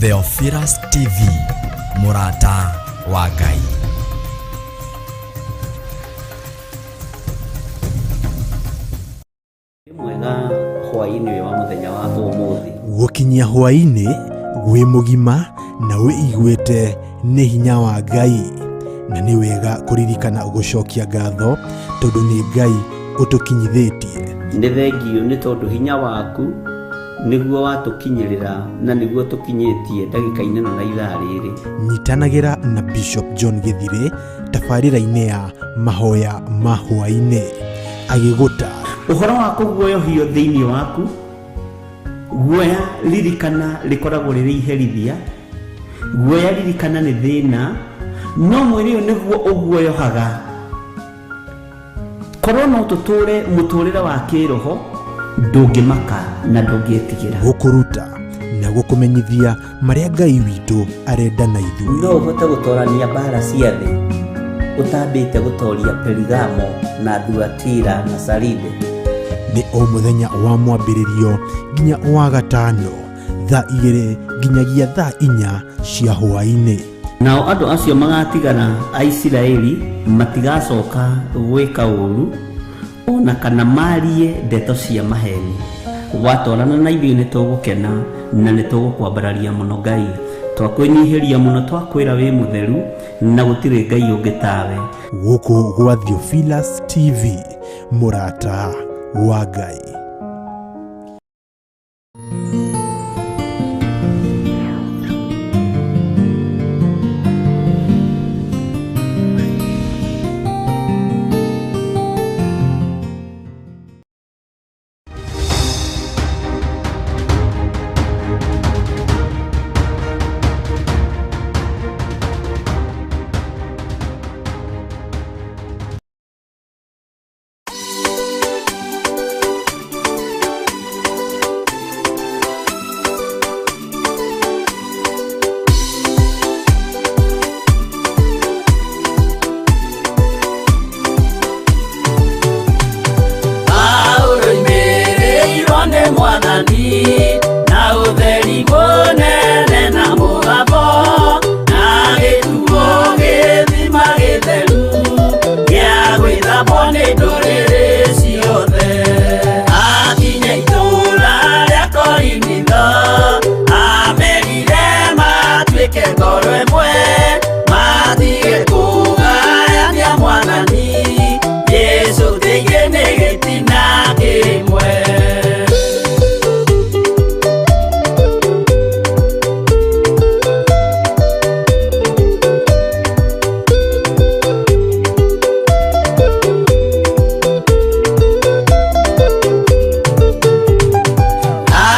Theophilus TV, mũrata wa Ngai. Wĩ mwega hwaĩ-inĩ ũyũ wa mũthenya wa ũmũthĩ. Gũkinyia hwaĩ-inĩ wĩ mũgima na wĩiguĩte nĩ hinya wa Ngai, na nĩ wega kũririkana gũcokia ngatho tondũ nĩ Ngai ũtũkinyithĩtie. Nĩ thengiũ nĩ tondũ hinya waku nĩguo watũkinyĩrĩra na nĩguo tũkinyĩtie ndagĩka-inĩ ĩno na ithaa rĩrĩ. Nyitanagĩra na Bishop John Gĩthirĩ tabarĩra-inĩ ya mahoya ma hwaĩ-inĩ agĩgũta Ũhoro wa kũguoyohio thĩinĩ waku, guoya ririkana rĩkoragwo rĩrĩ iherithia, guoya ririkana nĩ thĩna, no mwĩrĩ ũyũ nĩguo ũguoyohaga. Korwo no tũtũre mũtũrĩre wa kĩroho, ndũngĩmaka na ndũngĩtigĩra. Gũkũruta na gũkũmenyithia marĩa Ngai witũ arenda na ithuĩ. No ũhote gũtorania mbara cia thĩ ũtambĩte gũtoria Perigamo na Thuatira na Saride? Nĩ o mũthenya wa mwambĩrĩrio nginya wa gatano thaa 2 nginyagia thaa 4 cia hwaĩ-inĩ. Nao andũ acio magatigara a Isiraeli matigacoka gwĩka ũũru, o na kana maarie ndeto cia maheeni. Watwarana na ithuĩ nĩ tũgũkena na nĩ tũgũkwambararia mũno Ngai. Twakwĩnyihĩria mũno twakwĩra wĩ mũtheru na gũtirĩ Ngai ũngĩ tawe. Gũkũ gwa Theophilus TV, mũrata wa Ngai. Paulo imĩrĩirwo nĩ Mwathani na ũtheri mũnene na mũgambo na gĩtuo gĩthima gĩtheru gĩa gwĩthambwo nĩ ndũrĩrĩ ciothe. Akinya itũũra rĩa Korinitho amerire matuĩke ngoro ĩmwe matige kũgayania Mwathani Jesũ thĩinĩ nĩ gĩtina kĩmwe.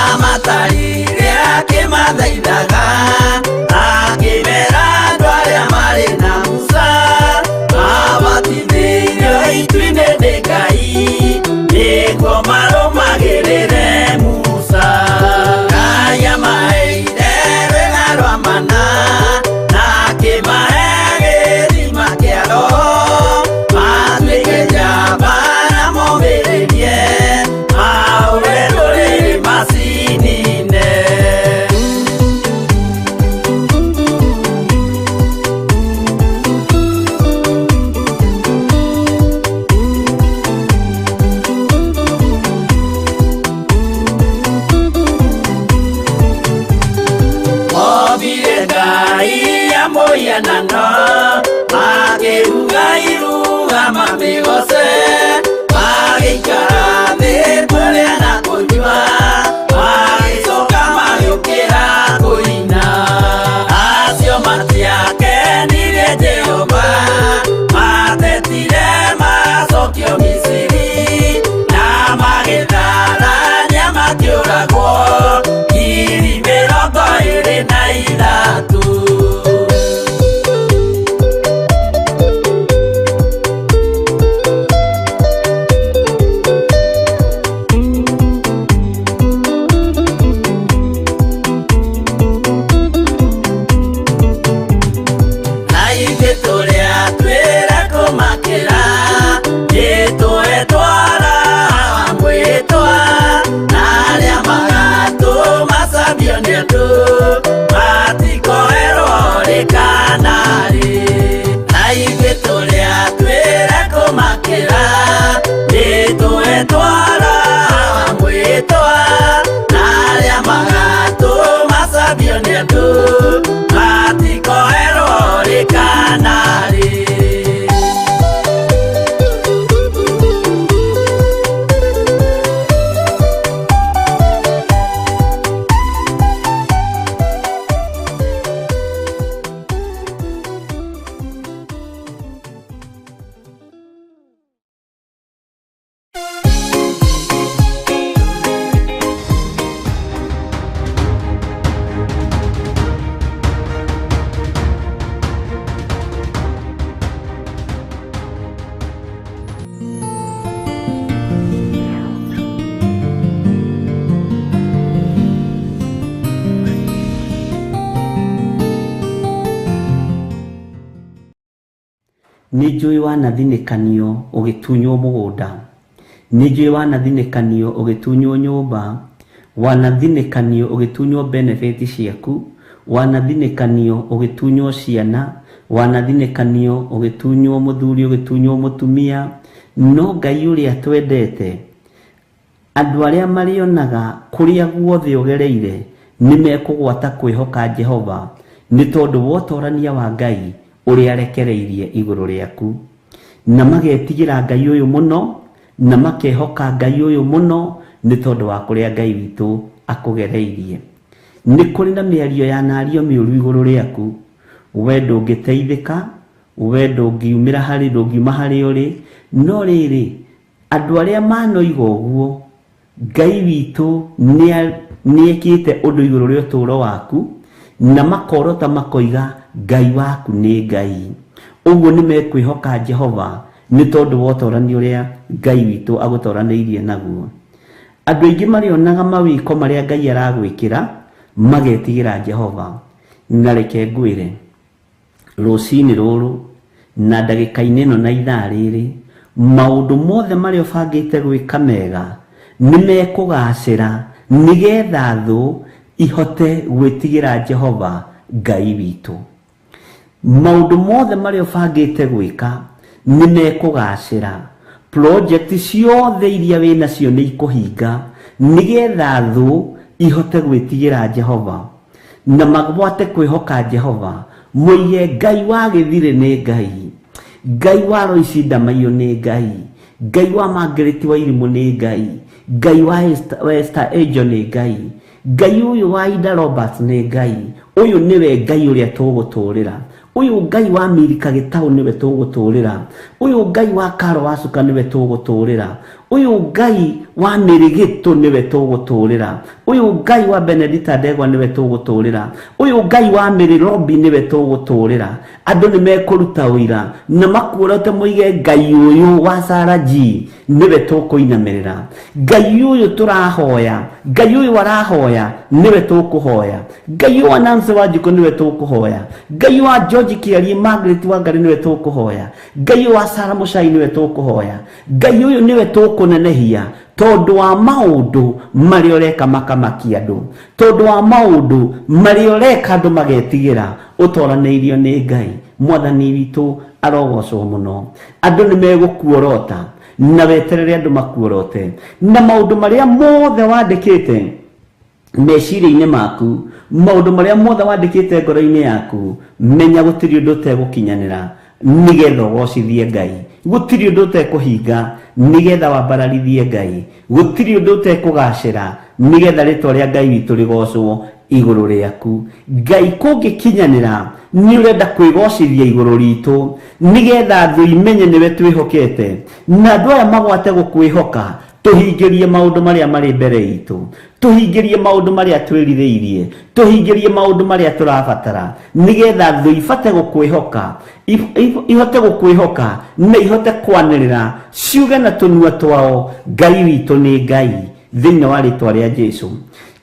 Amatarire akĩmathaithaga akĩmera andũ arĩa marĩ na Musa mabatithĩirio itu-inĩ nĩ Ngai nĩguo marũmagĩrĩre Musa. Ngai amaheire rwĩga rwa mana na akĩmahe gĩthima kĩa Roho matuĩke njamba na momĩrĩrie mahũre ndũrĩrĩ macinine. Mobire Ngai ya mũhianano makĩruga iruga mamĩgoce magĩikara thĩ kũrĩa na kũnyua magĩcoka magĩũkĩra kũina. Acio matiakenirie Jehova matetire macokio Misiri na magĩtharania makĩũragwo 23,000. Na ithuĩ tũrĩa twĩra kũmakĩra nĩtũetwara mwĩtwa na arĩa magatũma cambio nĩ andũ. Nĩ njũĩ wanathinĩkanio ũgĩtunywo mũgũnda, nĩ njũĩ wanathinĩkanio ũgĩtunywo nyũmba, wanathinĩkanio ũgĩtunywo benefit ciaku, wanathinĩkanio ũgĩtunywo ciana, wanathinĩkanio ũgĩtunywo mũthuri, ũgĩtunywo mũtumia. No Ngai ũrĩa twendete, andũ arĩa marĩonaga kũrĩa guothe ũgereire nĩ mekũgwata kwĩhoka Jehova nĩ tondũ wa ũtorania wa Ngai ũrĩa arekereirie igũrũ rĩaku. Na magetigĩra Ngai ũyũ mũno, na makehoka Ngai ũyũ mũno nĩ tondũ wa kũrĩa Ngai witũ akũgereirie. Nĩ kũrĩ na mĩario yanario mĩũru igũrũ rĩaku, we ndũngĩteithĩka, we ndũngiumĩra harĩ, ndũngiuma harĩa ũrĩ, no rĩrĩ, andũ arĩa manoiga ũguo, Ngai witũ nĩekĩte ũndũ igũrũ rĩa ũtũũro waku, na makorota makoiga Ngai waku nĩ Ngai. Ũguo nĩ mekwĩhoka Jehova nĩ tondũ wa ũtorani ũrĩa Ngai witũ agũtoranĩirie naguo. Andũ aingĩ marĩonaga mawĩko marĩa Ngai aragwĩkĩra, magetigĩra Jehova. Na reke ngwĩre, rũcinĩ rũrũ na ndagĩka-inĩ ĩno na ithaa rĩrĩ, maũndũ mothe marĩa ũbangĩte gwĩka mega nĩ mekũgacĩra nĩgetha thũ ihote gwĩtigĩra Jehova Ngai witũ. Maũndũ mothe marĩa ũbangĩte gwĩka nĩ mekũgacĩra. Project ciothe iria wĩ nacio nĩ ikũhinga nĩgetha thũ ihote gwĩtigĩra Jehova. Na magwate kwĩhoka Jehova, moige Ngai wa Gĩthirĩ nĩ Ngai, Ngai wa Loisi Ndamaiyũ nĩ Ngai, Ngai wa Margaret Wairimũ nĩ Ngai, Ngai wa Esther Angel nĩ Ngai, Ngai ũyũ wa Ida Roberts nĩ Ngai, ũyũ nĩwe Ngai ũrĩa tũgũtũrĩra, ũyũ Ngai wa Milika Gĩtaũ nĩwe tũgũtũrĩra, ũyũ Ngai wa Karo wa Cuka nĩwe tũgũtũrĩra, ũyũ Ngai wa Mĩrĩgĩtũ nĩwe tũgũtũrĩra, ũyũ Ngai wa Benedita Ndegwa nĩwe tũgũtũrĩra, ũyũ Ngai wa Mĩrĩ Robi nĩwe tũgũtũrĩra. Andũ nĩ mekũruta ũira na makuorote moige Ngai ũyũ wa Sarah G nĩwe tũkũinamĩrĩra, Ngai ũyũ tũrahoya, Ngai ũyũ arahoya nĩwe tũkũhoya, Ngai ũyũ wa Nancy Wanjikũ nĩwe tũkũhoya, Ngai ũyũ wa George Kĩarie Margaret Wangari nĩwe tũkũhoya, Ngai ũyũ wa Sarah Mũcai nĩwe tũkũhoya, Ngai ũyũ nĩwe tũkũnenehia tondũ wa maũndũ marĩa ũreka makamakia andũ, tondũ wa maũndũ marĩa ũreka andũ magetigĩra, ũtoranĩirio nĩ Ngai. Mwathani witũ arogocwo mũno. Andũ nĩ megũkuorota na weterere andũ makuorote, na maũndũ marĩa mothe wandĩkĩte meciria-inĩ maku, maũndũ marĩa mothe wandĩkĩte ngoro-inĩ yaku, menya gũtirĩ ũndũ ũtegũkinyanĩra nĩgetha ũgocithie Ngai, gũtirĩ ũndũ ũtekũhinga nĩgetha wambararithie Ngai, gũtirĩ ũndũ ũtekũgacĩra nĩgetha rĩtwa rĩa Ngai witũ rĩgocwo igũrũ rĩaku. Ngai kũngĩkinyanĩra nĩ ũrenda kwĩgocithia igũrũ ritũ nĩgetha thũ imenye nĩwe twĩhokete, na andũ aya magwate gũkwĩhoka, tũhingĩrie maũndũ marĩa marĩ mbere itũ, tũhingĩrie maũndũ marĩa twĩrirĩirie, tũhingĩrie maũndũ marĩa tũrabatara, nĩgetha thũ ibate gũkwĩhoka, ihote gũkwĩhoka na ihote kwanĩrĩra ciuge na tũnua twao, Ngai witũ nĩ Ngai, thĩinĩ wa rĩtwa rĩa Jesu.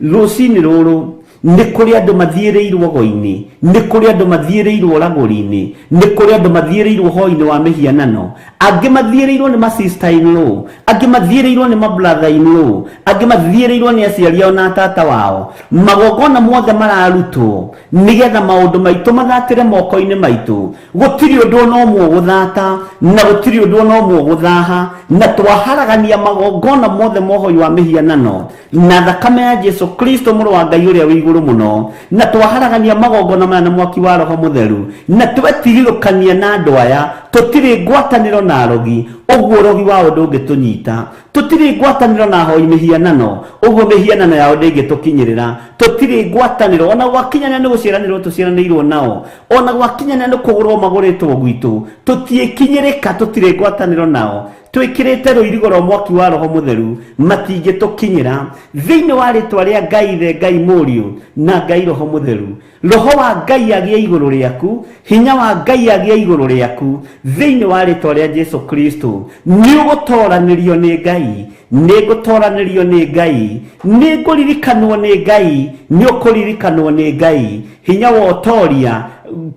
Rũcinĩ rũrũ nĩ kũrĩ andũ mathiĩrĩirwo go-inĩ, nĩ kũrĩ andũ mathiĩrĩirwo ragũri-inĩ, nĩ kũrĩ andũ mathiĩrĩirwo hoi-inĩ wa mĩhianano, angĩ mathiĩrĩirwo nĩ ma sister in law, angĩ mathiĩrĩirwo nĩ ma brother in law, angĩ mathiĩrĩirwo nĩ aciari ao na atata wao. Magongona mothe mararutwo nĩgetha maũndũ maitũ mathatĩre moko-inĩ maitũ. Gũtirĩ ũndũ ona ũmwe ũgũthata, na gũtirĩ ũndũ ona ũmwe ũgũthaha, na twaharagania magongona mothe ma ũhoi wa mĩhianano na thakame ya Jesu Kristo mũrũ wa Ngai ũrĩa wĩ igũrũ mũno, na twaharagania magongona maya na mwaki wa Roho Mũtheru, na twetirirũkania na andũ aya, tũtirĩ ngwatanĩro na arogi, ũguo ũrogi wao ndũngĩtũnyita, tũtirĩ ngwatanĩro na ahoi mĩhianano, ũguo mĩhianano yao ndĩngĩtũkinyĩrĩra, tũtirĩ ngwatanĩro, ona gwakinyanĩra nĩ gũciaranĩrwo tũciaranĩirwo nao, ona gwakinyanĩra nĩ kũgũrwo magũrĩtwo gwitũ, tũtiĩkinyĩrĩka, tũtirĩ ngwatanĩro nao, twĩkĩrĩte rũirigo rwa mwaki wa Roho Mũtheru, matingĩtũkinyĩra. Thĩinĩ wa rĩtwa rĩa Ngai Ithe, Ngai Mũriũ, na Ngai Roho Mũtheru, Roho wa Ngai agĩe igũrũ rĩaku, hinya wa Ngai agĩe igũrũ rĩaku, thĩinĩ wa rĩtwa rĩa Jesu Kristo. Nĩ ũgũtoranĩrio nĩ Ngai, nĩ ngũtoranĩrio nĩ Ngai, nĩ ngũririkanwo nĩ Ngai, nĩ ũkũririkanwo nĩ Ngai. Hinya wa ũtoria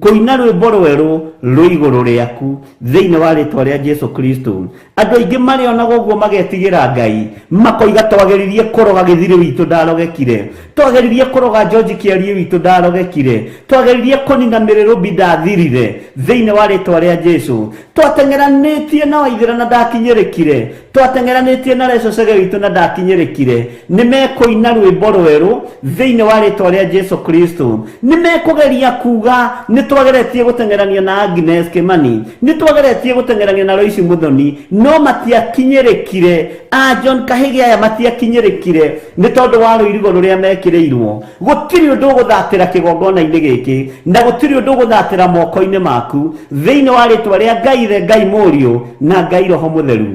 Kũina rwĩmbo rwerũ rwĩ igũrũ rĩaku thĩinĩ wa rĩtwa rĩa Jesu Kristo. Andũ aingĩ marĩonaga ũguo magetigĩra Ngai, makoiga twageririe kũroga gĩthirĩ witũ ndarogekire, twageririe kũroga George Kĩariĩ witũ ndarogekire, twageririe kũnina mĩrĩrũmbi ndathirire thĩinĩ wa rĩtwa rĩa Jesu, twateng'eranĩtie na Waithĩra na ndakinyĩrĩkire, twateng'eranĩtie na Reco Chege witũ na ndakinyĩrĩkire. Nĩ mekũina rwĩmbo rwerũ thĩinĩ wa rĩtwa rĩa Jesu Kristo. Nĩ mekũgeria kuga nĩ twageretie gũteng'erania na Agnes Kimani, nĩ twageretie gũteng'erania na Loici Muthoni, no matiakinyĩrĩkire. A John Kahĩgĩ aya matiakinyĩrĩkire nĩ tondũ wa rũirigo rũrĩa mekĩrĩirwo. Gũtirĩ ũndũ ũgũthatĩra kĩgongona-inĩ gĩkĩ, na gũtirĩ ũndũ ũgũthatĩra moko-inĩ maku thĩinĩ wa rĩtwa rĩa Ngai Ithe, Ngai Mũriũ na Ngai Roho Mũtheru.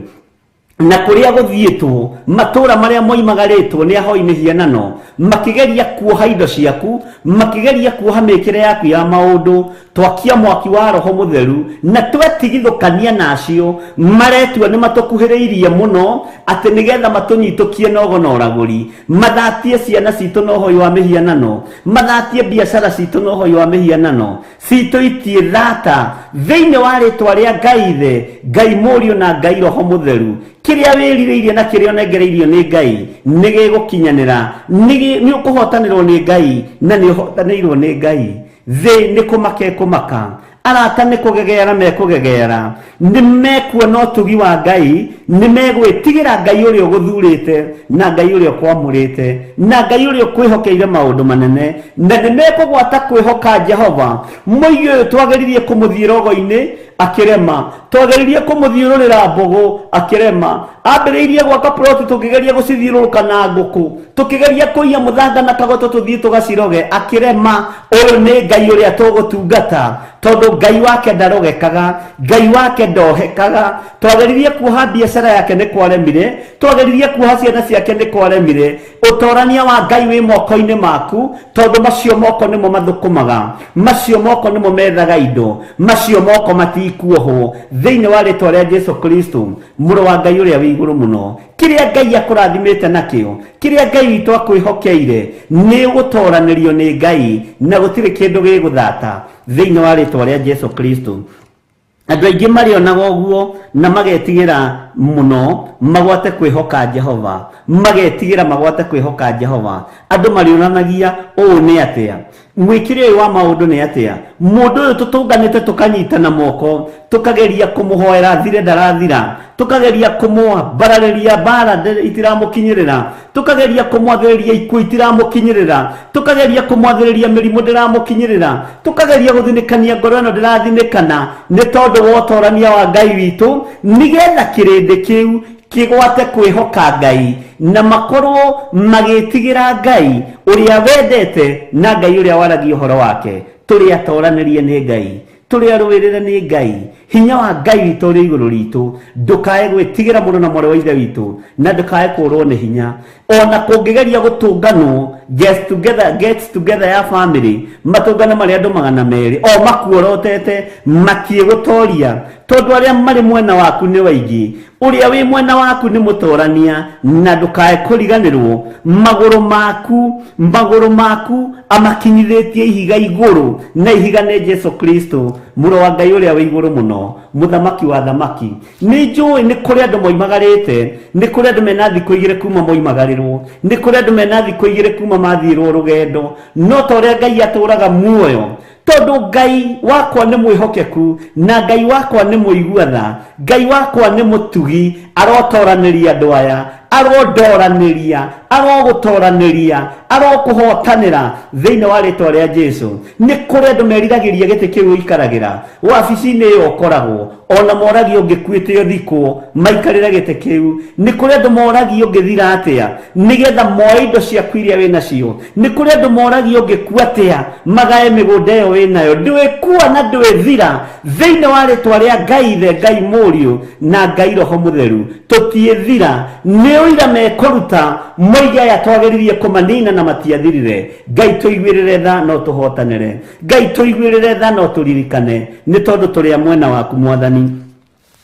Na kũrĩa gũthiĩtwo, matũũra marĩa moimagarĩtwo nĩ ahoi mĩhianano, makĩgeria kuoha indo ciaku, makĩgeria kuoha mĩkĩre yaku ya maũndũ, twakia mwaki wa Roho Mũtheru na twetigithũkania na acio maretua nĩ matũkuhĩrĩirie mũno atĩ nĩgetha matũnyitũkie na ũgo na ũragũri, mathatie ciana citũ na ũhoi wa mĩhianano, mathatie biacara citũ na ũhoi wa mĩhianano. Citũ itiĩ thata thĩinĩ wa rĩtwa rĩa Ngai Ithe, Ngai Mũriũ na Ngai Roho Mũtheru. Kĩrĩa wĩrirĩirie na kĩrĩa ũnengereirio nĩ Ngai nĩ gĩgũkinyanĩra, nĩ ũkũhotanĩrwo nĩ Ngai na nĩ ũhotanĩirwo nĩ Ngai. Thĩ nĩ kũmaka ĩkũmaka, arata nĩ kũgegeara mekũgegeara, nĩ mekuona ũtugi wa Ngai, nĩ megwĩtigĩra Ngai ũrĩa ũgũthurĩte na Ngai ũrĩa ũkwamũrĩte na Ngai ũrĩa ũkwĩhokeire maũndũ manene, na nĩ mekũgwata kwĩhoka Jehova. Mũigi ũyũ twageririe kũmũthiĩra ũgo-inĩ akĩrema, twageririe kũmũthiũrũrĩra mbũgũ akĩrema, ambĩrĩirie gwaka ploti tũkĩgeria gũcithiũrũrũka na ngũkũ, tũkĩgeria kũiya mũthanga na kagoto tũthiĩ tũgaciroge akĩrema. Ũyũ nĩ Ngai ũrĩa tũgũtungata, tondũ Ngai wake ndarogekaga, Ngai wake ndohekaga. Twageririe kuoha biacara yake nĩ kwaremire, twageririe kuoha ciana ciake nĩ kwaremire. Ũtorania wa Ngai wĩ moko-inĩ maku, tondũ macio moko nĩmo mathũkũmaga, macio moko nĩmo methaga indo, macio moko matikuohwo thĩinĩ wa rĩtwa rĩa Jesu Kristo, mũrũ wa Ngai ũrĩa wĩ igũrũ mũno. Kĩrĩa Ngai akũrathimĩte nakĩo, kĩrĩa Ngai witũ akwĩhokeire, nĩ ũgũtoranĩrio nĩ Ngai na gũtirĩ kĩndũ gĩgũthata thĩinĩ wa rĩtwa rĩa Jesu Kristo. Andũ aingĩ marĩonaga ũguo na magetigĩra mũno magwate kwĩhoka Jehova, magetigĩra magwate kwĩhoka Jehova. Andũ marĩonanagia ũũ nĩ atĩa, mwĩkĩre ũyũ wa maũndũ nĩ atĩa, mũndũ ũyũ tũtũnganĩte tũkanyitana moko tũkageria kũmũhoera athire ndarathira, tũkageria kũmwambararĩria mbara itiramũkinyĩrĩra, tũkageria kũmwathĩrĩria ikuũ itiramũkinyĩrĩra, tũkageria kũmwathĩrĩria mĩrimũ ndĩramũkinyĩrĩra, tũkageria gũthinĩkania ngoro ĩno ndĩrathinĩkana, nĩ tondũ wa ũtorania wa Ngai witũ, nĩgetha kĩrĩndĩ kĩu kĩgwate kwĩhoka Ngai na makorwo magĩtigĩra Ngai ũrĩa wendete na Ngai ũrĩa waragia ũhoro wake. Tũrĩ atoranĩrie nĩ Ngai, tũrĩ arũĩrĩre nĩ Ngai, hinya wa Ngai witũ ũrĩ igũrũ ritũ. Ndũkae gwĩtigĩra mũrũ na mwarĩ wa Ithe witũ, na ndũkae kũrwo nĩ hinya. Ona kũngĩgeria gũtũnganwo get together, get together ya family, matũngane marĩ andũ 200 o makuorotete, matiĩgũtoria, tondũ arĩa marĩ mwena waku nĩ waingĩ. Ũrĩa wĩ mwena waku nĩ mũtorania, na ndũkae kũriganĩrwo magũrũ maku, magũrũ maku amakinyithĩtie ihiga igũrũ, na ihiga nĩ Jesu Kristo, mũrũ wa Ngai ũrĩa wĩ igũrũ mũno, mũthamaki wa thamaki. Nĩ njũĩ nĩ kũrĩ andũ moimagarĩte, nĩ kũrĩ andũ mena thikũ igĩrĩ kuma moimagarĩrwo, nĩ kũrĩ andũ mena thikũ igĩrĩ kuma mathiĩrwo rũgendo, no ta ũrĩa Ngai atũraga muoyo, tondũ Ngai wakwa nĩ mwĩhokeku na Ngai wakwa nĩ mũigua tha, Ngai wakwa nĩ mũtugi, arotoranĩria andũ aya, arondoranĩria, arogũtoranĩria, arokũhotanĩra thĩinĩ wa rĩtwa rĩa Jesu. Nĩ kũrĩ andũ meriragĩria gĩtĩ kĩu ũikaragĩra, wabici-inĩ ĩyo ũkoragwo, ona moragio ũngĩkuĩte ũthikwo, maikarĩre gĩtĩ kĩu. Nĩ kũrĩ andũ moragio ũngĩthira atĩa, nĩgetha moe indo ciaku iria wĩ nacio. Nĩ kũrĩ andũ moragio ũngĩkua atĩa, magae mĩgũnda ĩyo wĩ nayo. Ndwĩkua na ndwĩthira thĩinĩ wa rĩtwa rĩa Ngai Ithe, Ngai Mũriũ na Ngai Roho Mũtheru. Tũtiĩthira. Nĩ ũira mekũruta moige aya twageririe kũmanina na matiathirire. Ngai tũiguĩrĩre tha na ũtũhotanĩre. Ngai tũiguĩrĩre tha na ũtũririkane, nĩ tondũ tũrĩ a mwena waku Mwathani.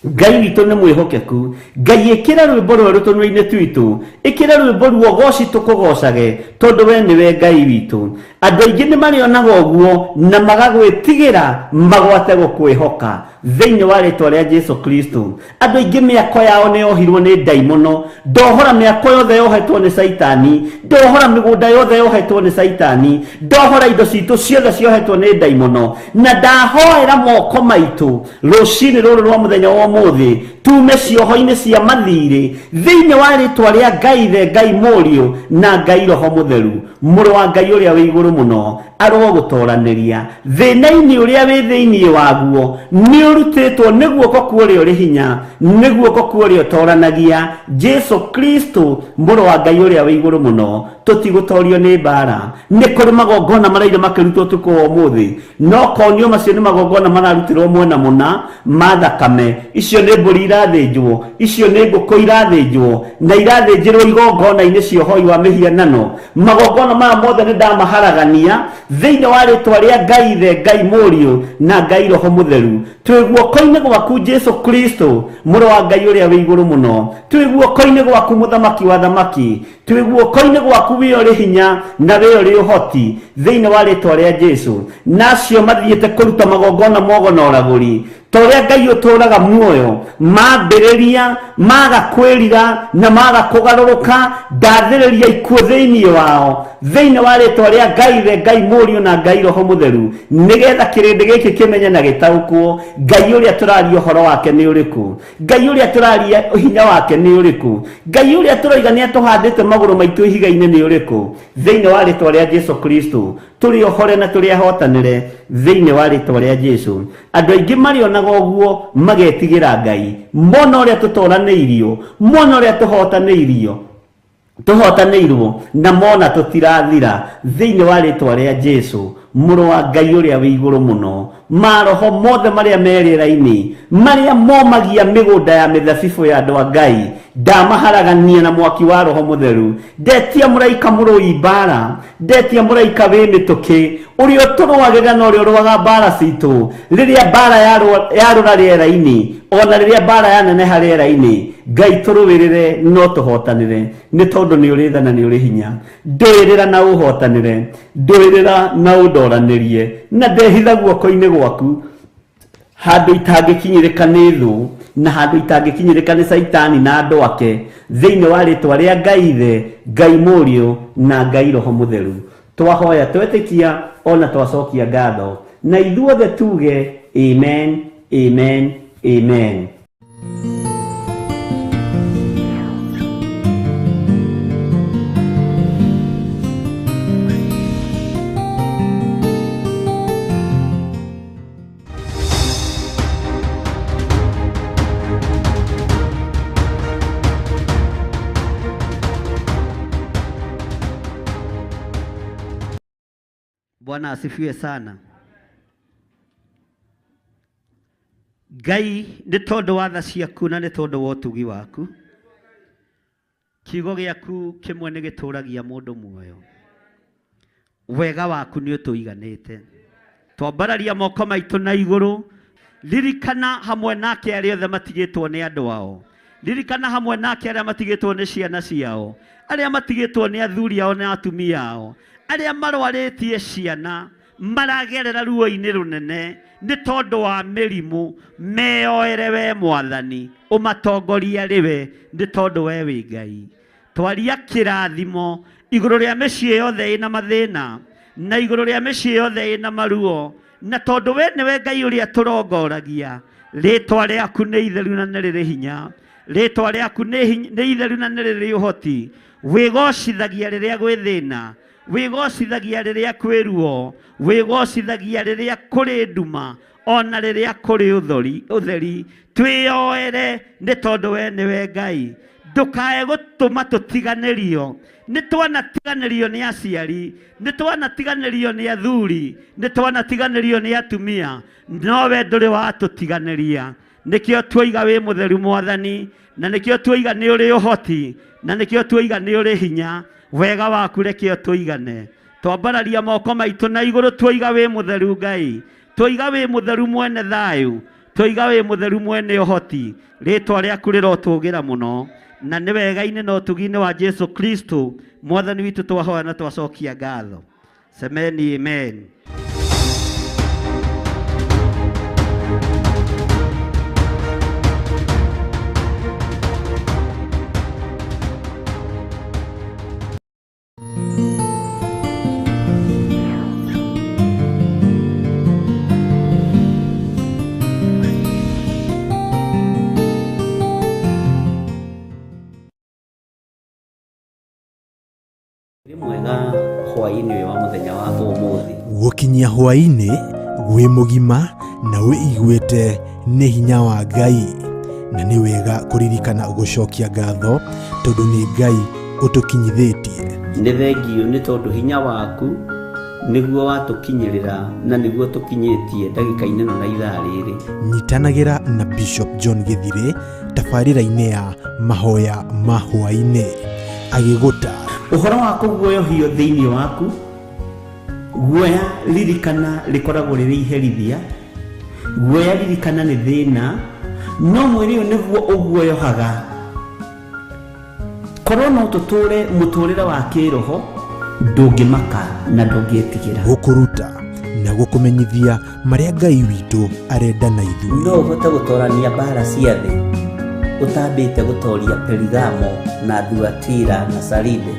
Ngai witũ nĩ mwĩhokeku. Ngai ĩkĩra rwĩmbo rwerũ tũnua-inĩ twitũ, ĩkĩra rwĩmbo ruogoci tũkũgocage, tondũ we nĩwe Ngai witũ. Andũ aingĩ nĩ marĩonaga ũguo na magagwĩtigĩra magwate gũkwĩhoka thĩinĩ wa rĩtwa rĩa Jesu Kristo. Andũ aingĩ mĩako yao nĩ yohirwo nĩ ndaimono. Ndohora mĩako yothe yohetwo nĩ Caitani, ndohora mĩgũnda yothe yohetwo nĩ Caitani, ndohora indo citũ ciothe ciohetwo nĩ ndaimono, na ndahoera moko maitũ rũcinĩ rũrũ rwa mũthenya wa ũmũthĩ tume cioho-inĩ cia mathirĩ thĩinĩ wa rĩtwa rĩa Ngai Ithe, Ngai Mũriũ na Ngai Roho Mũtheru. Mũrũ wa Ngai ũrĩa wĩ igũrũ mũno arogũtoranĩria thĩna-inĩ ũrĩa wĩ thĩinĩ waguo, nĩ ũrutĩtwo nĩ guoko kwa ũrĩa ũrĩ hinya, nĩ guoko kwa ũrĩa ũtoranagia, Jesu Kristo mũrũ wa Ngai ũrĩa wĩ igũrũ mũno. Tũtigũtorio nĩ mbara. Nĩ kũrĩ magongona maraire makĩrutwo ũtukũ wa ũmũthĩ, no konio macio nĩ magongona mararutĩrwo mwena mũna ma thakame. Icio nĩ mbũri irathĩnjwo, icio nĩ ngũkũ irathĩnjwo, na irathĩnjĩrwo igongona-inĩ cia ũhoi wa mĩhianano. Magongona maya mothe nĩ ndamaharagania thĩinĩ wa rĩtwa rĩa Ngai Ithe, Ngai Mũriũ na Ngai Roho Mũtheru. Twĩ guoko-inĩ gwaku Jesu Kristo mũrũ wa Ngai ũrĩa wĩ igũrũ mũno, twĩ guoko-inĩ gwaku mũthamaki wa thamaki, twĩ guoko-inĩ gwaku wĩ ũrĩ hinya na wĩ ũrĩ ũhoti thĩinĩ wa rĩtwa rĩa Jesu. Na acio mathiĩte kũruta magongona mogo na ũragũri, ta ũrĩa Ngai ũtũũraga muoyo, mambĩrĩria maga kwĩrira na maga kũgarũrũka, ndathĩrĩria ikuũ thĩinĩ wao thĩinĩ wa rĩtwa rĩa Ngai Ithe, Ngai Mũriũ na Ngai Roho Mũtheru, nĩgetha kĩrĩndĩ gĩkĩ kĩmenye na gĩtaũkwo Ngai ũrĩa tũraria ũhoro wake nĩ ũrĩkũ, Ngai ũrĩa tũraria hinya wake nĩ ũrĩkũ, Ngai ũrĩa tũroiga nĩ atũhandĩte magũrũ maitũ ihiga-inĩ nĩ ũrĩkũ. Thĩinĩ wa rĩtwa rĩa Jesu Kristo tũrĩ ohore na tũrĩ ahotanĩre thĩinĩ wa rĩtwa rĩa Jesu. Andũ aingĩ marĩonaga ũguo magetigĩra Ngai, mona ũrĩa tũtoranĩirio, mona ũrĩa tũhotanĩirio, tũhotanĩirwo, na mona tũtirathira thĩinĩ wa rĩtwa rĩa Jesu mũrũ wa Ngai ũrĩa wĩ igũrũ mũno. Maroho mothe marĩa me rĩera-inĩ, marĩa momagia mĩgũnda ya mĩthabibũ ya andũ a Ngai, ndamaharagania na mwaki wa Roho Mũtheru. Ndetia mũraika mũrũi mbara, ndetia mũraika wĩ mĩtũkĩ, ũrĩa ũtũrũagĩrĩra na ũrĩa ũrũaga mbara citũ, rĩrĩa mbara yarũra rĩera-inĩ, ona rĩrĩa mbara yaneneha rĩera-inĩ, Ngai tũrũĩrĩre no tũhotanĩre, nĩ tondũ nĩ ũrĩ tha na nĩ ũrĩ hinya. Ndũĩrĩra na ũhotanĩre, ndũĩrĩra na ũndoranĩrie, na ndehitha guoko-inĩ gwaku handũ itangĩkinyĩrĩka nĩ thũ, na handũ itangĩkinyĩrĩka nĩ Caitani na andũ ake, thĩinĩ wa rĩtwa rĩa Ngai Ithe, Ngai Mũriũ na Ngai Roho Mũtheru. Twahoya twetĩkia ona twacokia ngatho, na ithuothe tuge amen, amen, amen. Bwana asifiwe sana. Ngai nĩ tondũ wa tha ciaku na nĩ tondũ wa ũtugi waku, kiugo gĩaku kĩmwe nĩ gĩtũragia mũndũ muoyo. Wega waku nĩ ũtũiganĩte. Twambararia moko maitũ na igũrũ, ririkana hamwe nake arĩa othe matigĩtwo nĩ andũ ao, ririkana hamwe nake arĩa matigĩtwo nĩ ciana ciao, arĩa matigĩtwo nĩ athuri ao na atumia ao, arĩa marwarĩtie ciana, maragerera ruo-inĩ rũnene nĩ tondũ wa mĩrimũ, meyoere we Mwathani, ũmatongorie arĩ we, nĩ tondũ we wĩ Ngai. Twaria kĩrathimo igũrũ rĩa mĩciĩ yothe ĩna mathĩna, na igũrũ rĩa mĩciĩ yothe ĩna maruo, na tondũ we nĩwe Ngai ũrĩa tũrongoragia, rĩtwa rĩaku nĩ itheru na nĩ rĩrĩ hinya, rĩtwa rĩaku nĩ itheru na nĩ rĩrĩ ũhoti. Wĩgocithagia rĩrĩa gwĩ thĩna, wĩgocithagia rĩrĩa kwĩ ruo, wĩgocithagia rĩrĩa kũrĩ nduma, ona rĩrĩa kũrĩ ũtheri. Twĩyoere nĩ tondũ we nĩwe Ngai. Ndũkae gũtũma tũtiganĩrio. Nĩ twanatiganĩrio nĩ aciari, nĩ twanatiganĩrio nĩ athuri, nĩ twanatiganĩrio nĩ atumia, no we ndũrĩ watũtiganĩria. Nĩkĩo tuoiga wĩ mũtheru Mwathani, na nĩkĩo tuoiga nĩ ũrĩ ũhoti, na nĩkĩo tuoiga nĩ ũrĩ hinya. Wega waku reke ũtũigane. Twambararia moko maitũ na igũrũ tuoiga wĩ mũtheru Ngai, tuoiga wĩ mũtheru mwene thayũ, Twoiga wĩ mũtheru mwene ũhoti, rĩtwa rĩaku rĩrotũgĩra mũno, na nĩ wega-inĩ na ũtugi-inĩ wa Jesu Kristo mwathani witũ twahoya na twacokia ngatho. Semeni amen. Mwega hwaĩ-inĩ ũyũ wa mũthenya wa ũmũthĩ. Gũkinyia hwaĩ-inĩ wĩ mũgima na wĩiguĩte nĩ hinya wa Ngai, na nĩ wega kũririkana gũcokia ngatho tondũ nĩ Ngai ũtũkinyithĩtie. Nĩ thengio nĩ tondũ hinya waku nĩguo watũkinyĩrĩra na nĩguo tũkinyĩtie ndagĩka-inĩ ĩno na ithaa rĩrĩ. Nyitanagĩra na Bishop John Gĩthirĩ tabarĩra-inĩ ya mahoya ma hwaĩ-inĩ agĩgũta ũhoro wa kũguoyohio thĩinĩ waku. Guoya ririkana rĩkoragwo rĩrĩ iherithia, guoya ririkana nĩ thĩna, no mwĩrĩ ũyũ nĩguo ũguoyohaga. Korwo no tũtũre mũtũrĩre wa kĩroho, ndũngĩmaka na ndũngĩtigĩra. Gũkũruta na gũkũmenyithia marĩa Ngai witũ arenda na ithuĩ. No ũhote gũtorania mbara cia thĩ ũtambĩte gũtoria Perigamo na Thuatira na Saride.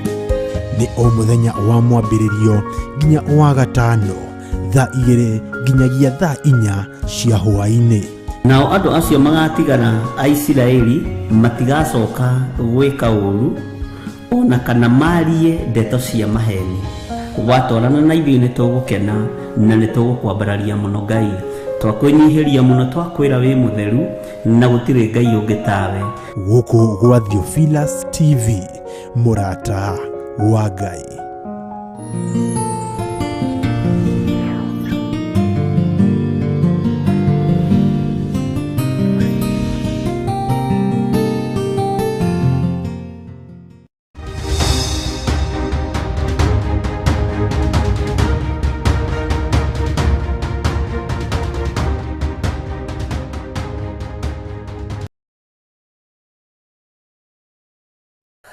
Nĩ o mũthenya wa mwambĩrĩrio nginya wa gatano thaa 2 nginyagia thaa 4 cia hwaĩ-inĩ. Nao andũ acio magatigara a Isiraeli matigacoka gwĩka ũũru ona kana marie ndeto cia maheni. Watwarana na ithuĩ nĩ tũgũkena na nĩ tũgũkwambararia mũno Ngai, twakwĩnyihĩria mũno, twakwĩra wĩ mũtheru na gũtirĩ Ngai ũngĩ tawe. Gũkũ gwa Theophilus TV, mũrata wa Ngai.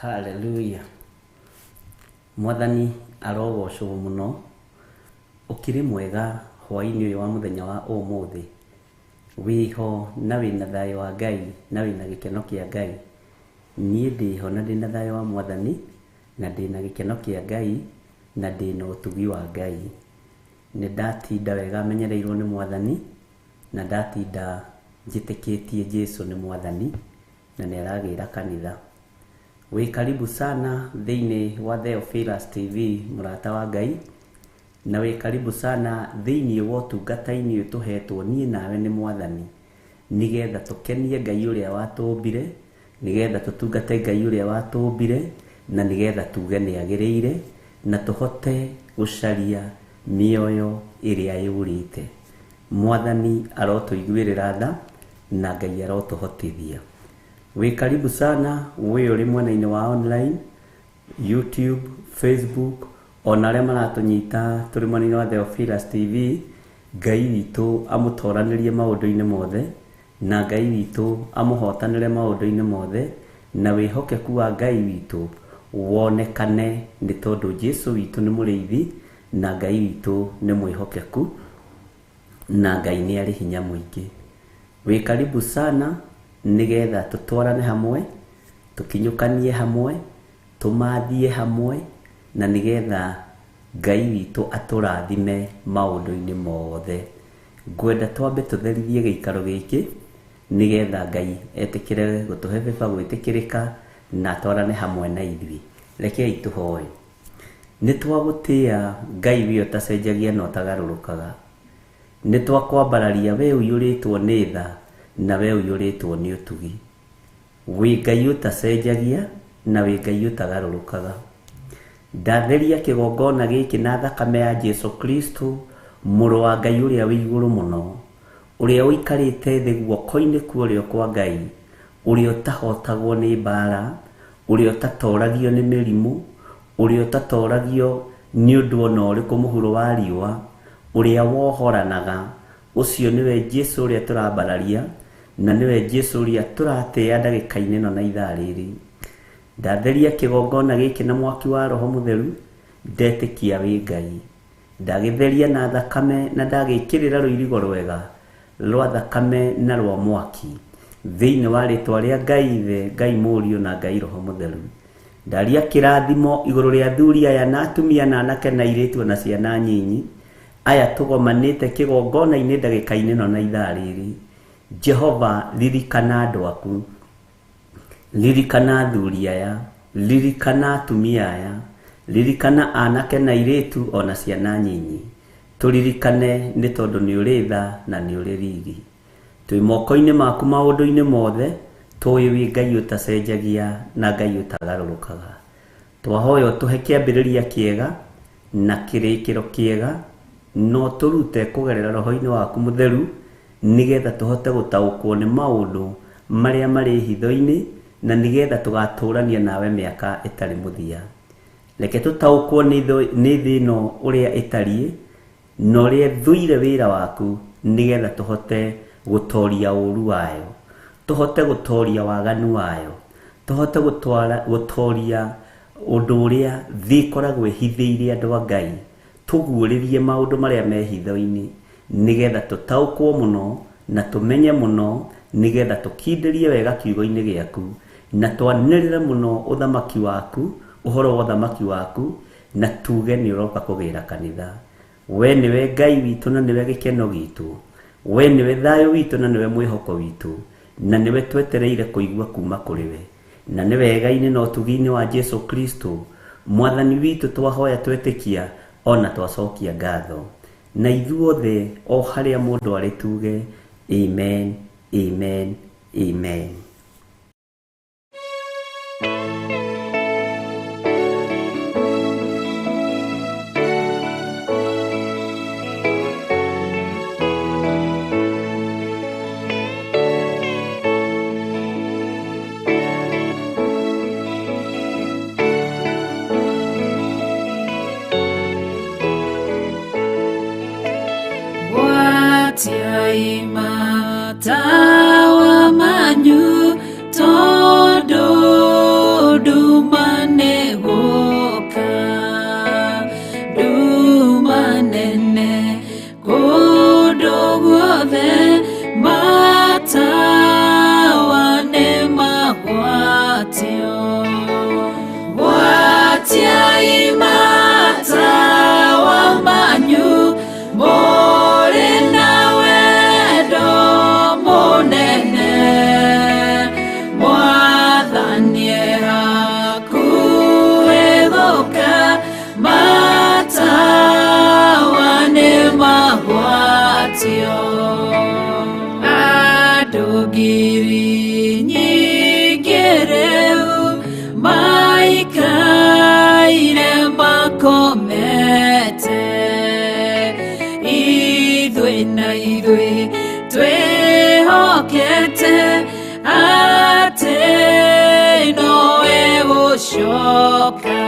Hallelujah. Mwathani arogocwo mũno. Ũkĩrĩ mwega hwaĩ-inĩ ũyũ wa mũthenya wa ũmũthĩ. Wĩho na wĩna thayũ wa Ngai na wĩna gĩkeno kĩa Ngai. Niĩ ndĩho na ndĩna thayũ wa Mwathani na ndĩna gĩkeno kĩa Ngai na ndĩna ũtugi wa Ngai. Nĩ ndatinda wega menyereirwo nĩ Mwathani na ndatinda njĩtĩkĩtie Jesu nĩ Mwathani na nĩ aragĩra kanitha. Wĩ karibu sana thĩinĩ wa Theophilus TV mũrata wa Ngai, na wĩ karibu sana thĩinĩ wa ũtungata-inĩ ũyũ tũhetwo niĩ nawe nĩ Mwathani, nĩgetha tũkenie Ngai ũrĩa watũmbire, nĩgetha tũtungate Ngai ũrĩa watũmbire, na nĩgetha tuge nĩ agĩrĩire, na tũhote gũcaria mĩoyo ĩrĩa yũrĩte. Mwathani arotũiguĩrĩra tha na Ngai arotũhotithia. Wĩ karibu sana wĩ ũrĩ mwena-inĩ wa online, YouTube, Facebook, ona arĩa maratũnyita tũrĩ mwena-inĩ wa Theophilus TV. Ngai witũ amũtoranĩrie maũndũ-inĩ mothe, na Ngai witũ amũhotanĩre maũndũ-inĩ mothe, na wĩhokeku wa Ngai witũ wonekane, nĩ tondũ Jesu witũ nĩ mũrĩithi na Ngai witũ nĩ mwĩhokeku na Ngai nĩ arĩ hinya mũingĩ. Wĩ karibu sana nĩgetha tũtwarane hamwe, tũkinyũkanie hamwe, tũmathie hamwe, na nĩgetha Ngai witũ atũrathime maũndũ-inĩ mothe. Ngwenda twambe tũtherithie gĩikaro gĩkĩ nĩgetha Ngai etĩkĩre gũtũhe bĩba gwĩtĩkĩrĩka na atwarane hamwe na ithuĩ. Rekei tũhoe. Nĩ twagũtĩa Ngai wĩ ũtacenjagia na ũtagarũrũkaga. Nĩ twakwambararia we ũiyũrĩtwo nĩ tha na we ũiyũrĩtwo nĩ ũtugi. Wĩ Ngai ũtacenjagia na wĩ Ngai ũtagarũrũkaga. Ndatheria kĩgongona gĩkĩ na thakame ya Jesu Kristo mũrũ wa Ngai ũrĩa wĩ igũrũ mũno, ũrĩa ũikarĩte thĩ guoko-inĩ kwa ũrĩo kwa Ngai, ũrĩa ũtahotagwo nĩ mbara, ũrĩa ũtatoragio nĩ mĩrimũ, ũrĩa ũtatoragio nĩ ũndũ ona ũrĩkũ mũhuro wa riũa, ũrĩa wohoranaga, Ũcio nĩwe Jesu ũrĩa tũrambararia na nĩwe Jesu ũrĩa tũratĩĩa ndagĩka-inĩ ĩno na ithaa rĩrĩ. Ndatheria kĩgongona gĩkĩ na mwaki wa Roho Mũtheru, ndetĩkia wĩ Ngai. Ndagĩtheria na thakame na ndagĩkĩrĩra rũirigo rwega rwa thakame na rwa mwaki thĩinĩ wa rĩtwa rĩa Ngai Ithe, Ngai Mũriũ na Ngai Roho Mũtheru. Ndaria kĩrathimo igũrũ rĩa athuri aya na atumia na anake na airĩtu na ciana nyinyi aya tũgomanĩte kĩgongona-inĩ ndagĩka-inĩ ĩno na ithaa rĩrĩ. Jehova, ririkana andũ aku, ririkana athuri aya, ririkana atumia aya, ririkana anake na airĩtu ona ciana nyinyi. Tũririkane nĩ tondũ nĩ ũrĩ tha na nĩ ũrĩ riri. Twĩ moko-inĩ maku maũndũ-inĩ mothe, tũĩ wĩ Ngai ũtacenjagia na Ngai ũtagarũrũkaga. Twahoya ũtũhe kĩambĩrĩria kĩega na kĩrĩkĩro kĩega, no tũrute kũgerera roho-inĩ waku mũtheru nĩgetha tũhote gũtaũkwo nĩ maũndũ marĩa marĩ hitho-inĩ na nĩgetha tũgatũrania nawe mĩaka ĩtarĩ mũthia. Reke tũtaũkwo nĩ thĩ ĩno ũrĩa ĩtariĩ na ũrĩa ĩthũire wĩra waku nĩgetha tũhote gũtoria ũru wayo, tũhote gũtoria waganu wayo, tũhote gũtoria ũndũ ũrĩa thĩ ĩkoragwo ĩhithĩire andũ a Ngai, tũguũrĩrie maũndũ marĩa me hitho-inĩ nĩgetha tũtaũkwo mũno na tũmenye mũno nĩgetha tũkindĩrie wega kiugo-inĩ gĩaku na twanĩrĩre mũno ũthamaki waku, ũhoro wa ũthamaki waku, na tuge nĩ ũroka kũgĩra kanitha. We nĩwe Ngai witũ na nĩwe gĩkeno gitũ, we nĩwe thayũ witũ na nĩwe mwĩhoko witũ, na nĩwe twetereire kũigua kuma kũrĩ we, na nĩ wega-inĩ na ũtugi-inĩ wa Jesu Kristo mwathani witũ twahoya twetĩkia ona twacokia ngatho. Na ithuothe o harĩa mũndũ arĩ tuge amen, amen, amen. Matawa manyu tondu nduma nĩgũka, nduma nene kũndũ guothe, matawa nĩmagwatio. Gwatiai matawa manyu mũrĩ na wendo mũnene, Mwathani hakuhĩ gũka, matawa nĩmagwatio. Andũ ngiri nyingĩ rĩu maikaire makomete, ithuĩ na ithuĩ twĩhokete atĩ nowe gũcoka.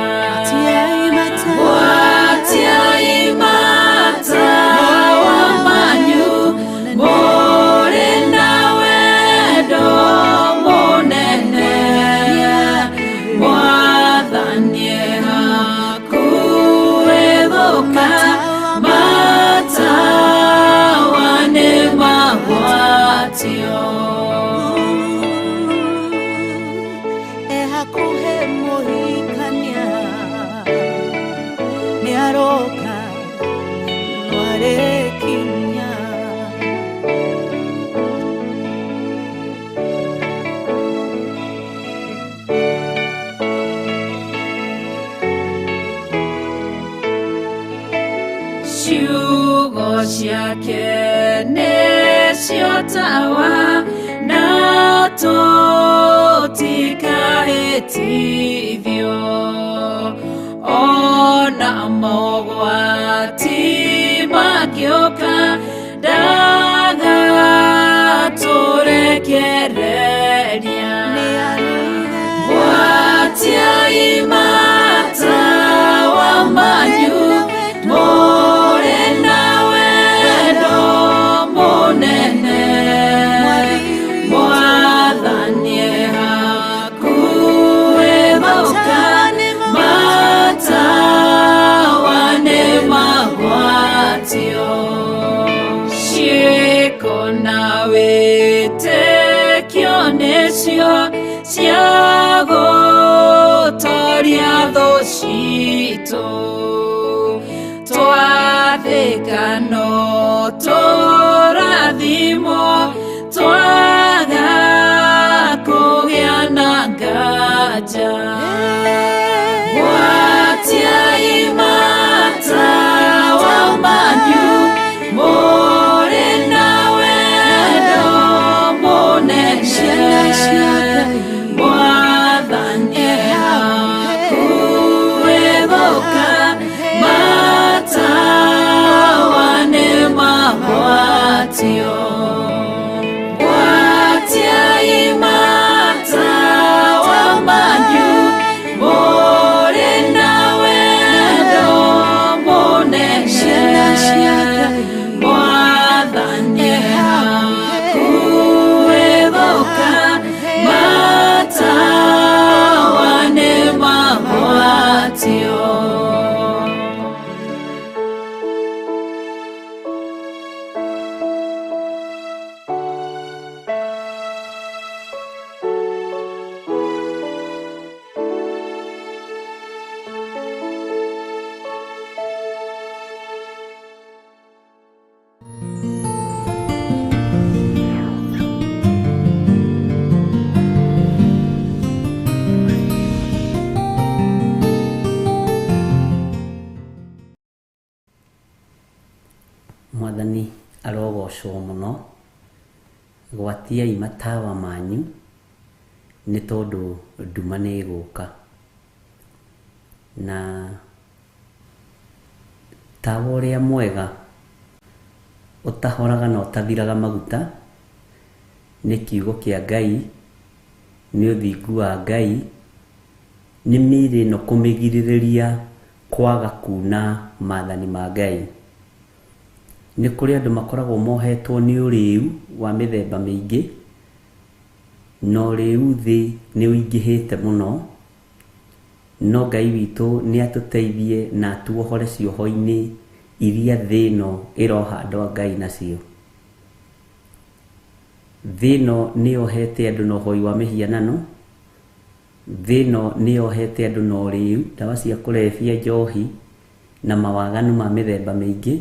Gwatiai matawa manyu mũrĩ na wendo mũnene, Mwathani hakuhĩ gũka, matawa nĩmagwatio. Hakuhĩ mũhikania nĩaroka no arĩkinya. Ciugo ciake nĩcio tawa na tũtikahĩtithio, ona mogwati mangĩũka ndagatũrekereria. Gwatiai matawa manyu mũrĩ na wendo wĩtĩkio nĩcio cia gũtoria thũ citũ twathĩka no tũrathimwo twaga kũgĩa na nganja gwatiai matawa manyu mũrĩ na wendo mũnene Mwathani hakuhĩ gũka matawa nĩmagwatio gwatiai matawa manyu mũrĩ na wendo mũnene Mwathani hakuhĩ gũka matawa nĩmagwatio. Mwathani arogocwo mũno. Gwatiai matawa manyu nĩ tondũ nduma nĩ ĩgũka. Na tawa ũrĩa mwega ũtahoraga na ũtathiraga maguta nĩ kiugo kĩa Ngai, nĩ ũthingu wa Ngai, nĩ mĩĩrĩ ĩno kũmĩgirĩrĩria kwaga kuna maathani ma Ngai. Nĩ kũrĩ andũ makoragwo mohetwo nĩ ũrĩu wa mĩthemba mĩingĩ, na ũrĩu thĩ nĩ ũingĩhĩte mũno, no Ngai witũ nĩ atũteithie na atuohore cioho-inĩ iria thĩ ĩno ĩroha andũ a Ngai nacio. Thĩ ĩno nĩ yohete andũ na ũhoi wa mĩhianano, thĩ ĩno nĩ yohete andũ na ũrĩu, ndawa cia kũrebia, njohi na mawaganu ma mĩthemba mĩingĩ,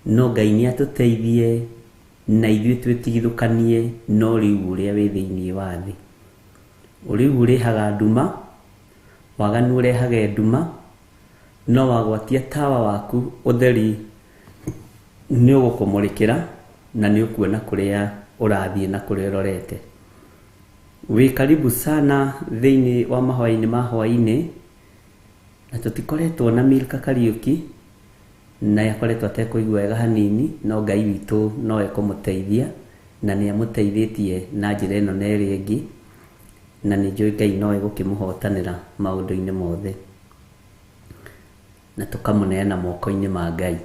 no Ngai nĩ atũteithie na ithuĩ twĩtigithũkanie na ũrĩu ũrĩa wĩ thĩinĩ wa thĩ. Ũrĩu ũrehaga nduma, waganu ũrehage nduma, no wagwatia tawa waku ũtheri nĩ ũgũkũmũrĩkĩra na nĩ ũkuona kũrĩa ũrathiĩ na kũrĩa ũrorete. Wĩ karibu sana thĩinĩ wa mahoya-inĩ ma hwaĩ-inĩ, na tũtikoretwo na Milka Kariũki, na akoretwo atekũigua wega hanini, no Ngai witũ no ekũmũteithia na nĩ amũteithĩtie na njĩra ĩno na ĩrĩa ĩngĩ, na nĩ njũĩ Ngai no egũkĩmũhotanĩra maũndũ-inĩ mothe, na tũkamũneana moko-inĩ ma Ngai.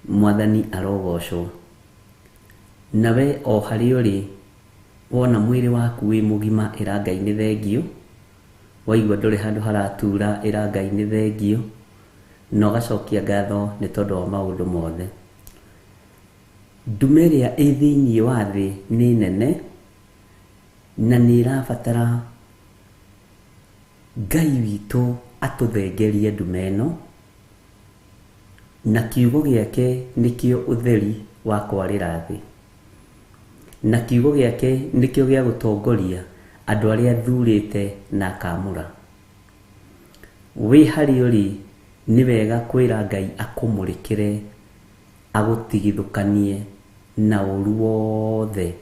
Mwathani arogocwo. Nawe o harĩa ũrĩ, wona mwĩrĩ waku wĩ mũgima ĩra Ngai nĩ thengio, waigua ndũrĩ handũ haratura ĩra Ngai nĩ thengio, na ũgacokia ngatho nĩ tondũ wa maũndũ mothe. Nduma ĩrĩa ĩ thĩinĩ wa thĩ nĩ nene na nĩ ĩrabatara Ngai witũ atũthengerie nduma ĩno, na kiugo gĩake nĩkĩo ũtheri wa kwarĩra thĩ, na kiugo gĩake nĩkĩo gĩa gũtongoria andũ arĩa athurĩte na akamũra. Wĩ harĩa ũrĩ nĩ wega kwĩra Ngai akũmũrĩkĩre, agũtigithũkanie na ũru wothe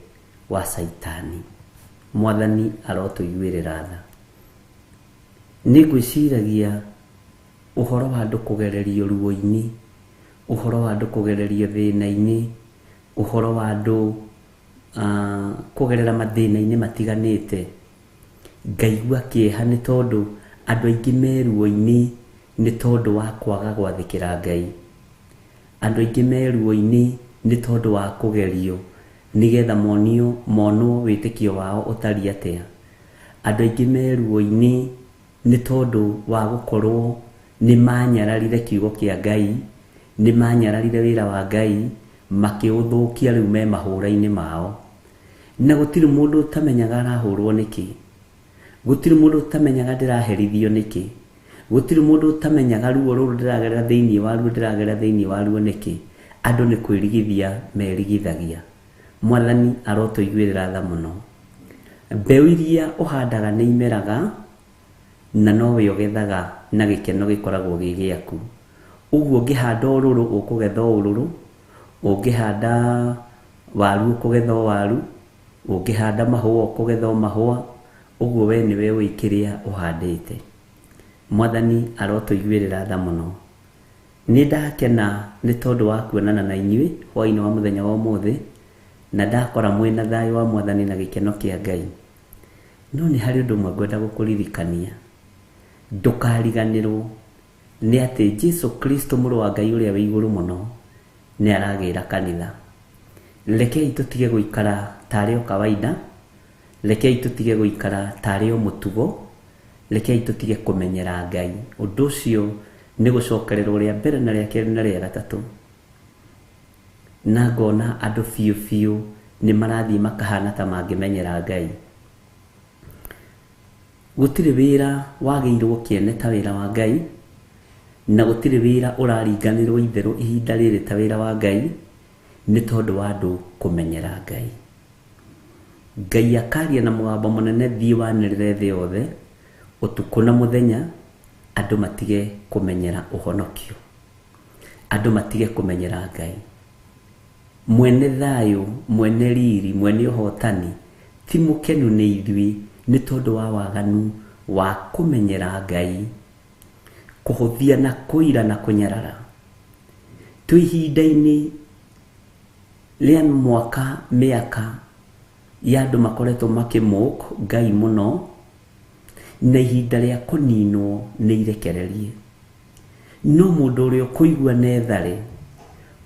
wa Caitani. Mwathani arotũiguĩrĩra tha. Nĩ ngwĩciragia ũhoro wa andũ kũgererio ruo-inĩ, ũhoro wa andũ kũgererio thĩna-inĩ, ũhoro wa andũ kũgerera mathĩna-inĩ matiganĩte. Ngaigua kĩeha nĩ tondũ andũ aingĩ me ruo-inĩ nĩ tondũ wa kwaga gwathĩkĩra Ngai. Andũ aingĩ me ruo-inĩ nĩ tondũ wa kũgerio nĩgetha monwo wĩtĩkio wao ũtariĩ atĩa. Andũ aingĩ me ruo-inĩ nĩ tondũ wa gũkorwo nĩ manyararire kiugo kĩa Ngai, nĩ manyararire wĩra wa Ngai, makĩũthũkia rĩu me mahũra-inĩ mao. Na gũtirĩ mũndũ ũtamenyaga arahũrwo nĩkĩ, gũtirĩ mũndũ ũtamenyaga ndĩraherithio nĩkĩ, gũtirĩ mũndũ ũtamenyaga ruo rũrũ ndĩragerera thĩinĩ wa ruo ndĩragerera thĩinĩ wa ruo nĩkĩ. Andũ nĩ kwĩrigithia merigithagia. Mwathani arotũiguĩrĩra tha mũno. Mbeũ iria ũhandaga nĩ imeraga na nowe ũgethaga na gĩkeno gĩkoragwo gĩ gĩaku. Ũguo ũngĩhanda ũrũrũ ũkũgetha ũrũrũ, ũngĩhanda waru ũkũgetha o waru, ũngĩhanda mahũa ũkũgetha o mahũa. Ũguo we nĩwe ũĩ kĩrĩa ũhandĩte. Mwathani arotũiguĩrĩra tha mũno. Nĩ ndakena nĩ tondũ wa kuonana na inyuĩ hwaĩ-inĩ wa mũthenya wa ũmũthĩ, na ndakora mwĩna thayũ wa Mwathani na gĩkeno kĩa Ngai. No nĩ harĩ ũndũ ũmwe ngwenda gũkũririkania. Ndũkariganĩrwo nĩ atĩ Jesu Kristo mũrũ wa Ngai ũrĩa wĩ igũrũ mũno nĩ aragĩra kanitha. Rekei tũtige gũikara tarĩ o kawaida, rekei tũtige gũikara tarĩ o mũtugo, rekei tũtige kũmenyera Ngai. Ũndũ ũcio nĩ gũcokererwo rĩa mbere na rĩa kerĩ na rĩa gatatũ. Na ngona andũ biũ biũ nĩ marathiĩ makahana ta mangĩmenyera Ngai. Gũtirĩ wĩra wagĩirwo kĩene ta wĩra wa Ngai, na gũtirĩ wĩra ũraringanĩrwo itherũ ihinda rĩrĩ ta wĩra wa Ngai, nĩ tondũ wa andũ kũmenyera Ngai. Ngai akaria na mũgambo mũnene, thiĩ wanĩrĩre thĩ yothe ũtukũ na mũthenya, andũ matige kũmenyera ũhonokio, andũ matige kũmenyera Ngai. Mwene thayũ, mwene riri, mwene ũhotani ti mũkenu nĩ ithuĩ nĩ tondũ wa waganu wa kũmenyera Ngai, kũhũthia na kũira na kũnyarara. Twĩ ihinda-inĩ rĩa mwaka mĩaka ya andũ makoretwo makĩmũk Ngai mũno, na ihinda rĩa kũninwo nĩ irekererie. No mũndũ ũrĩa ũkũigua nethare,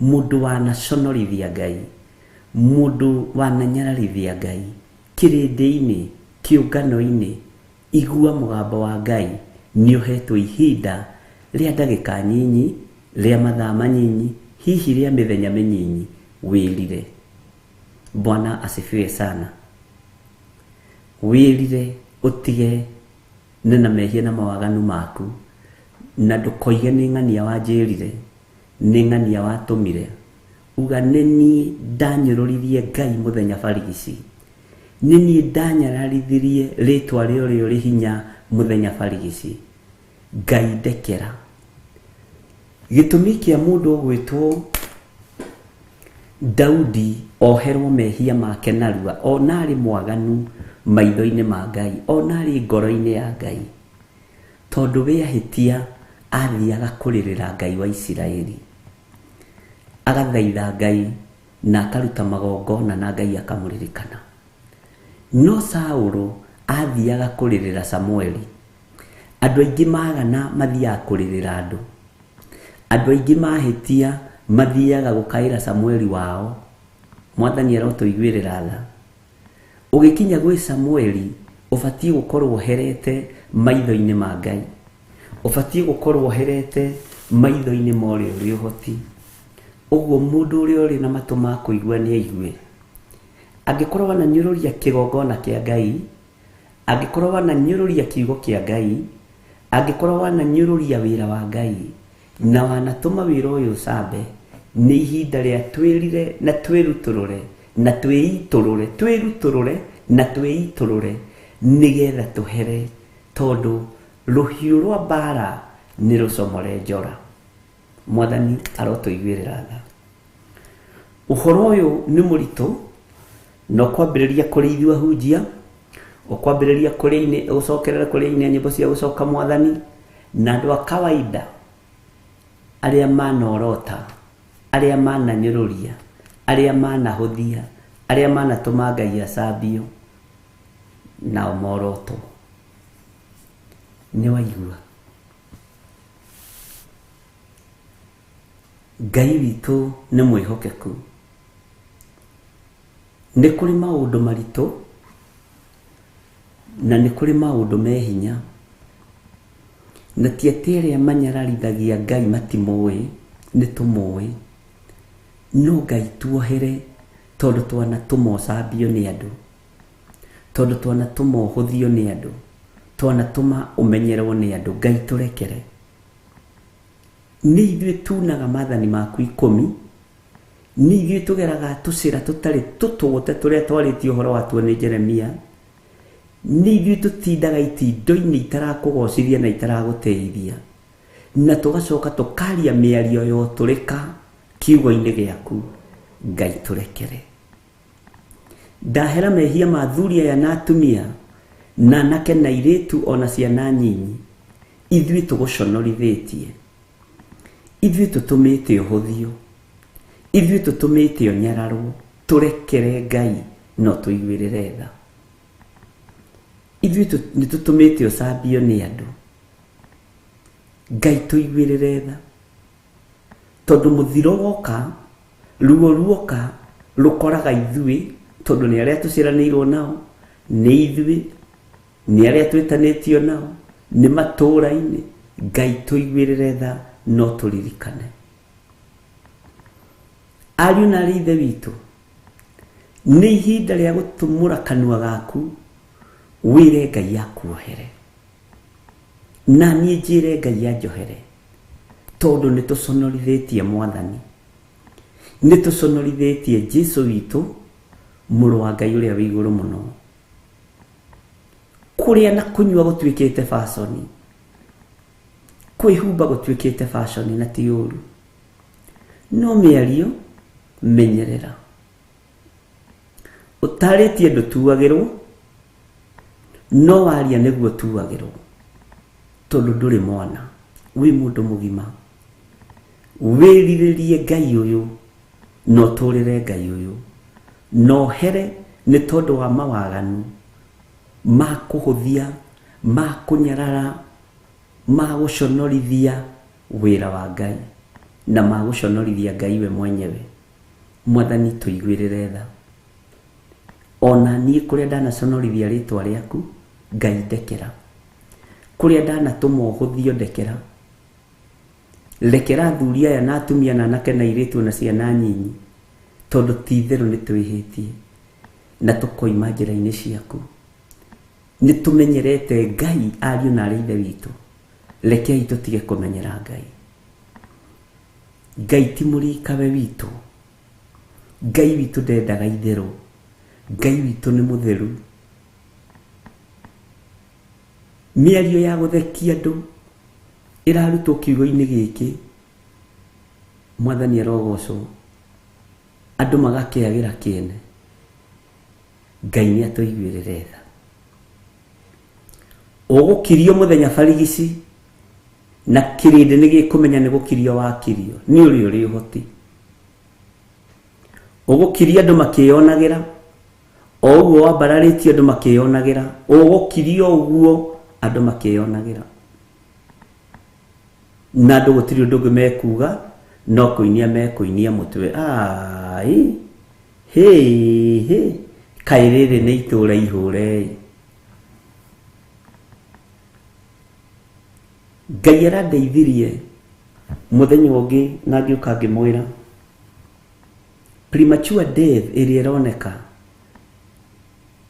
mũndũ wanaconorithia Ngai, mũndũ wananyararithia Ngai kĩrĩndĩ-inĩ, kĩũngano-inĩ, igua mũgambo wa Ngai. Nĩ ũhetwo ihinda rĩa ndagĩka nyinyi, rĩa mathaa manyinyi, hihi rĩa mĩthenya mĩnyinyi, wĩrire. Bwana asifiwe sana. Wĩrire ũtige nĩ na mehia na mawaganu maku, na ndũkoige nĩ ng'ania wanjĩrire, nĩ ng'ania watũmire. Uga nĩ niĩ ndanyũrũririe Ngai mũthenya barigici, nĩ niĩ ndanyararithirie rĩtwa rĩa ũrĩa ũrĩ hinya mũthenya barigici. Ngai ndekera. Gĩtũmi kĩa mũndũ ũgwĩtwo Daudi oherwo mehia make narua, ona arĩ mwaganu maitho-inĩ ma Ngai, ona arĩ ngoro-inĩ ya Ngai, tondũ we ahĩtia athiaga kũrĩrĩra Ngai wa Isiraeli, agathaitha Ngai na akaruta magongona na Ngai akamũririkana. No Saũlũ athiaga kũrĩrĩra Samueli. Andũ aingĩ magana mathiaga kũrĩrĩra andũ, andũ aingĩ mahĩtia mathiaga gũkaĩra Samueli wao. Mwathani arotũiguĩrĩra tha. Ũgĩkinya gwĩ Samueli ũbatiĩ gũkorwo ũherete maitho-inĩ ma Ngai, ũbatiĩ gũkorwo ũherete maitho-inĩ ma ũrĩa ũrĩ ũhoti. Ũguo mũndũ ũrĩa ũrĩ na matũ ma kũigua nĩ aigue. Angĩkorwo wananyũrũria kĩgongona kĩa Ngai, angĩkorwo wananyũrũria kiugo kĩa Ngai, angĩkorwo wananyũrũria wĩra wa Ngai, na wanatũma wĩra ũyũ ũcambe, nĩ ihinda rĩa twĩrire na twĩrutũrũre na twĩitũrũre, twĩrutũrũre na twĩitũrũre, nĩgetha tũhere, tondũ rũhiũ rwa mbara nĩ rũcomore njora. Mwathani arotũiguĩrĩra tha. Ũhoro ũyũ nĩ mũritũ, na ũkwambĩrĩria kũrĩ ithuĩ ahunjia, ũkwambĩrĩria kũrĩ gũcokerera kũrĩ aini a nyĩmbo cia gũcoka Mwathani, na andũ a kawaida arĩa manorota, arĩa mananyũrũria, arĩa manahũthia, arĩa manatũma Ngai acambio, nao morotwo. Nĩ waigua Ngai witũ nĩ mwĩhokeku. Nĩ kũrĩ maũndũ maritũ na nĩ kũrĩ maũndũ me hinya, na ti atĩ arĩa manyararithagia Ngai matimũĩ, nĩ tũmũĩ. No Ngai tuohere tondũ twanatũma ũcambio nĩ andũ, tondũ twanatũma ũhũthio nĩ andũ, twanatũma ũmenyerwo nĩ andũ. Ngai tũrekere. Nĩ ithuĩ tunaga maathani maku 10, nĩ ithuĩ tũgeraga tũcĩra tũtarĩ tũtũgũte tũrĩa twarĩtie ũhoro watuo nĩ Jeremia, nĩ ithuĩ tũtindaga itindo-inĩ itarakũgocithia na itaragũteithia, na tũgacoka tũkaria mĩario ya ũtũrĩka kiugo-inĩ gĩaku. Ngai tũrekere. Ndahera mehia ma athuri aya na atumia na anake na airĩtu ona ciana nyinyi, ithuĩ tũgũconorithĩtie, ithuĩ tũtũmĩte ũhũthio, ithuĩ tũtũmĩte ũnyararwo. Tũrekere Ngai no tũiguĩrĩre tha. Ithuĩ nĩ tũtũmĩte ũcambio nĩ andũ. Ngai tũiguĩrĩre tha, tondũ mũthiro woka, ruo ruoka rũkoraga ithuĩ, tondũ nĩ arĩa tũciaranĩirwo nao, nĩ ithuĩ, nĩ arĩa twĩtanĩtio nao, nĩ matũũra-inĩ. Ngai tũiguĩrĩre tha no tũririkane. Ariũ na aarĩ a Ithe witũ, nĩ ihinda rĩa gũtumũra kanua gaku wĩre Ngai akuohere, na niĩ njĩre Ngai anjohere, tondũ nĩ tũconorithĩtie Mwathani, nĩ tũconorithĩtie Jesũ witũ, mũrũ wa Ngai ũrĩa wĩ igũrũ mũno. Kũrĩa na kũnyua gũtuĩkĩte baconi, kwĩhumba gũtuĩkĩte baconi, na ti ũru, no mĩario menyerera. Ũtarĩtie ndũtuagĩrwo, no waria nĩguo ũtuagĩrwo, tondũ ndũrĩ mwana, wĩ mũndũ mũgima. Wĩrirĩrie Ngai ũyũ na ũtũrĩre Ngai ũyũ, na ũhere nĩ tondũ wa mawaganu ma kũhũthia, ma kũnyarara, ma gũconorithia wĩra wa Ngai, na ma gũconorithia Ngai we mwenyewe. Mwathani tũiguĩrĩre tha. Ona niĩ kũrĩa ndanaconorithia rĩtwa rĩaku, Ngai ndekera. Kũrĩa ndanatũma ũhũthio, ndekera. Rekera athuri aya na atumia na anake na airĩtu na ciana nyinyi, tondũ ti itherũ nĩ twĩhĩtie na tũkoima njĩra-inĩ ciaku. Nĩ tũmenyerete Ngai, ariũ na aarĩ a Ithe witũ. Rekei tũtige kũmenyera Ngai. Ngai ti mũrikawe witũ. Ngai witũ ndendaga itherũ. Ngai witũ nĩ mũtheru. Mĩario ya gũthekia andũ ĩrarutwo kiugo-inĩ gĩkĩ. Mwathani arogocwo. Andũ magakĩagĩra kĩene. Ngai nĩ atũiguĩrĩre tha. Ũgũkirio mũthenya barigici, na kĩrĩndĩ nĩ gĩkũmenya nĩ gũkirio wakirio, nĩ ũrĩa ũrĩ ũhoti. Ũgũkiria andũ makĩyonagĩra, o ũguo wambararĩtie andũ makĩyonagĩra, ũgũkirio ũguo andũ makĩyonagĩra. Na andũ gũtirĩ ũndũ ũngĩ mekuga, no kũinia mekũinia mũtwe. Ai, hĩ, hĩ, kaĩ rĩrĩ nĩ itũũra ihũre. Ngai arandeithirie mũthenya ũngĩ na ngĩũka ngĩmwĩra premature death ĩrĩa ĩroneka,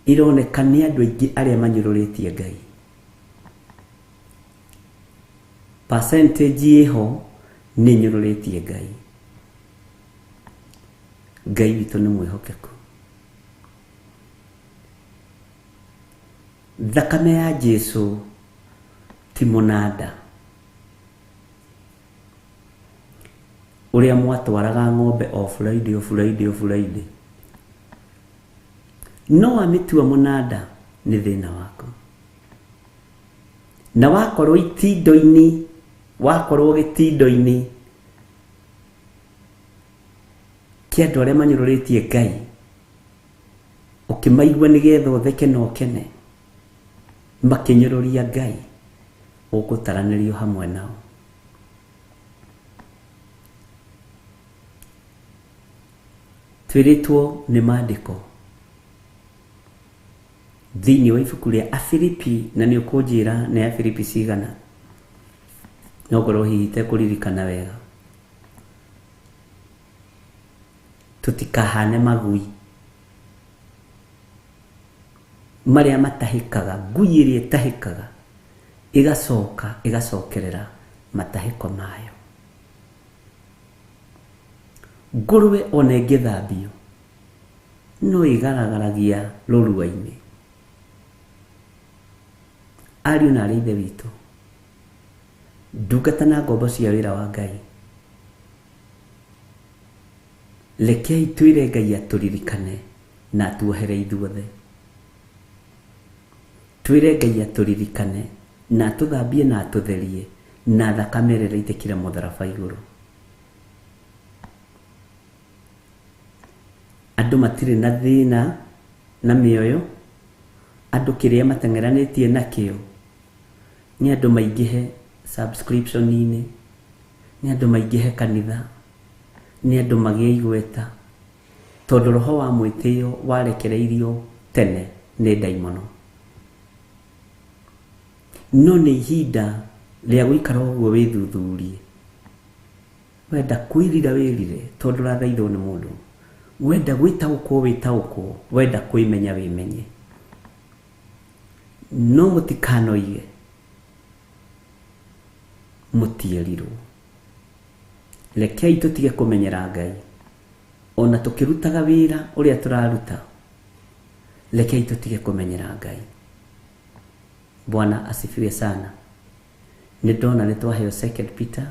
ĩroneka nĩ andũ aingĩ arĩa manyũrũrĩtie Ngai. Percentage ĩho nĩ nyũrũrĩtie Ngai. Ngai witũ nĩ mwĩhokeku. Thakame ya Jesu ti mũnanda ũrĩa mwatwaraga ng'ombe o Friday, o Friday, o Friday. No wamĩtua mũnanda nĩ thĩna waku. Na wakorwo itindo-inĩ, wakorwo gĩtindo-inĩ kĩa andũ arĩa manyũrũrĩtie Ngai, ũkĩmaigua nĩgetha ũtheke na ũkene, makĩnyũrũria Ngai, ũgũtaranĩrio hamwe nao. Twĩrĩtwo nĩ maandĩko thĩinĩ wa ibuku rĩa Afilipi, na nĩ ũkũnjĩra nĩ Afilipi cigana, no ngorwo hihi itekũririkana wega. Tũtikahane magui marĩa matahĩkaga, ngui ĩrĩa ĩtahĩkaga ĩgacoka ĩgacokerera matahĩko mayo. Ngũrwe ona ĩngĩthambio no ĩgaragaragia rũrua-inĩ. Ariũ na arĩ ithe witũ, ndungata na ngombo cia wĩra wa Ngai, rekei twĩre Ngai atũririkane na atuohere ithuothe. Twĩre Ngai atũririkane na atũthambie na atũtherie na thakame ĩrĩa ĩraitĩkire mũtharaba igũrũ. Andũ matirĩ na thĩna na mĩoyo, andũ kĩrĩa mateng'eranĩtie nakĩo nĩ andũ maingĩhe subscription-inĩ, nĩ andũ maingĩhe kanitha, nĩ andũ magĩe igweta, tondũ roho wa mwĩtĩo warekereirio tene nĩ ndaimono. No nĩ ihinda rĩa gũikara ũguo wĩthuthurie. Wenda kwĩrira wĩrire tondũ ũrathaithwo nĩ mũndũ, wenda gwĩtaũkwo wĩtaũkwo, wenda kwĩmenya wĩmenye. No mũtikanoige mũtierirwo. Rekei tũtige kũmenyera Ngai ona tũkĩrutaga wĩra ũrĩa tũraruta. Rekei tũtige kũmenyera Ngai. Bwana asifiwe sana. Nĩ ndona nĩ twaheo 2 Peter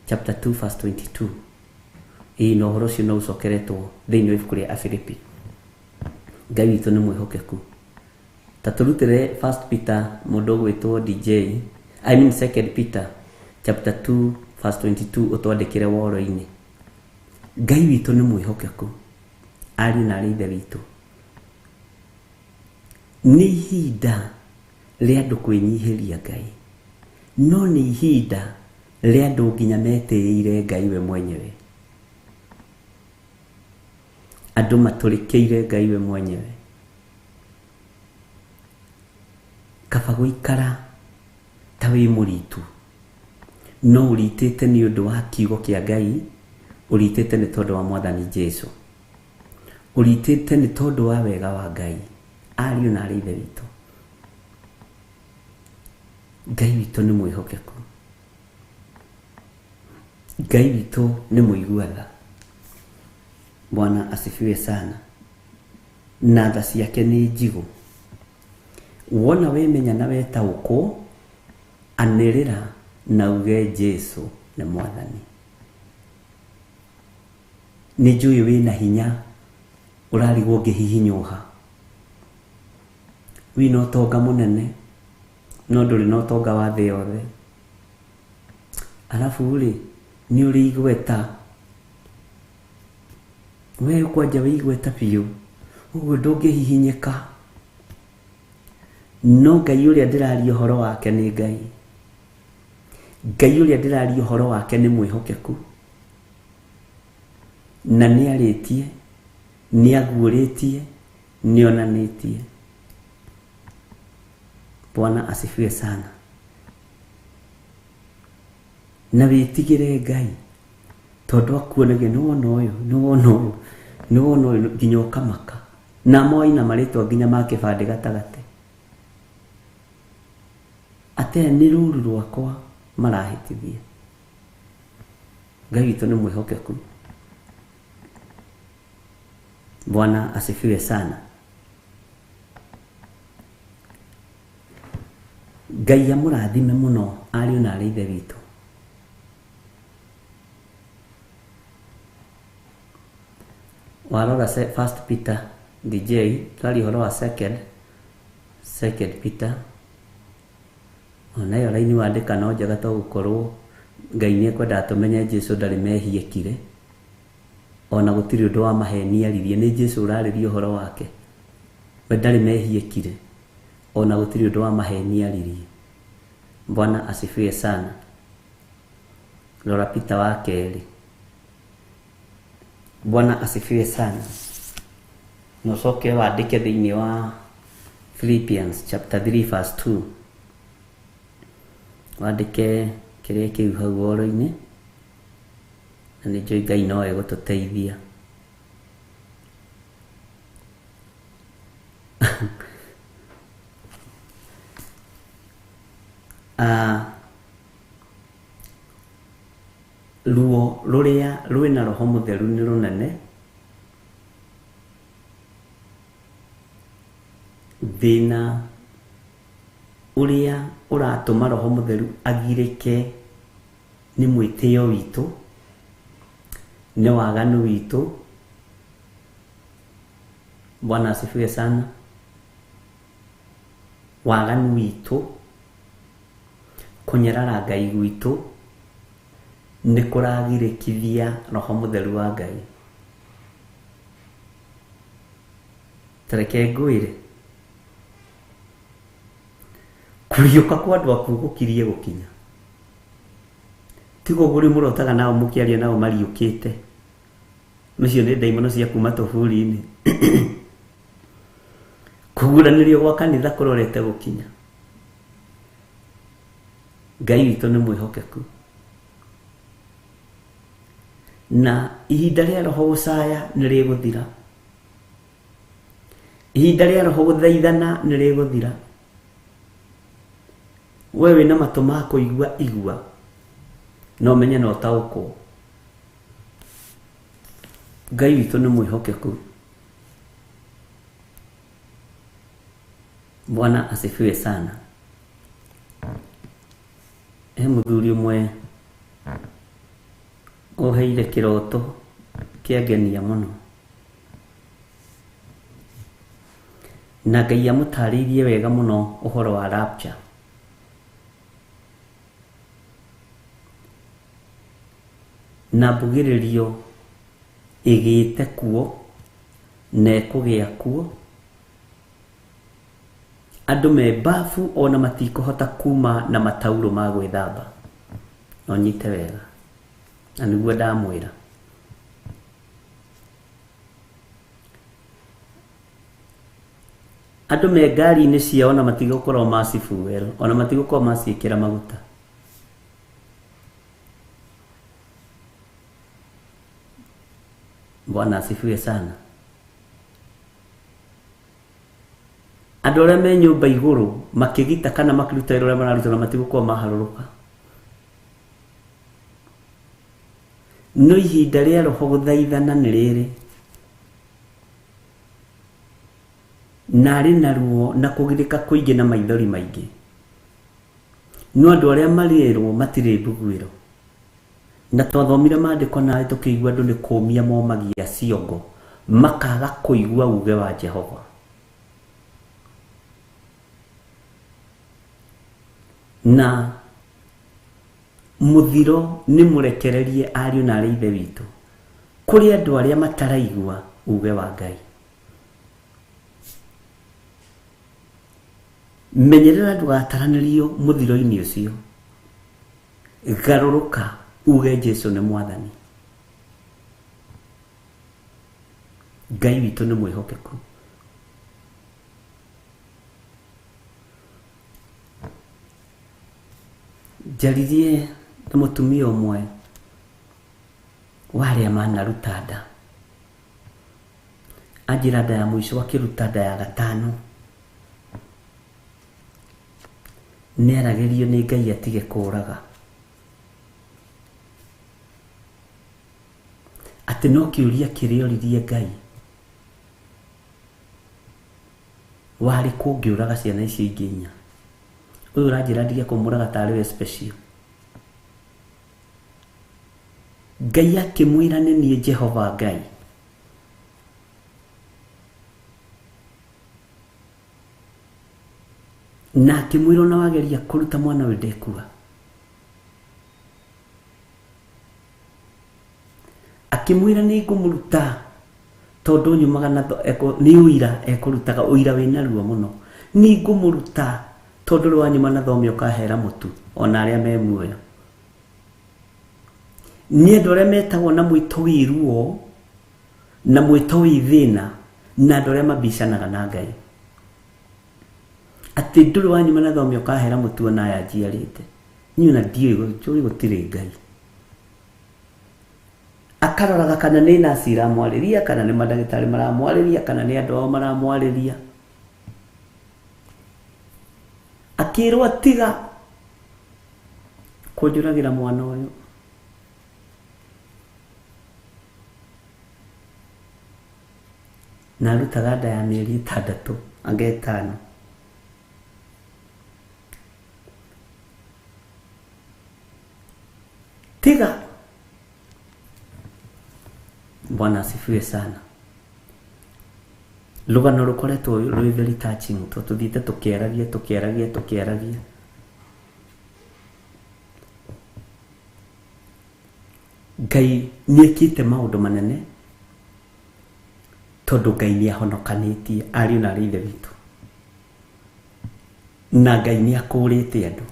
chapter 2 verse 22. Ĩĩ na ũhoro ũcio no ũcokeretwo thĩinĩ wa ibuku rĩa Afilipi. Ngai witũ nĩ mwĩhokeku. Ta tũrutĩre 1 Peter mũndũ ũgwĩtwo DJ, I mean 2 Peter chapter 2 verse 22 ũtwandĩkĩre woro-inĩ. Ngai witũ nĩ mwĩhokeku, ariũ na arĩ ithe witũ. Nĩ ihinda rĩa andũ kwĩnyihĩria Ngai, no nĩ ihinda rĩa andũ nginya metĩĩire Ngai we mwenyewe. Andũ matũrĩkĩire Ngai we mwenyewe. Kaba gũikara ta wĩ mũritu, no ũritĩte nĩ ũndũ wa kiugo kĩa Ngai, ũritĩte nĩ tondũ wa Mwathani Jesu, ũritĩte nĩ tondũ wa wega wa Ngai. Ariũ na arĩ ithe witũ, Ngai witũ nĩ mwĩhokeku, Ngai witũ nĩ mũigua tha. Bwana asifiwe sana. Na tha ciake nĩ njigũ. Wona wemenya na wetaũkwo, anĩrĩra na uge Jesu nĩ Mwathani. Nĩ njũĩ wĩna hinya ũrarigwo ũngĩhihinywo ha. Wĩna ũtonga mũnene no ndũrĩ na ũtonga wa thĩ yothe. Arabu rĩ, nĩ ũrĩ igweta, we kwanja wĩ igweta biũ, ũguo ndũngĩhihinyĩka. No Ngai ũrĩa ndĩraria ũhoro wake nĩ Ngai. Ngai ũrĩa ndĩraria ũhoro wake nĩ mwĩhokeku, na nĩ arĩtie, nĩ aguũrĩtie, nĩ onanĩtie. Bwana asifiwe sana. Na wĩtigĩre Ngai tondũ akuonagia nĩ wona ũyũ, nĩ wona ũyũ, nĩ wona ũyũ nginya ũkamaka. Na moina marĩtwa nginya ma kĩbandĩ gatagatĩ. Atĩ aya nĩ rũru rwakwa marahĩtithia. Ngai witũ nĩ mwĩhokeku. Bwana asifiwe sana. Ngai amũrathime mũno ariũ na arĩ ithe witũ. Warora 1 Peter DJ, twaria ũhoro wa 2 Peter. Ona ĩyo raini wandĩka no njega to gũkorwo Ngai nĩ ekwendaga tũmenye Jesu ndarĩ mehia ekire, ona gũtirĩ ũndũ wa maheni aririe. Nĩ Jesu ũrarĩria ũhoro wake, we ndarĩ mehia ekire, ona gũtirĩ ũndũ wa maheni aririe. Bwana asifiwe sana. Rora Peter wa kerĩ. Bwana asifiwe sana. Na ũcoke wandĩke thĩinĩ wa Philippians chapter 3 verse 2. Wandĩke kĩrĩa kĩu hau woro-inĩ, na nĩ njũĩ Ngai no egũtũteithia. Rũrĩa rwĩna roho mũtheru nĩ rũnene. Thĩna ũrĩa ũratũma roho mũtheru agirĩke nĩ mwĩtĩo witũ, nĩ waganu witũ. Bwana asifiwe sana. Waganu witũ, kũnyarara Ngai gwitũ nĩ kũragirĩkithia roho mũtheru wa Ngai. Tareke ngwĩre, kũriũka kwa andũ akuũ gũkirie gũkinya. Tiga ũguo rĩu mũrotaga nao mũkĩaria nao mariũkĩte. Macio nĩ ndaimono cia kuma tũburi-inĩ. Kũguranĩrio gwa kanitha kũrorete gũkinya. Ngai witũ nĩ mwĩhokeku. Na ihinda rĩa roho gũcaya nĩ rĩgũthira. Ihinda rĩa roho gũthaithana nĩ rĩgũthira. We wĩna matũ ma kũigua igua, no menye na ũtaũkwo. Ngai witũ nĩ mwĩhokeku. Bwana asifiwe sana. He mũthuri ũmwe ũheire kĩroto kĩangenia mũno, na Ngai amũtarĩirie wega mũno ũhoro wa rapture. Na mbugĩrĩrio ĩgĩte kuo na ĩkũgĩa kuo. Andũ me bafu ona matikũhota kuma na matauro ma gwĩthamba. No nyite wega, na nĩguo ndamwĩra. Andũ me ngari-inĩ ciao na matigũkorwo macifuel, ona matigũkorwo maciĩkĩra maguta. Bwana asifiwe sana. Andũ arĩa me nyũmba igũrũ makĩgita kana makĩruta wĩra ũrĩa mararuta na matigũkorwo maharũrũka. No ihinda rĩa roho gũthaithana nĩ rĩrĩ, na arĩ na ruo na kũgirĩka kũingĩ na maithori maingĩ. No andũ arĩa marĩrwo matirĩ mbuguĩro. Na twathomire maandĩko nawe tũkĩigua andũ nĩ kũmia momagia ciongo, makaga kũigua uge wa Jehova. Na mũthiro nĩ mũrekererie ariũ na arĩ ithe witũ kũrĩ andũ arĩa mataraigua uge wa Ngai. Menyerera ndũgataranĩrio mũthiro-inĩ ũcio. Garũrũka uge Jesu nĩ mwathani. Ngai witũ nĩ mwĩhokeku. Njaririe na mũtumia ũmwe wa arĩa manaruta nda. Anjĩra nda ya mũico akĩruta nda ya gatano. Nĩaragĩrio nĩ Ngai atige kũũraga. Atĩ no kĩũria kĩrĩa oririe Ngai, warĩ kũngĩũraga ciana icio ingĩ inya. Ũyũ ũranjĩra ndige kũmũraga tarĩ we special. Ngai akĩmwĩra nĩ niĩ Jehova Ngai. Na akĩmwĩra ona wageria kũruta mwana ũyũ ndekua. Akĩmwĩra nĩ ngũmũruta tondũ nyumaga na nĩ ũira ekũrutaga ũira wĩna ruo mũno. Nĩ ngũmũruta tondũ rwa nyuma na thome ũkahera mũtu ona arĩa me muoyo. Nĩ andũ arĩa metagwo na mwĩto wĩ ruo na mwĩto wĩ thĩna na andũ arĩa mabicanaga na Ngai. Atĩ ndũrĩ wa nyuma na thome ũkahera mũtu ona aya njiarĩte. Niĩ ona ndiũĩ gũtirĩ Ngai. Akaroraga kana nĩ nurse iramwarĩria, kana nĩ mandagĩtarĩ maramwarĩria, kana nĩ andũ ao maramwarĩria. Akĩrwo tiga kũnjũragĩra mwana ũyũ. Na arutaga nda ya mĩeri 6 anga 5. Tiga. Bwana asifiwe sana. Rũgano rũkoretwo rwĩ very touching tondũ tũthiĩte tũkĩaragia tũkĩaragia tũkĩaragia. Ngai nĩekĩte maũndũ manene tondũ Ngai nĩahonokanĩtie ariũ na aarĩ a Ithe witũ, na Ngai nĩakũrĩte andũ.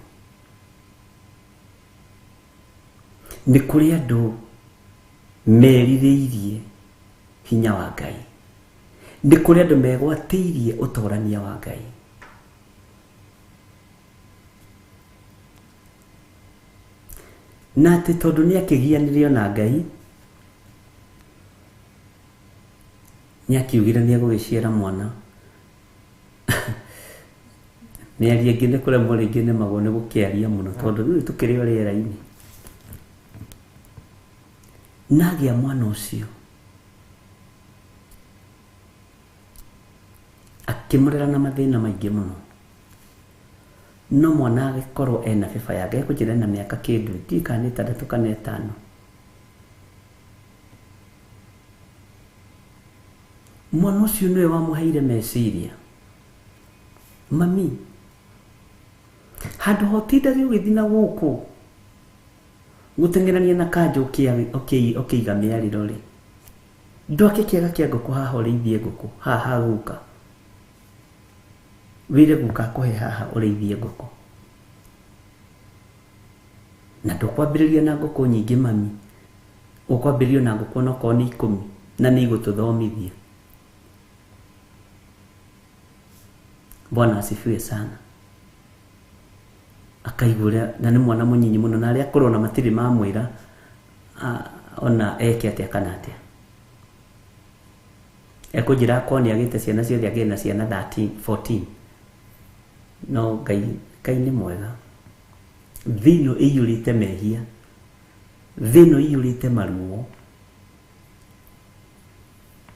Nĩ kũrĩ andũ merirĩirie hinya wa Ngai, nĩ kũrĩ andũ megwatĩirie ũtorania wa Ngai. Na atĩ tondũ nĩakĩgianirio na Ngai, nĩakiugire nĩegũgĩciara mwana. Mĩario ĩngĩ nĩ kũremwo rĩngĩ nĩmagwo nĩ gũkĩaria mũno tondũ rĩu tũkĩrĩ o rĩera-inĩ. Na agĩa mwana ũcio akĩmũrera na mathĩna maingĩ mũno, no mwana agĩkorwo ena beba yake, ekũnjĩra ena mĩaka kĩndũ ndiũĩ kana nĩ 6 kana 5. Mwana ũcio nĩwe wamũheire meciria, mami, handũ ha ũtindage ũgĩthiĩ na gũkũ gũteng'erania na kanjũ ũkĩiga mĩarĩro rĩ, ndwake kĩaga kĩa ngũkũ haha ũrĩithie ngũkũ haha guka, wĩre guka akũhe haha ũrĩithie ngũkũ, na ndũkwambĩrĩria na ngũkũ nyingĩ mami, ũkwambĩrĩria na ngũkũ onokorwo nĩ 10 na nĩ igũtũthomithia. Bwana asifiwe sana. Akaigua ũrĩa, na nĩ mwana mũnyinyi mũno, na arĩa akũrũ ona matirĩ mamwĩra ona eke atĩa kana atĩa. Ekũnjĩra akorwo nĩagĩte ciana ciothe agĩe na ciana 13, 14. No Ngai nĩ mwega. Thĩ ĩno ĩiyũrĩte mehia, thĩ ĩno ĩiyũrĩte maruo.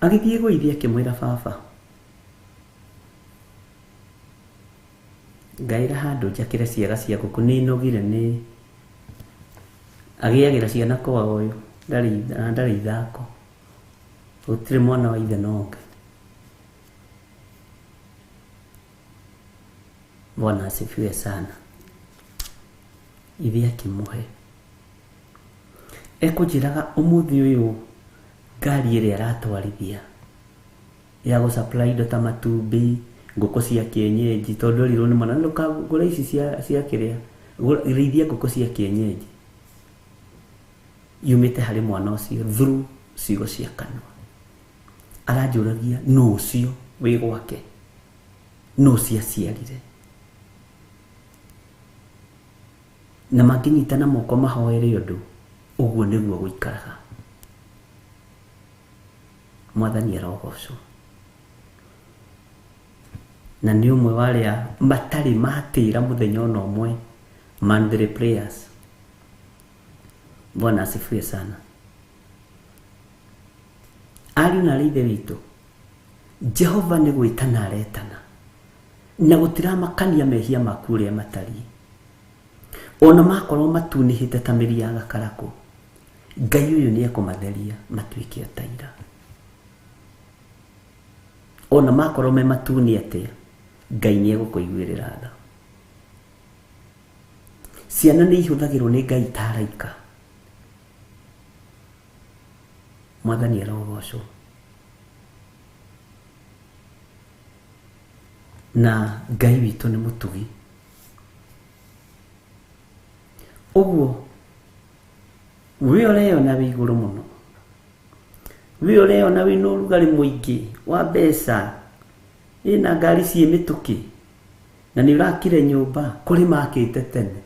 Agĩthiĩ gwa ithe akĩmwĩra, baba, ngaĩra handũ njakĩre ciaga cia ngũkũ, nĩ nogire nĩ agĩagĩra ciana kwa ũyũ, ndarĩ ithako, gũtirĩ mwana wa ithe na ũngĩ. Bwana asifiwe sana. Ithe akĩmũhe. Ekũnjĩraga ũmũthĩ ũyũ ngari ĩrĩa aratwarithia ya gũ supply indo ta matumbĩ, ngũkũ cia kienyeji, tondũ erirwo nĩ mwana ndũkagũre ici cia kĩrĩa, rĩithia ngũkũ cia kienyeji, yumĩte harĩ mwana ũcio through ciugo cia kanua. Aranjũragia nũ ũcio wĩ gwake, nũ ũcio aciarire, na mangĩnyitana moko mahoere ũndũ, ũguo nĩguo gũikaraga. Mwathani arogocwo. Na nĩ ũmwe wa arĩa matarĩ matĩra mũthenya ona ũmwe monthly prayers. Bwana asifiwe sana. Ariũ na aarĩ a Ithe witũ, Jehova nĩ gwĩtana aretana, na gũtiramakania mehia maku ũrĩa matariĩ, ona makorwo matunĩhĩte ta mĩri ya gakarakũ, Ngai ũyũ nĩekũmatheria matuĩke o ta ira. Ona makorwo me matune atĩa, Ngai nĩegũkũiguĩrĩra tha. Ciana nĩ ihũthagĩrwo nĩ Ngai ta araika. Mwathani arogocwo. Na Ngai witũ nĩ mũtugi. Ũguo we ũreyona wĩ igũrũ mũno, we ũreyona wĩna ũrugarĩ mũingĩ wa mbeca, ĩna ngari ciĩ mĩtũkĩ, na nĩ ũrakire nyũmba kũrĩ makĩte tene,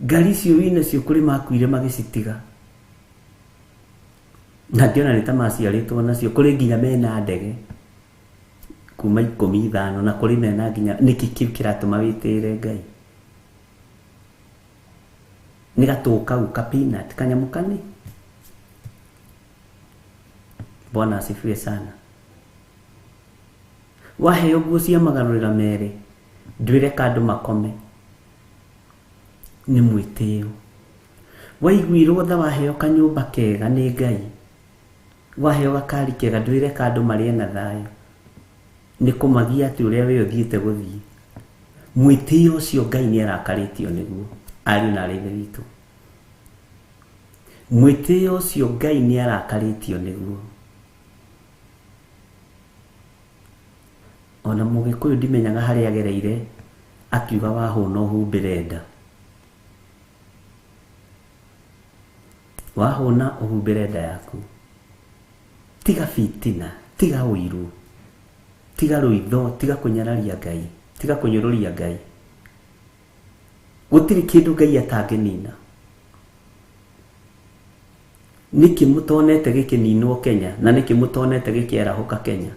ngari icio wĩnacio kũrĩ makuire magĩcitiga, na ngĩona nĩ ta maciarĩtwo nacio, kũrĩ nginya mena ndege kuma 15, na kũrĩ mena nginya. Nĩkĩ kĩu kĩratũma wĩtĩĩre Ngai? Nĩ gatũũ kau ka peanut kanyamũ kani. Bwana asifiwe sana. Waheo nguo cia magarũrĩra merĩ ndwĩreka andũ makome, nĩ mwĩtĩo. Waiguirwo tha waheo kanyũmba kega nĩ Ngai, waheo gakari kega ndwĩreka andũ marĩe na thayũ, nĩ kũmagia atĩ ũrĩa we ũthiĩte gũthiĩ. Mwĩtĩo ũcio Ngai nĩ arakarĩtio nĩguo, ariũ na arĩ ithe witũ. Mwĩtĩo ũcio Ngai nĩ arakarĩtio nĩguo. Ona Mũgĩkũyũ ndimenyaga harĩa agereire akiuga wahũna ũhumbĩre nda. Wahũna ũhumbĩre nda yaku. Tiga fitina, tiga ũiru, tiga rũitho, tiga kũnyararia Ngai, tiga kũnyũrũria Ngai. Gũtirĩ kĩndũ Ngai atangĩnina. Nĩkĩ mũtonete gĩkĩninwo Kenya na nĩkĩ mũtonete gĩkĩarahũka Kenya?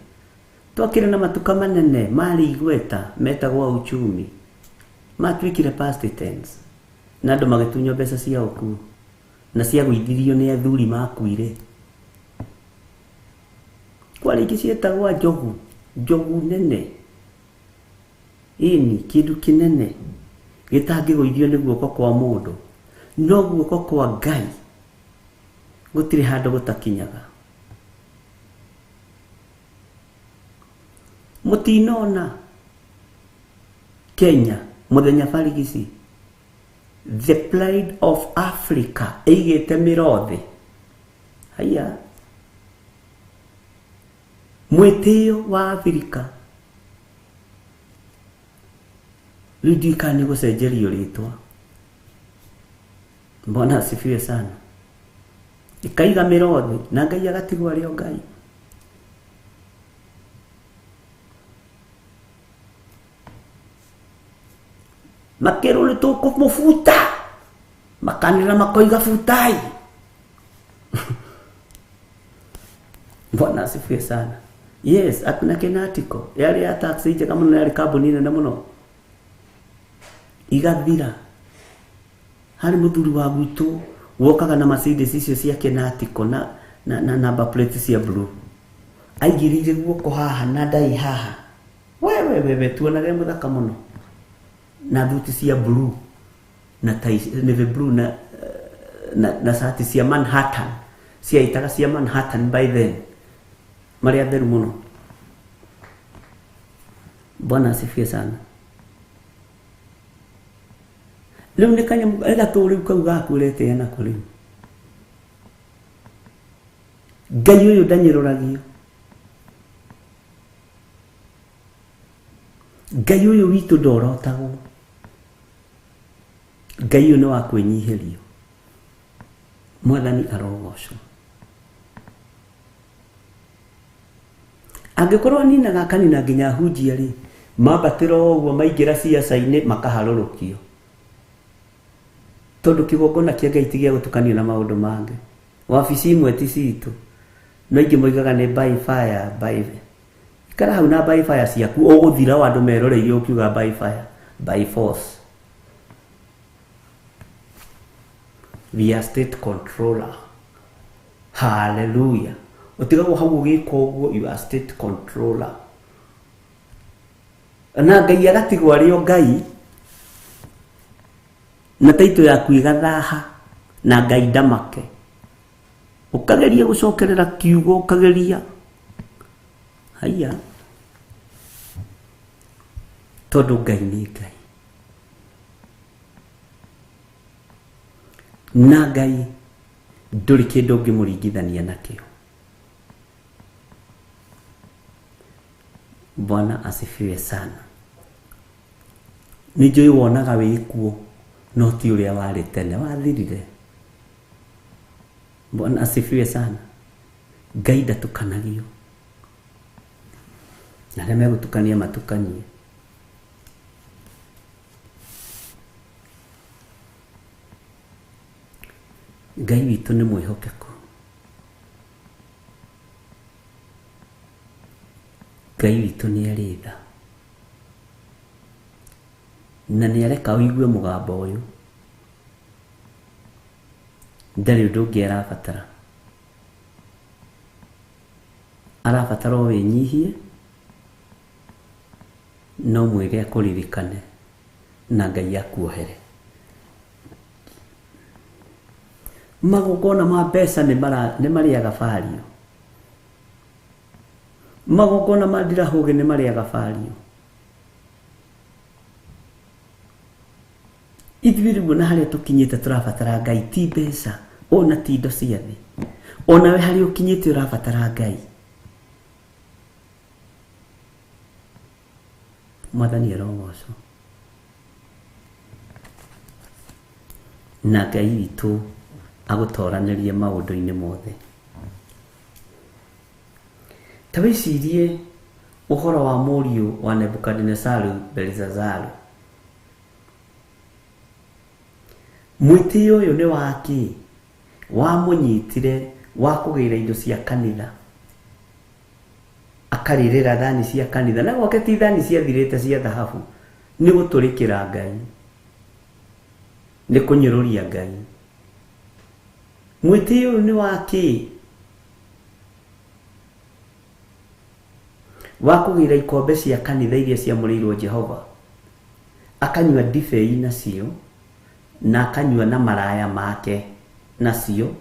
Twakĩrĩ na matuka manene marĩ igweta metagwo uchumi, matuĩkire past tense na andũ magĩtunywo mbeca cia ũkuo na ciagũithirio nĩ athuri makuire. Kwarĩ ingĩ cietagwo njogu, njogu nene, ĩni kĩndũ kĩnene gĩtangĩgũithio nĩ guoko kwa mũndũ, no guoko kwa Ngai gũtirĩ handũ gũtakinyaga. Mũtinona Kenya mũthenya barigici, the pride of Africa ĩigĩte mĩro thĩ. Haiya, mwĩtĩo wa Afrika rĩu ndiũĩ kana nĩ gũcenjerio rĩtwa. Bwana asifiwe sana. Ĩkaiga mĩro thĩ na Ngai agatigwo arĩ o Ngai. Makĩrwo nĩ tũkũmũbuta, makanĩra makoiga butai. Bwana asifiwe sana. Yes, akina Kenatiko yarĩ ya taxi njega mũno, yarĩ kambuni nene mũno, igathira. Harĩ mũthuri wa gwitũ wokaga na Mercedes icio cia Kenatiko na na number plate cia blue, aigĩrĩire guoko haha na ndai haha, wewe wewe, tuonage mũthaka mũno, na thuti cia blue na tai navy blue na na sati cia Manhattan, ciaitaga cia Manhattan by then, marĩ atheru mũno. Bwana asifiwe sana. Rĩu nĩ kanyamũ gatũ rĩu kau gaku ũretĩĩa nako rĩu. Ngai ũyũ ndanyũrũragio. Ngai ũyũ witũ ndorotagwo. Ngai ũyũ nĩ wa kwĩnyihĩrio. Mwathani arogocwo. Angĩkorwo aninaga akanina nginya hunjia rĩ, mambatĩra ũguo maingĩra ciaca-inĩ makaharũrũkio. Tondũ kĩgongona kĩa Ngai ti gĩa gũtukanio na maũndũ mangĩ. Wabici imwe ti citũ, no ingĩ moigaga nĩ by fire, by ikara hau na by fire ciaku, ũgũthira o andũ meroreire ũkiuga by fire, by force. We are state controller. Hallelujah. Ũtigagwo hau ũgĩka ũguo, you are state controller. Na Ngai agatigwo arĩ o Ngai, na taitũ yaku ĩgathaha, na Ngai ndamake. Ũkageria gũcokerera kiugo, ũkageria. Haiya. Tondũ Ngai nĩ Ngai. Na Ngai ndũrĩ kĩndũ ũngĩmũringithania nakĩo. Bwana asifiwe sana. Nĩ njũĩ wonaga wĩkuo, no ti ũrĩa warĩ tene, wathirire. Bwana asifiwe sana. Ngai ndatukanagio. Na arĩa megũtukania matukanie. Ngai witũ nĩ mwĩhokeku. Ngai witũ nĩ arĩ tha. Na nĩ areka ũigue mũgambo ũyũ. Ndarĩ ũndũ ũngĩ arabatara. Arabatara o wĩnyihie, No mwĩre akũririkane na Ngai akuohere. Magongona ma mbeca nĩ marĩaga bario. Magongona ma ndirahũgĩ nĩ marĩaga bario. Ithuĩ rĩu ona harĩa tũkinyĩte tũrabatara Ngai ti mbeca ona ti indo cia thĩ. Onawe harĩa ũkinyĩte ũrabatara Ngai. Mwathani arogocwo. Na Ngai witũ agũtoranĩrie maũndũ-inĩ mothe. Ta wĩcirie ũhoro wa mũriũ wa Nebukadinezaru Belizazaru. Mwĩtĩo ũyũ nĩ wa kĩ? Wamũnyitire wa kũgĩra indo cia kanitha. Akarĩrĩra thani cia kanitha. Na gwake ti thani ciathirĩte cia thahabu. Nĩ gũtũrĩkĩra Ngai. Nĩ kũnyũrũria Ngai. Mwĩtĩo ũyũ nĩ wa kĩ? Wa kũgĩra ikombe cia kanitha iria ciamũrĩirwo Jehova. Akanyua ndibei nacio na akanyua na maraya make nacio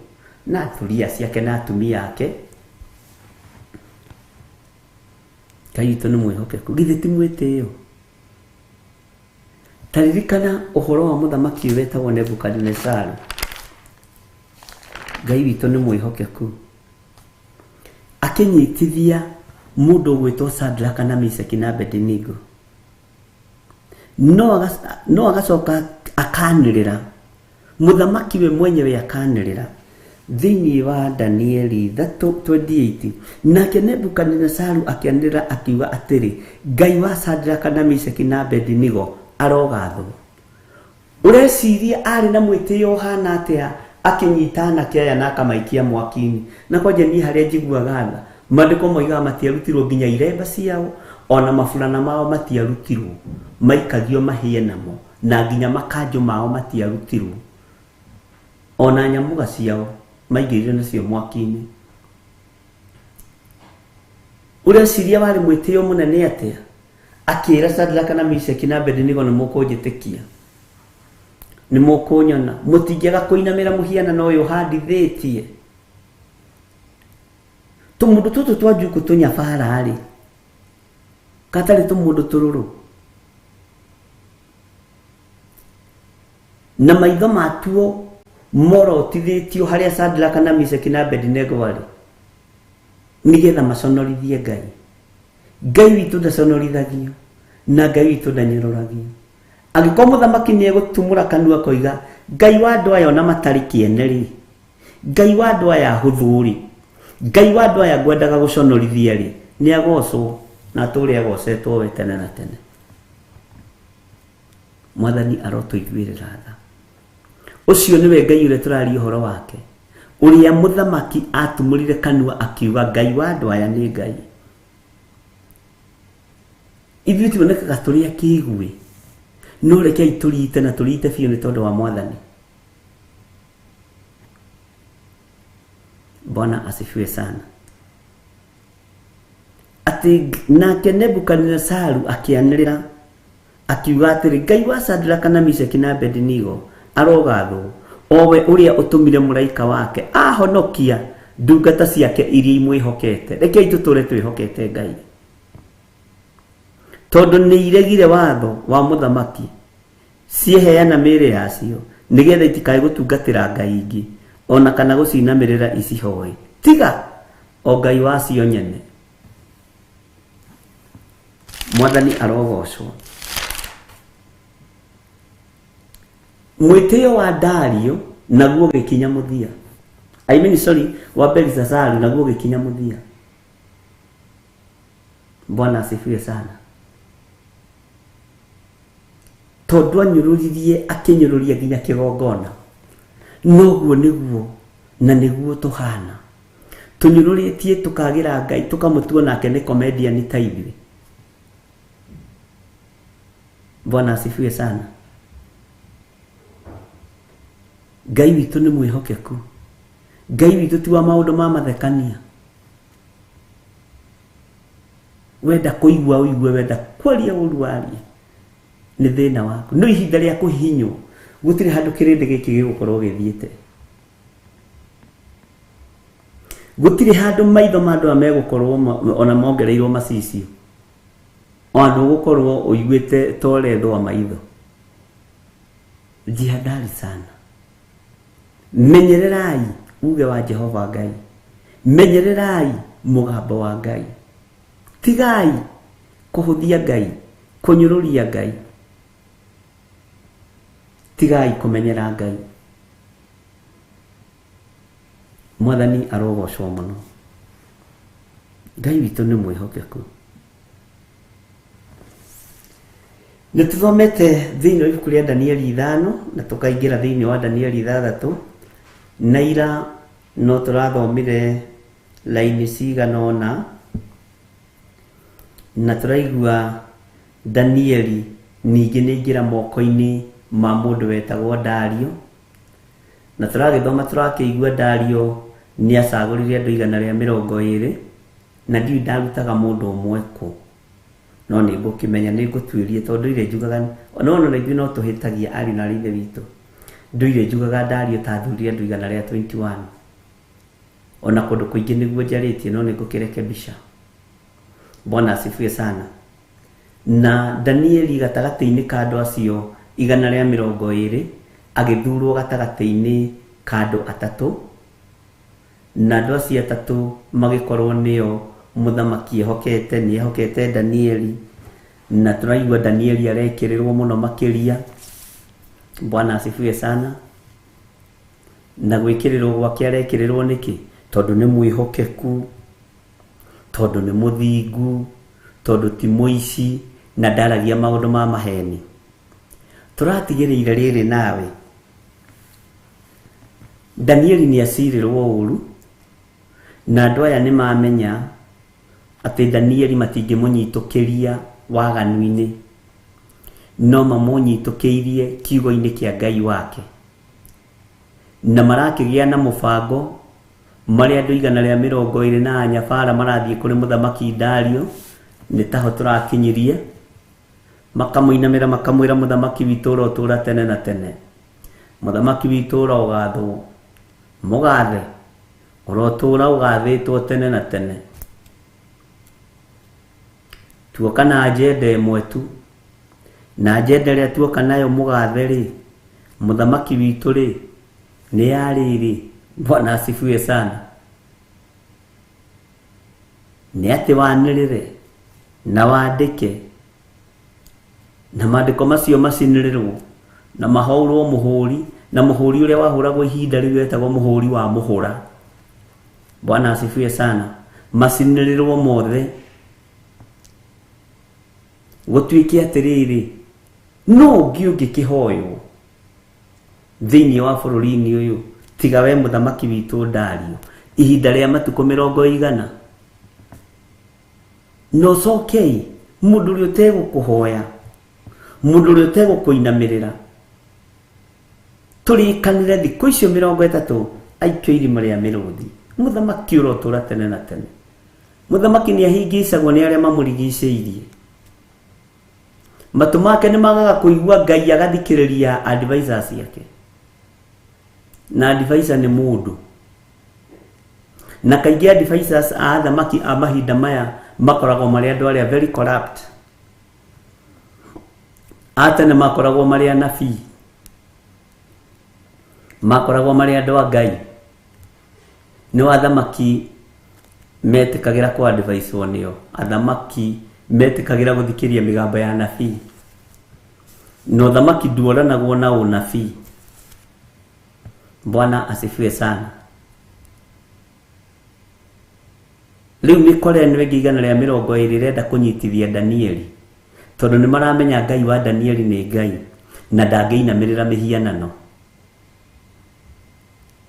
na thuriya ciake na atumia ake. Ngai witũ nĩ mwĩhokeku. Githĩ ti mwĩtĩo? Ta ririkana ũhoro wa mũthamaki ũyũ wetagwo Nebukadinezaru. Ngai witũ nĩ mwĩhokeku. Akĩnyitithia mũndũ ũgwĩtwo Sadraka na Meshaki na Abednego. No agacoka akanĩrĩra. Mũthamaki we mwenyewe akanĩrĩra. Thĩinĩ wa Danieli 3:28 nake Nebukadinezaru akĩanĩrĩra akiuga atĩrĩ, Ngai wa Sadraka na Meshaki na Abednego arogathwo. Ũreciria arĩ na mwĩtĩo ũhana atĩa akĩnyita anake aya na akamaikia mwaki-inĩ. Na kwanja niĩ harĩa njiguaga tha, maandĩko moigaga matiarutirwo nginya iremba ciao ona maburana mao matiarutirwo, maikagio mahĩe namo, na nginya makanjũ mao matiarutirwo, ona nyamũga ciao maingĩrire nacio mwaki-inĩ. Ũreciria warĩ mwĩtĩo mũnene atĩa? Akĩra Sadraka na Meshaki na Abednego nĩ mũkũnjĩtĩkia, nĩ mũkũnyona, mũtingĩaga kũinamĩra mũhianano ũyũ handithĩtie. Tũmũndũ tũtũ twa njuku tũnyabara-rĩ, gatarĩ tũmũndũ tũrũrũ, na maitho matuo morotithĩtio harĩa Sadraka na Meshaki na Abednego arĩ, nĩgetha maconorithie Ngai. Ngai witũ ndaconorithagio na Ngai witũ ndanyũrũragio. Angĩkorwo mũthamaki nĩ egũtumũra kanua akoiga Ngai wa andũ aya ona matarĩ kĩene rĩ, Ngai wa andũ aya ahũthũ rĩ, Ngai wa andũ aya ngwendaga gũconorithia rĩ, nĩ agocwo na atũre agocetwo we tene na tene. Mwathani arotũiguĩrĩra tha. Ũcio nĩwe Ngai ũrĩa tũraria ũhoro wake, ũrĩa mũthamaki atumũrire kanua akiuga Ngai wa andũ aya nĩ Ngai. Ithuĩ tuonekaga tũrĩ akĩgui, no rekei tũrite na tũrite biũ nĩ tondũ wa Mwathani. Bwana asifiwe sana. Atĩ nake Nebukadinezaru akĩanĩrĩra akiuga atĩrĩ, Ngai wa Sadraka na Meshaki na Abednego arogathwo, o we ũrĩa ũtũmire mũraika wake ahonokia ndungata ciake iria imwĩhokete. Rekei tũtũre twĩhokete Ngai, tondũ nĩ iregire watho wa mũthamaki, cieheana mĩĩrĩ yacio nĩgetha itikae gũtungatĩra ngai ingĩ ona kana gũcinamĩrĩra icihoe, tiga o Ngai wacio nyene. Mwathani arogocwo. Mwĩtĩo wa Dario naguo ũgĩkinya mũthia. I mean sorry, wa Belizazaru naguo ũgĩkinya mũthia. Bwana asifiwe sana. Tondũ anyũrũririe akĩnyũrũria nginya kĩgongona, noguo nĩguo na nĩguo tũhana. Tũnyũrũrĩtie tũkagĩra Ngai tũkamũtua nake nĩ comedian ta ithuĩ. Bwana asifiwe sana. Ngai witũ nĩ mwĩhokeku. Ngai witũ ti wa maũndũ ma mathekania. Wenda kũigua ũigue, wenda kwaria ũru warie, nĩ thĩna waku. No ihinda rĩa kũhihinywo gũtirĩ handũ kĩrĩndĩ gĩkĩ gĩgũkorwo gĩthiĩte. Gũtirĩ handũ maitho ma andũ aya megũkorwo ona mongereirwo macicio. Ona ndũgũkorwo ũiguĩte ta ũrethwo maitho. Jihadhari sana. Menyererai uge wa Jehova Ngai. Menyererai mũgambo wa Ngai. Tigai kũhũthia Ngai, kũnyũrũria Ngai. Tigai kũmenyera Ngai. Mwathani arogocwo mũno. Ngai witũ nĩ mwĩhokeku. Nĩ tũthomete thĩinĩ wa ibuku rĩa Danieli 5 na tũkaingĩra thĩinĩ wa Danieli 6 na ira no tũrathomire laini cigana ũna na tũraigua Danieli ningĩ nĩ aingĩra moko-inĩ ma mũndũ wetagwo Dario, na tũragĩthoma tũrakĩigua Dario nĩ acagũrire andũ 120 na ndiũĩ ndarutaga mũndũ ũmwe kũ, no nĩ ngũkĩmenya, nĩ ngũtuĩria tondũ ndũire njugaga, no ona ithuĩ no tũhĩtagia ariũ na ithe witũ. Ndũire njugaga Dario ta athurire andũ 121, ona kũndũ kũingĩ nĩguo njarĩtie, no nĩ ngũkĩrekebisha. Bwana asifiwe sana. Na Danieli gatagatĩ-inĩ ka andũ acio 120 agĩthurwo gatagatĩ-inĩ ka andũ atatũ, na andũ acio atatũ magĩkorwo nĩo mũthamaki ehokete, nĩ ehokete Danieli, na tũraigua Danieli arekĩrĩrwo mũno makĩria. Bwana asifiwe sana. Na gwĩkĩrĩrwo gwake arekĩrĩrwo nĩkĩ? Tondũ nĩ mwĩhokeku, tondũ nĩ mũthingu, tondũ ti mũici na ndaragia maũndũ ma maheni. Tũratigĩrĩire rĩrĩ nawe, Danieli nĩ acirĩrwo ũru, na andũ aya nĩ mamenya atĩ Danieli matingĩmũnyitũkĩria waganu-inĩ, no mamũnyitũkĩirie kiugo-inĩ kĩa Ngai wake, na marakĩgĩa na mũbango marĩa andũ 120 na anyabara marathiĩ kũrĩ mũthamaki Dario, nĩ taho tũrakinyirie, makamũinamĩra makamwĩra mũthamaki witũ ũrotũũra tene na tene, mũthamaki witũ ũrogathwo, mũgathe ũrotũũra ũgathĩtwo tene na tene. Tuoka na agenda ĩmwe tu, na agenda ĩrĩa tuoka nayo mũgathe rĩ, mũthamaki witũ rĩ, nĩ ya rĩrĩ. Bwana asifiwe sana. Nĩ atĩ wanĩrĩre na wandĩke, na maandĩko macio macinĩrĩrwo na mahũrwo mũhũri, na mũhũri ũrĩa wahũragwo ihinda rĩu wetagwo mũhũri wa mũhũra. Bwana asifiwe sana. Macinĩrĩrwo mothe, gũtuĩke atĩrĩrĩ, no ũngĩ ũngĩkĩhoywo thĩinĩ wa bũrũri-inĩ ũyũ tiga we mũthamaki witũ Dario ihinda rĩa matukũ 100. Na ũcokei mũndũ ũrĩa ũtegũkũhoya, mũndũ ũrĩa ũtegũkũinamĩrĩra, tũrĩkanĩre thikũ icio 30 aikio irima rĩa mĩrũthi. Mũthamaki ũrotũũra tene na tene. Mũthamaki nĩ ahingicagwo nĩ arĩa mamũrigicĩirie. Matũ make nĩ magaga kũigua Ngai agathikĩrĩria advisors ciake, na advisor nĩ mũndũ, na kaingĩ advisors a athamaki a mahinda maya makoragwo marĩ andũ arĩa very corrupt. A tene makoragwo marĩ anabii, makoragwo marĩ andũ a Ngai. Nĩ athamaki metĩkagĩra kũ advice-wo nĩo, athamaki metĩkagĩra gũthikĩria mĩgambo ya anabii, na ũthamaki nduoranagwo na ũnabii. Bwana asifiwe sana. Rĩu mĩkora ĩno ĩngĩ 120 ĩrenda kũnyitithia Danieli, tondũ nĩ maramenya Ngai wa Danieli nĩ Ngai na ndangĩinamĩrĩra mĩhianano.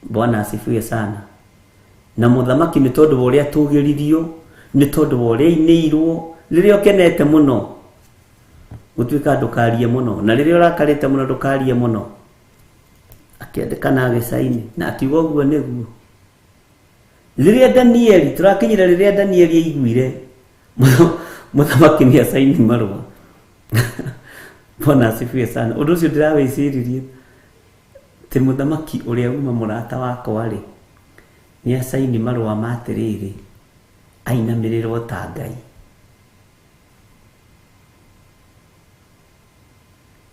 Bwana asifiwe sana. Na mũthamaki nĩ tondũ wa ũrĩa atũgĩririo, nĩ tondũ wa ũrĩa ainĩirwo, rĩrĩa ũkenete mũno gũtuĩka ndũkarie mũno, na rĩrĩa ũrakarĩte mũno ndũkarie mũno. Akĩandĩka na agĩcaini na akiuga ũguo nĩguo. Rĩrĩa Danieli tũrakinyire, rĩrĩa Danieli aiguire Mũthamaki nĩ acaini marũa. Bwana asifiwe sana. Ũndũ ũcio ndĩrawĩciririe atĩ mũthamaki ũrĩa uma mũrata wakwa rĩ, nĩ acaini marũa ma atĩrĩrĩ, ainamĩrĩrwo ta Ngai.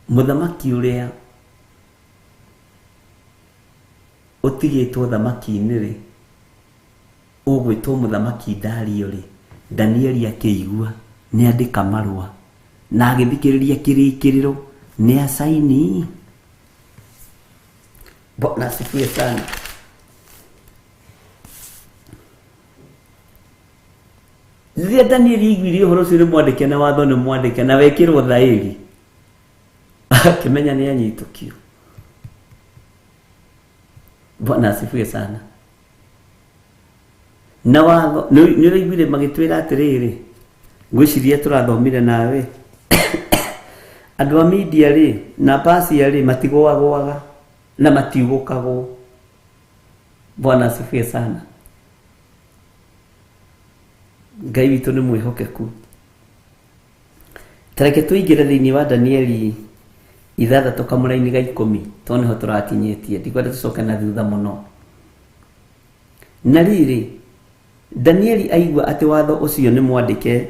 Mũthamaki ũrĩa ũtigĩtwo thamaki-inĩ rĩ, ũgwĩtwo mũthamaki Dario rĩ, Danieli akĩigua nĩ andĩka marũa na agĩthikĩrĩria kĩrĩkĩrĩro nĩ acaini. Bwana asifiwe sana. Rĩrĩa Danieli aiguire ũhoro ũcio nĩ mwandĩke na watho nĩ mwandĩke na wekĩrwo thaĩri, akĩmenya nĩ anyitũkio. Bwana asifiwe sana. Na watho nĩ ũraiguire magĩtwĩra atĩrĩrĩ, ngwĩciria tũrathomire nawe andũ a media rĩ na pasia rĩ matigũagũaga na matiugũkagwo. Bwana asifiwe sana. Ngai witũ nĩ mwĩhokeku. Tareke tũingĩre thĩinĩ wa Danieli 6 kamũraini ga 10 tondũ nĩho tũrakinyĩtie, ndikwenda tũcoke na thutha mũno. Na rĩrĩ, Danieli aigua atĩ watho ũcio nĩ mwandĩke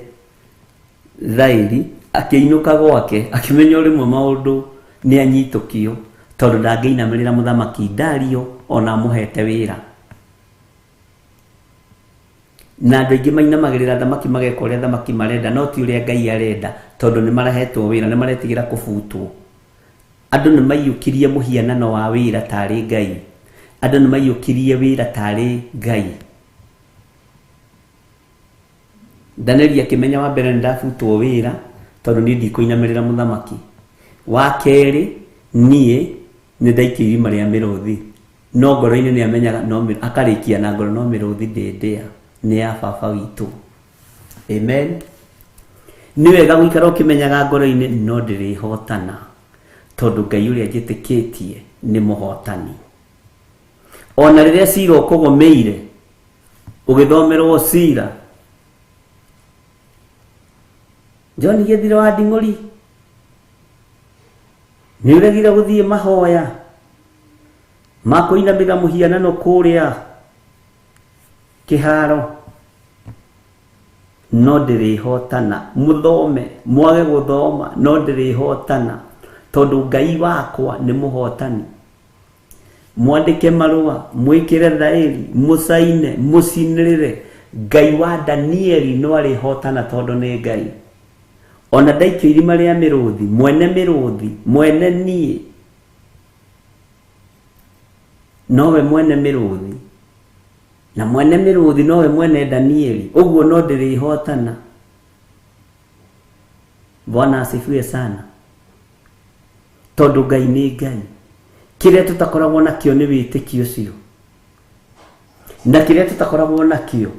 thaĩri, akĩinũka gwake akĩmenya o rĩmwe maũndũ nĩ anyitũkio, tondũ ndangĩinamĩrĩra mũthamaki Dario ona amũhete wĩra. Na andũ aingĩ mainamagĩrĩra thamaki mageka ũrĩa thamaki marenda, no ti ũrĩa Ngai arenda, tondũ nĩ marahetwo wĩra, nĩ maretigĩra kũbutwo. Andũ nĩ maiyũkirie mũhianano wa wĩra tarĩ Ngai. Andũ nĩ maiyũkirie wĩra tarĩ Ngai. Danieli akĩmenya wa mbere nĩ ndabutwo wĩra tondũ niĩ ndikũinamĩrĩra mũthamaki. Wa kerĩ, niĩ nĩ ndaikio irima rĩa mĩrũthi, no ngoro-inĩ nĩ amenyaga no akarĩkia na ngoro no mĩrũthi ndĩndĩa nĩ ya baba witũ. Amen. Nĩ wega gũikara ũkĩmenyaga ngoro-inĩ no ndĩrĩhotana, tondũ Ngai ũrĩa njĩtĩkĩtie nĩ mũhotani. Ona rĩrĩa cira ũkũgũmĩire, ũgĩthomerwo cira, John Gĩthire wa Nding'ũri, nĩ ũregire gũthiĩ mahoya ma kũinamĩrĩra mũhianano kũrĩa kĩharo, no ndĩrĩhotana. Mũthome, mwage gũthoma, no ndĩrĩhotana, tondũ Ngai wakwa nĩ mũhotani. Mwandĩke marũa, mwĩkĩre thaĩri, mũcaine, mũcinĩrĩre. Ngai wa Danieli no arĩhotana tondũ nĩ Ngai. Ona ndaikio irima rĩa mĩrũthi, mwene mĩrũthi, mwene niĩ, nowe mwene mĩrũthi, na mwene mĩrũthi nowe mwene Danieli, ũguo no ndĩrĩhotana. Bwana asifiwe sana. Tondũ Ngai nĩ Ngai. Kĩrĩa tũtakoragwo nakĩo nĩ wĩtĩkio ũcio, na kĩrĩa tũtakoragwo nakĩo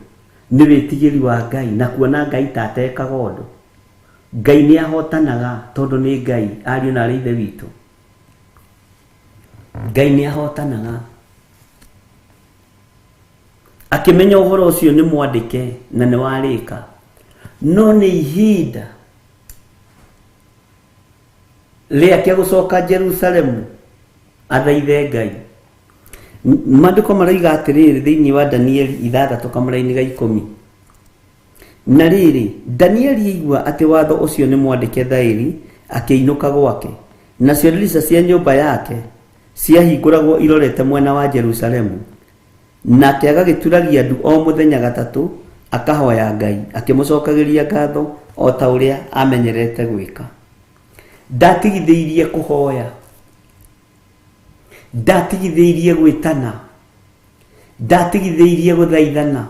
nĩ wĩtigĩri wa Ngai na kuona Ngai ta atekaga ũndũ. Ngai nĩ ahotanaga tondũ nĩ Ngai, ariũ na arĩ ithe witũ. Ngai nĩ ahotanaga. Akĩmenya ũhoro ũcio nĩ mwandĩke na nĩ warĩka, no nĩ ihinda rĩake gũcoka Jerusalemu athaithe Ngai. Maandĩko maroiga atĩrĩrĩ thĩinĩ wa Danieli 6 kamũraini ga 10. Na rĩrĩ, Danieli aigua atĩ watho ũcio nĩ mwandĩke thaĩri, akĩinũka gwake. Nacio ndirica cia nyũmba yake ciahingũragwo irorete mwena wa Jerusalemu. Nake agagĩturagia ndu o mũthenya gatatũ, akahoya Ngai, akĩmũcokagĩria ngatho o ta ũrĩa amenyerete gwĩka. Ndatigithĩirie kũhoya, ndatigithĩirie gwĩtana, ndatigithĩirie gũthaithana,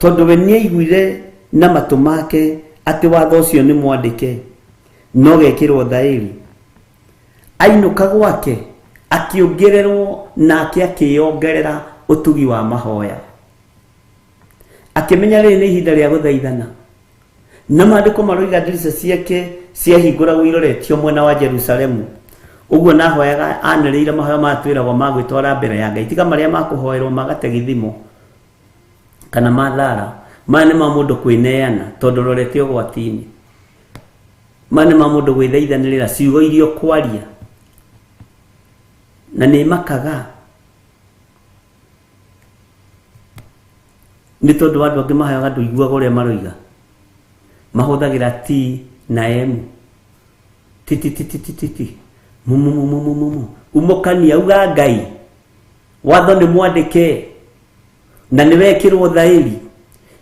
tondũ we nĩaiguire na matũ make atĩ watho ũcio nĩ mwandĩke, no gekĩrwo thaĩri. Ainũka gwake akĩongererwo, nake akĩongerera ũtugi wa mahoya. Akĩmenya rĩrĩ nĩ ihinda rĩa gũthaithana. Na maandĩko maroiga ndirica ciake ciahingũragwo iroretio mwena wa Jerusalemu. Ũguo nahoyaga anĩrĩire mahoya maya twĩragwo ma gwĩtwara mbere ya Ngai, tiga marĩa ma kũhoerwo ma gategithimo kana ma thara. Maya nĩ ma mũndũ kwĩneana tondũ rorete ũgwati-inĩ. Maya nĩ ma mũndũ gwĩthaithanĩrĩra ciugo iria ũkwaria. Na nĩ makaga nĩ tondũ andũ angĩ mahoyaga ndũiguaga ũrĩa maroiga. Mahũthagĩra T na M. T T T T T T T. Mu mu mu mu mu mu. Umũkania uga Ngai. Watho nĩ mwandĩke na nĩ wekĩrwo thaĩri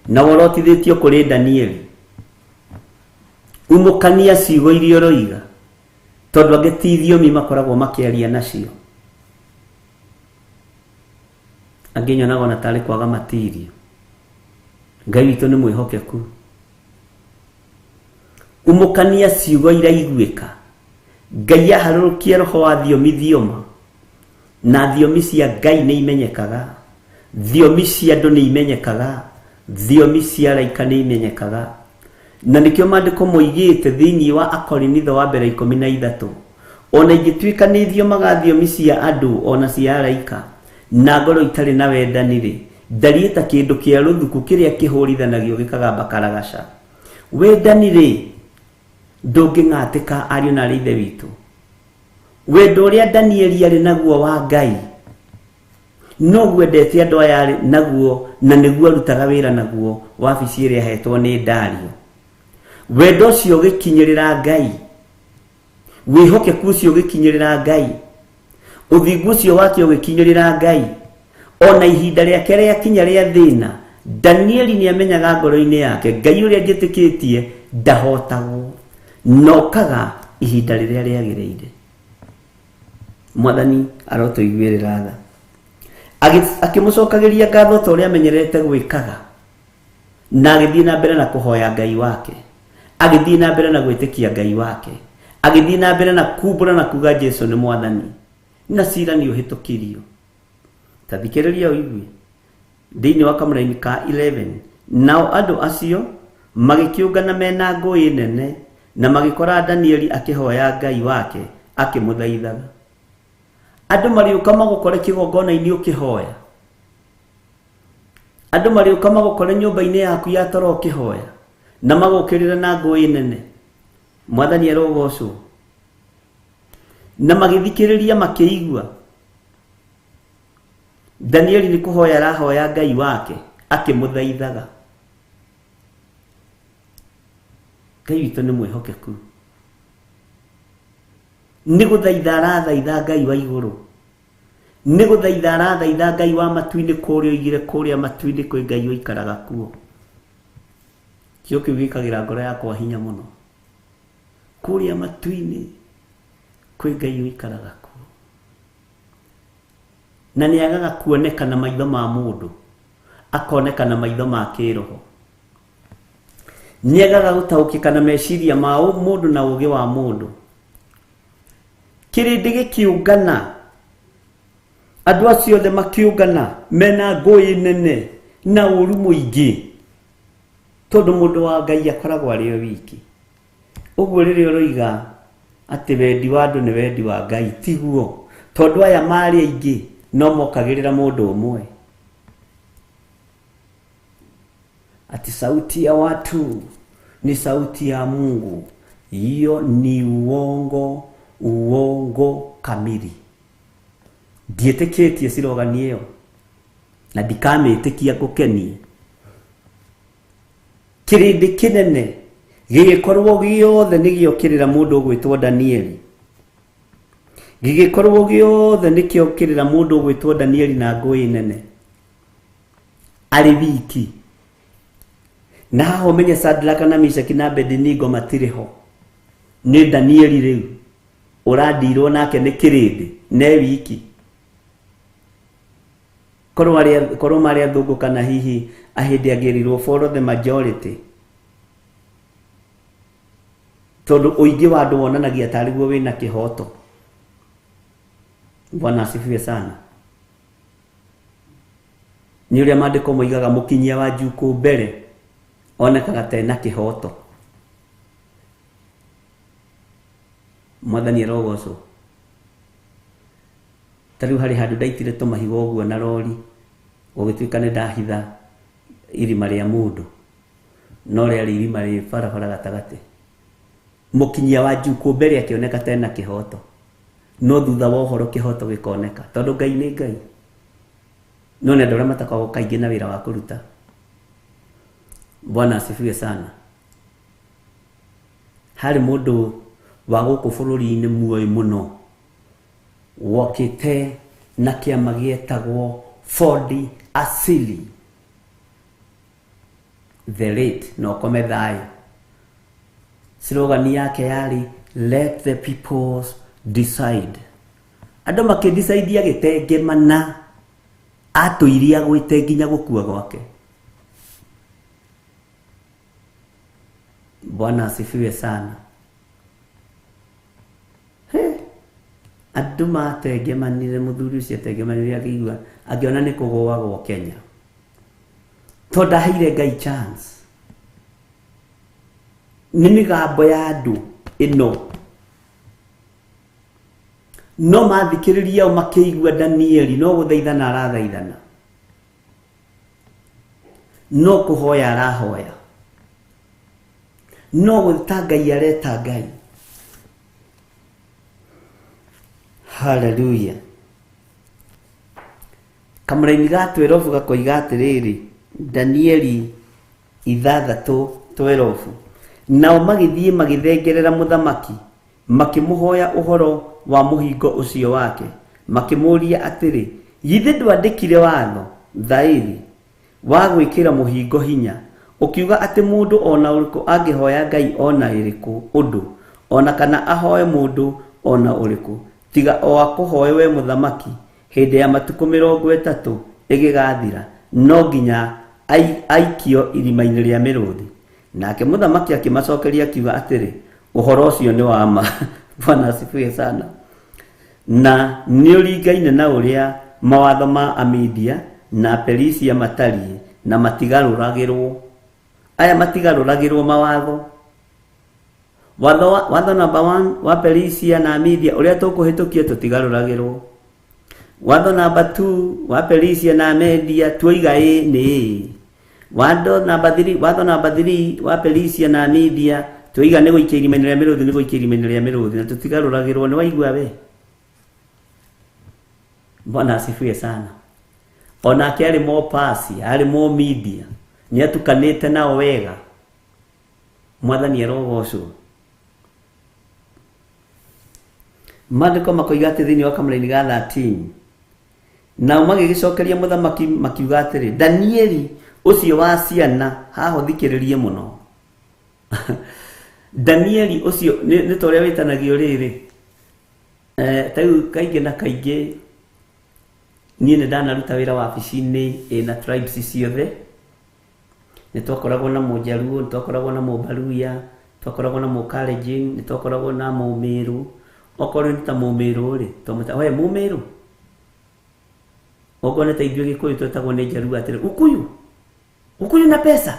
na worotithĩtio kũrĩ Danieli. Umũkania ciugo iria ũroiga tondũ angĩ ti thiomi makoragwo makĩaria nacio. Angĩ nyonaga ona tarĩ kwaga matirio. Ngai witũ nĩ mwĩhokeku. Umũkania ciugo iraiguĩka. Ngai aharũrũkie roho wa thiomi thioma na thiomi cia Ngai nĩ imenyekaga, thiomi cia andũ nĩ imenyekaga, thiomi cia araika nĩ imenyekaga. Na nĩkĩo maandĩko moigĩte thĩinĩ wa Akorinitho wa mbere 13, ona ingĩtuĩka nĩ thiomaga thiomi cia andũ ona cia araika na ngoro itarĩ na wendani-rĩ, ndariĩ ta kĩndũ kĩa rũthuku kĩrĩa kĩhũrithanagio gĩkagamba karagaca. Wendani-rĩ ndũngĩng'atĩka ariũ na arĩ ithe witũ. Wendo ũrĩa Danieli arĩ naguo wa Ngai noguo endete andũ aya arĩ naguo, na nĩguo arutaga wĩra naguo wabici ĩrĩa ahetwo nĩ Dario. Wendo ũcio ũgĩkinyĩrĩra Ngai, wĩhokeku ũcio ũgĩkinyĩrĩra Ngai, ũthingu ũcio wake ũgĩkinyĩrĩra Ngai, ona ihinda rĩake rĩakinya rĩa thĩna, Danieli nĩ amenyaga ngoro-inĩ yake Ngai ũrĩa njĩtĩkĩtie ndahotagwo, nokaga ihinda rĩrĩa rĩagĩrĩire. Mwathani arotũiguĩrĩra tha. Akĩmũcokagĩria ngatho ta ũrĩa amenyerete gwĩkaga, na agĩthiĩ na mbere na kũhoya Ngai wake, agĩthiĩ na mbere na gwĩtĩkia Ngai wake, agĩthiĩ na mbere na kumbũra na kuga Jesu nĩ Mwathani, na cira nĩ ũhĩtũkirio. Ta thikĩrĩria ũigue thĩinĩ wa kamũraini ka 11, nao andũ acio magĩkĩũngana mena ngũĩ nene na magĩkora Danieli akĩhoya Ngai wake akĩmũthaithaga. Andũ marĩũka magũkore kĩgongona-inĩ ũkĩhoya, andũ marĩũka magũkore nyũmba-inĩ yaku ya toro ũkĩhoya, na magũkĩrĩra na ngũĩ nene. Mwathani arogocwo. Na magĩthikĩrĩria makĩigua Danieli nĩ kũhoya arahoya Ngai wake akĩmũthaithaga. Ngai witũ nĩ mwĩhokeku. Nĩ gũthaitha arathaitha Ngai wa igũrũ, nĩ gũthaitha arathaitha Ngai wa matu-inĩ, kũrĩa oigire kũrĩa matu-inĩ kwĩ Ngai ũikaraga kuo. Kĩo kĩu gĩkagĩra ngoro yakwa hinya mũno. Kũrĩa matu-inĩ kwĩ Ngai ũikaraga kuo, na nĩ agaga kuoneka na maitho ma mũndũ, akoneka na maitho ma kĩroho. Nĩ agaga gũtaũkĩka na meciria ma mũndũ na ũũgĩ wa mũndũ. Kĩrĩndĩ gĩkĩũngana, andũ acio othe makĩũngana mena ngũĩ nene na ũũru mũingĩ, tondũ mũndũ wa Ngai akoragwo arĩ o wiki. Ũguo rĩrĩa ũroiga atĩ wendi wa andũ nĩ wendi wa Ngai, tiguo, tondũ aya marĩ aingĩ no mokagĩrĩra mũndũ ũmwe. Ati sauti ya watu ni sauti ya Mungu, hiyo ni uongo, uongo kamili. Ndiĩtĩkĩtie cirogani ĩyo na ndikamĩtĩkia ngũkenie. Kĩrĩndĩ kĩnene gĩgĩkorwo gĩothe nĩ gĩokĩrĩra mũndũ ũgwĩtwo Danieli, gĩgĩkorwo gĩothe nĩ kĩokĩrĩra mũndũ ũgwĩtwo Danieli na ngũĩ nene arĩ wiki. Na haha ũmenye Sadraka na Meshaki na Abednego matirĩ ho, nĩ Danieli rĩu ũrandirwo nake nĩ kĩrĩndĩ ne wiki. Korwo marĩ athũngũ kana hihi ahĩndĩ angĩrirwo follow the majority, tondũ ũingĩ wa andũ wonanagia tarĩ guo wĩna kĩhoto. Bwana asifiwe sana. Nĩ ũrĩa maandĩko moigaga mũkinyia wa njukũ mbere onekaga ta ena kĩhoto. Mwathani arogocwo. Ta rĩu harĩ handũ ndaitire tũmahiga ũguo na rori, gũgĩtuĩka nĩ ndahitha Irima rĩa mũndũ no rĩarĩ irima rĩ barabara gatagatĩ. Mũkinyia wa njukũ mbere akĩoneka tena kĩhoto, no thutha wa ũhoro kĩhoto gĩkoneka, tondũ Ngai nĩ Ngai. No nĩ andũ arĩa matakoragwo kaingĩ na wĩra wa kũruta. Bwana asifiwe sana. Harĩ mũndũ wa gũkũ bũrũri-inĩ muoĩ mũno wokĩte na kĩama gĩetagwo Ford Asili, the late, na ũkome thayũ. Slogan yake yarĩ let the peoples decide. Andũ makĩdecide agĩtengemana, atũirie agwĩte nginya gũkua gwake. Bwana asifiwe sana. He, andũ matengemanire, mũthuri ũcio atengemanire akĩigua akĩona nĩ kũgũagwo Kenya, tondũ ndaheire Ngai chance. Nĩ mĩgambo ya andũ ĩno, no mathikĩrĩria o makĩigua Danieli no gũthaithana arathaithana, no kũhoya arahoya, no gwĩta Ngai areta Ngai. Haleluya. Kamũraini ga 12 gakoiga atĩrĩrĩ, Danieli 6:12, nao magĩthiĩ magĩthengerera mũthamaki, makĩmũhoya ũhoro wa mũhingo ũcio wake, makĩmũũria atĩrĩ, githĩ ndwandĩkire watho thaĩri wa gwĩkĩra mũhingo hinya, ũkiuga atĩ mũndũ ona ũrĩkũ angĩhoya Ngai ona ĩrĩkũ ũndũ, ona kana ahoe mũndũ ona ũrĩkũ, tiga o akũhoe we mũthamaki, hĩndĩ ya matukũ 30 ĩgĩgathira, no nginya aikio irima-inĩ rĩa mĩrũthi. Nake mũthamaki akĩmacokeria akiuga atĩrĩ, ũhoro ũcio nĩ wa ma. Bwana asifiwe sana. Na nĩ ũringaine na ũrĩa mawatho ma Amidia na Perisia matariĩ, na matigarũragĩrwo. Aya matigarũragĩrwo mawatho. Watho number 1 wa Perisia na Amidia ũrĩa tũkũhĩtũkia tũtigarũragĩrwo. Watho number 2 wa Perisia na Media tuoiga ĩ nĩ ĩ. Watho number 3, watho number 3 wa Perisia na Media tuoiga nĩ gũikia irima-inĩ rĩa mĩrũthi, nĩ gũikia irima-inĩ rĩa mĩrũthi, na tũtigarũragĩrwo. Nĩ waigua we? Bwana asifiwe sana. Onake arĩ Mopasi, arĩ Momedia, nĩ atukanĩte nao wega. Mwathani arogocwo. Maandĩko makoiga atĩ thĩinĩ wa kamũraini ga 13, nao magĩgĩcokeria mũthamaki makiuga atĩrĩ, Danieli ũcio wa ciana, haha ũthikĩrĩrie mũno. Danieli ũcio nĩ ta ũrĩa wĩtanagio rĩrĩ. Ta rĩu kaingĩ na kaingĩ niĩ nĩ ndanaruta wĩra wabici-inĩ ĩna tribes ciothe. Nĩ twakoragwo na Mũjaluo, nĩ twakoragwo na Mũbaluya, twakoragwo na Mũkalenjin, nĩ twakoragwo na Mũmĩrũ. Okorwo nĩ ta Mũmĩrũ rĩ, twamwĩta we Mũmĩrũ. Okorwo nĩ ta ithuĩ Gĩkũyũ twetagwo nĩ Njaluo atĩrĩ, Ukuyu, Ukuyu na pesa.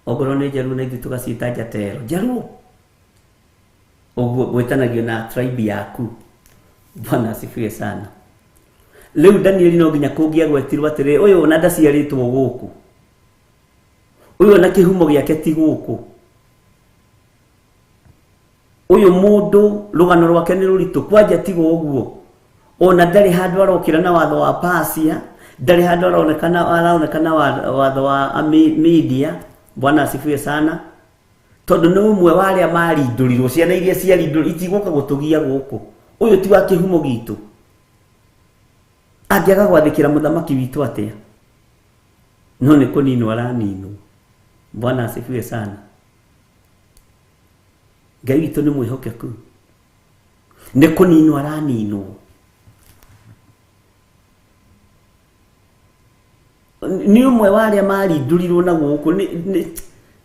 Okorwo nĩ Njaluo na ithuĩ tũgaciĩta Njatero, Njaluo. Ũguo gwĩtanagio na tribe yaku. Bwana asifiwe sana. Rĩu Danieli no nginya kũngĩagwetirwo atĩrĩ, ũyũ ona ndaciarĩtwo gũkũ, ũyũ ona kĩhumo gĩake ti gũkũ, ũyũ mũndũ rũgano rwake nĩ rũritũ, kwanja tiga ũguo, ona ndarĩ handũ arokĩra na watho wa Persia, ndarĩ handũ aronekana watho wa Media. Bwana asifiwe sana. Tondũ nĩ ũmwe wa arĩa marindũrirwo, ciana iria ciarindũrirwo itigũka gũtũgia gũkũ, ũyũ ti wa kĩhumo gitũ, angĩaga gwathĩkĩra mũthamaki witũ atĩa? No nĩ kũninwo araninwo. Bwana asifiwe sana. Ngai witũ nĩ mwĩhokeku, nĩ kũninwo araninwo. Nĩ ũmwe wa arĩa marindũrirwo na gũkũ,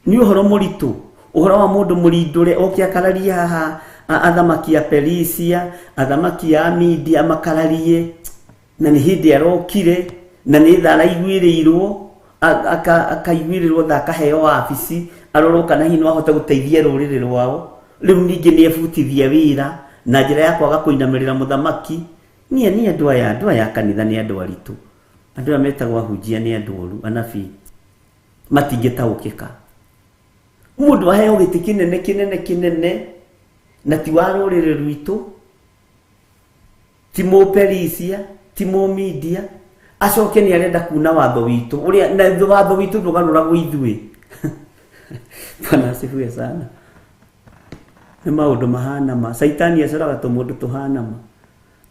nĩ ũhoro mũritũ, ũhoro wa mũndũ mũrindũre oke akararie haha athamaki a Perisia, athamaki a Media makararie, na nĩ hĩndĩ arokire, na nĩ tha araiguĩrĩirwo, akaiguĩrĩrwo tha akaheo wabici, arorwo kana hihi no ahote gũteithia rũrĩrĩ rwao. Rĩu ningĩ nĩ ebutithia wĩra na njĩra ya kwaga kũinamĩrĩra mũthamaki. Niĩ nĩ andũ aya, andũ aya a kanitha nĩ andũ aritũ. Andũ arĩa metagwo ahunjia nĩ andũ oru, anabii matingĩtaũkĩka. Mũndũ aheo gĩtĩ kĩnene kĩnene kĩnene na ti wa rũrĩrĩ rwitũ, ti Mũperisia, ti Mũmindia, acoke nĩ arenda kuna watho witũ ũrĩa na watho witũ ndũgarũragwo ithuĩ. Bwana asifiwe sana. Nĩ maũndũ mahana ma Caitani acoraga tũmũndũ tũhana ma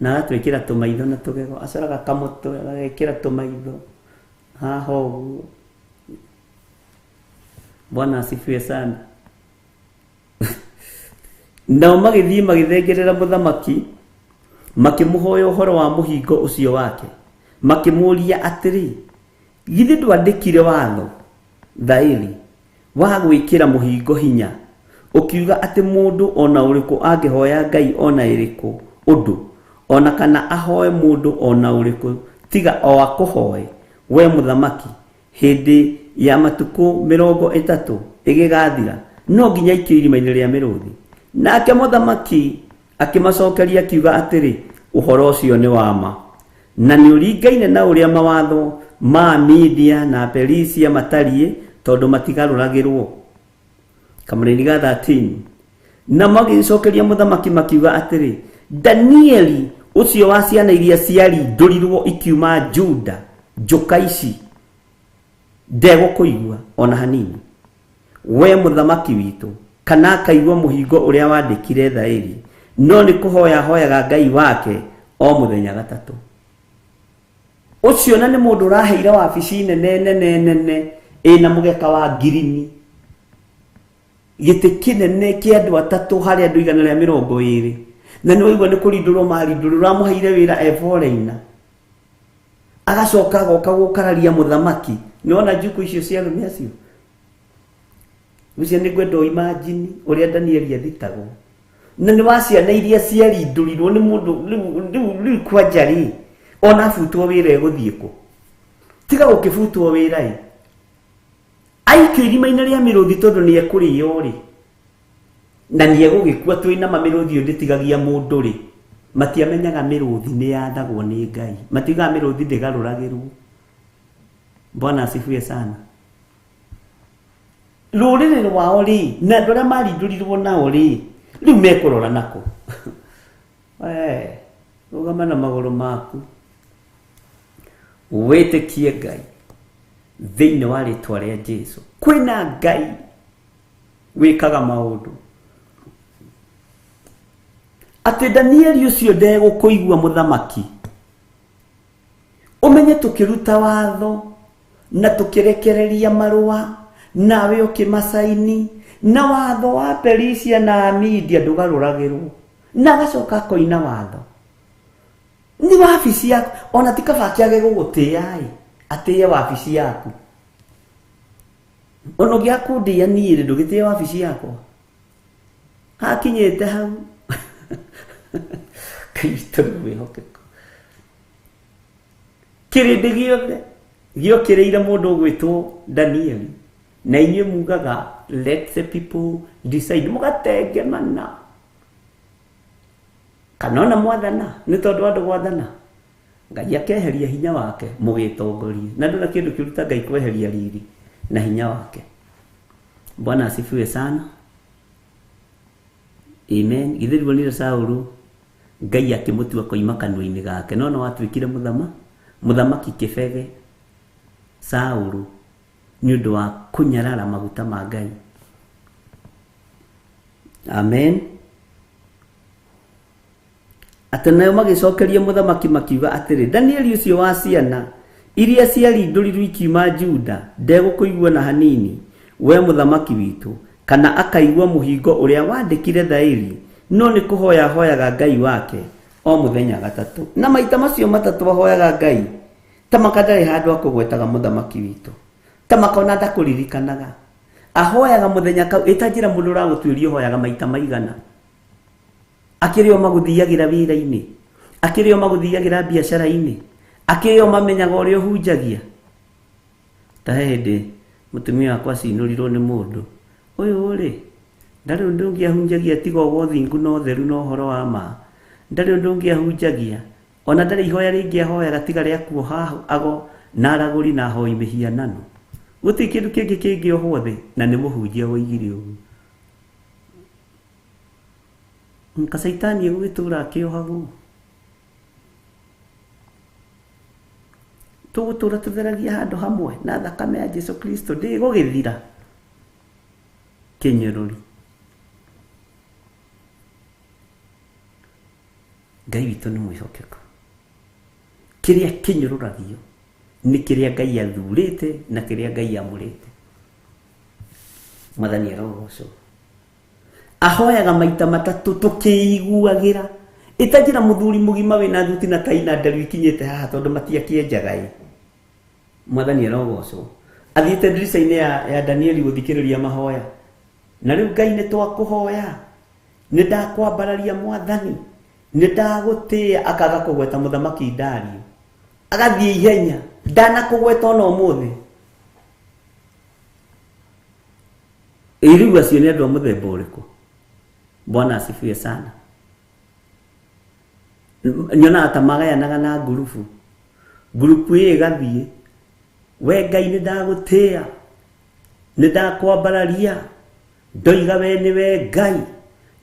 na agatwĩkĩra tũmaitho na tũgego, acoraga kamũtwe agagekĩra tũmaitho haha ũguo. Bwana asifiwe sana. Nao magĩthiĩ magĩthengerera mũthamaki makĩmũhoya ũhoro wa mũhingo ũcio wake, makĩmũũria atĩrĩ, githĩ ndwandĩkire watho thaĩri wa gwĩkĩra mũhingo hinya, ũkiuga atĩ mũndũ ona ũrĩkũ angĩhoya Ngai ona ĩrĩkũ ũndũ ona kana ahoe mũndũ ona ũrĩkũ tiga o akũhoe we mũthamaki hĩndĩ ya matukũ 30 ĩgĩgathira, no nginya aikio irima-inĩ rĩa mĩrũthi. Nake mũthamaki akĩmacokeria akiuga atĩrĩ, ũhoro ũcio nĩ wa ma na nĩ ũringaine na ũrĩa mawatho ma Media na Perisia matariĩ, tondũ matigarũragĩrwo. Kamũrĩni ga 13. Na magĩcokeria mũthamaki makiuga atĩrĩ, Danieli ũcio wa ciana iria ciarindũrirwo ikiuma Juda, njũka ici ndegũkũigua ona hanini, we mũthamaki witũ, kana akaigua mũhingo ũrĩa wandĩkire thaĩri, no nĩ kũhoya ahoyaga Ngai wake o mũthenya gatatũ. Ũcio na nĩ mũndũ ũraheire wabici nene nene nene ĩna mũgeka wa ngirini, gĩtĩ kĩnene kĩa andũ atatũ harĩ andũ 120, na nĩ waigua nĩ kũrindũrwo marindũrwo, ũramũheire wĩra e foreigner, agacoka agoka gũkararia mũthamaki. Nĩ wona njuku icio cia arũme acio? Ũcio nĩ ngwenda imagine ũrĩa Danieli athitagwo, na nĩ wa ciana iria ciarindũrirwo nĩ mũndũ rĩu kwanja rĩ, ona abutwo wĩra egũthiĩ kũ? Tiga gũkĩbutwo wĩra ĩ, aikio irima-inĩ rĩa mĩrũthi tondũ nĩ ekũrĩo rĩ, na nĩ egũgĩkua twĩna ma mĩrũthi ĩyo ndĩtigagia mũndũ rĩ. Matiamenyaga mĩrũthi nĩ yathagwo nĩ Ngai, matiugaga mĩrũthi ndĩgarũragĩrwo. Bwana asifiwe sana. Rũrĩrĩ rwao rĩ, na andũ arĩa marindũrirwo nao rĩ, rĩu mekũrora nako. Rũgama na magũrũ maku, wĩtĩkie Ngai thĩinĩ wa rĩtwa rĩa Jesu. Kwĩna Ngai wĩkaga maũndũ. Atĩ Danieli ũcio ndegũkũigua mũthamaki, ũmenye tũkĩruta watho na tũkĩrekereria marũa nawe ũkĩmacaini, na watho wa Perisia na Media ndũgarũragĩrwo, na agacoka akoina watho. Nĩ wabici yaku, ona ti kaba kĩage gũgũtĩĩa ĩ, atĩĩe wabici yaku. Ona ũngĩaga kũndĩĩa niĩ rĩ, ndũgĩtĩe wabici yakwa. Hakinyĩte hau. Ngai witũ nĩ mwĩhokeku. Kĩrĩndĩ gĩothe gĩokĩrĩire mũndũ ũgwĩtwo Danieli, na inyuĩ mugaga let the people decide, mũgatengemana kana ona mwathana, nĩ tondũ andũ gwathana Ngai akeheria hinya wake mũgĩtongorie, na ndũna kĩndũ kĩruta Ngai kweheria riri na hinya wake. Bwana asifiwe sana. Amen. Githĩ ruonire Saũlũ Ngai akĩmũtua koima kanua-inĩ gake, no no watuĩkire mũthamaki kĩbege Saũlũ nĩ ũndũ wa kũnyarara maguta ma Ngai. Amen. Atĩ nayo magĩcokeria mũthamaki makiuga atĩrĩ, Danieli ũcio wa ciana iria ciarindũrirwo ikiuma Juda ndegũkũigua na hanini, we mũthamaki witũ, kana akaigua mũhingo ũrĩa wandĩkire thaĩri, no nĩ kũhoya ahoyaga Ngai wake o mũthenya gatatũ. Na maita macio matatũ ahoyaga Ngai, ta maka ndarĩ handũ akũgwetaga mũthamaki witũ, ta maka ona ndakũririkanaga. Ahoyaga mũthenya kau, ĩtanjĩra mũndũ ũragũtuĩria ũhoyaga maita maigana. Akĩrĩ o magũthiagĩra wĩra-inĩ, akĩrĩ o magũthiagĩra biacara-inĩ, akĩrĩ o mamenyaga ũrĩa ũhunjagia. Ta he hĩndĩ mũtumia wakwa acinũrirwo nĩ mũndũ ũyũ rĩ, ndarĩ ũndũ ũngĩ ahunjagia tiga o ũthingu na ũtheru na ũhoro wa ma, ndarĩ ũndũ ũngĩ ahunjagia, ona ndarĩ ihoya rĩngĩ ahoyaga tiga rĩa kuoha ago Na aragũri na ahoi mĩhianano. Gũtirĩ kĩndũ kĩngĩ kĩngĩohwo thĩ na nĩ mũhunjia woigire ũguo. Nka caitani egũgĩtũra akĩohagwo. Tũgũtũra tũtheragia handũ hamwe na thakame ya Jesu Kristo ndĩgũgĩthira. Kĩnyũrũri. Ngai witũ nĩ mwĩhokeku. Kĩrĩa kĩnyũrũragio nĩ kĩrĩa Ngai athurĩte na kĩrĩa Ngai amũrĩte. Mwathani arogocwo. Ahoyaga maita matatũ tũkĩiguagĩra. Ĩtanjĩra mũthuri mũgima wĩna thuti na tai na nderu ikinyĩte haha tondũ matiakĩenjaga ĩ. Mwathani arogocwo. Athiĩte ndirica-inĩ ya Danieli gũthikĩrĩria mahoya. Na rĩu Ngai nĩ twakũhoya. Nĩ ndakwambararia Mwathani. Nĩ ndagũtĩĩa akaga kũgweta mũthamaki Dario. Agathiĩ ihenya. Ndanakũgweta ona ũmũthĩ. Ĩ rĩu acio nĩ andũ a mũthemba ũrĩkũ? Bwana asifiwe sana. Nyonaga ta magayanaga na ngurubu. Ngurubu ĩ ĩgathiĩ. We Ngai nĩ ndagũtĩĩa. Nĩ ndakwambararia. Ndoiga we nĩwe Ngai.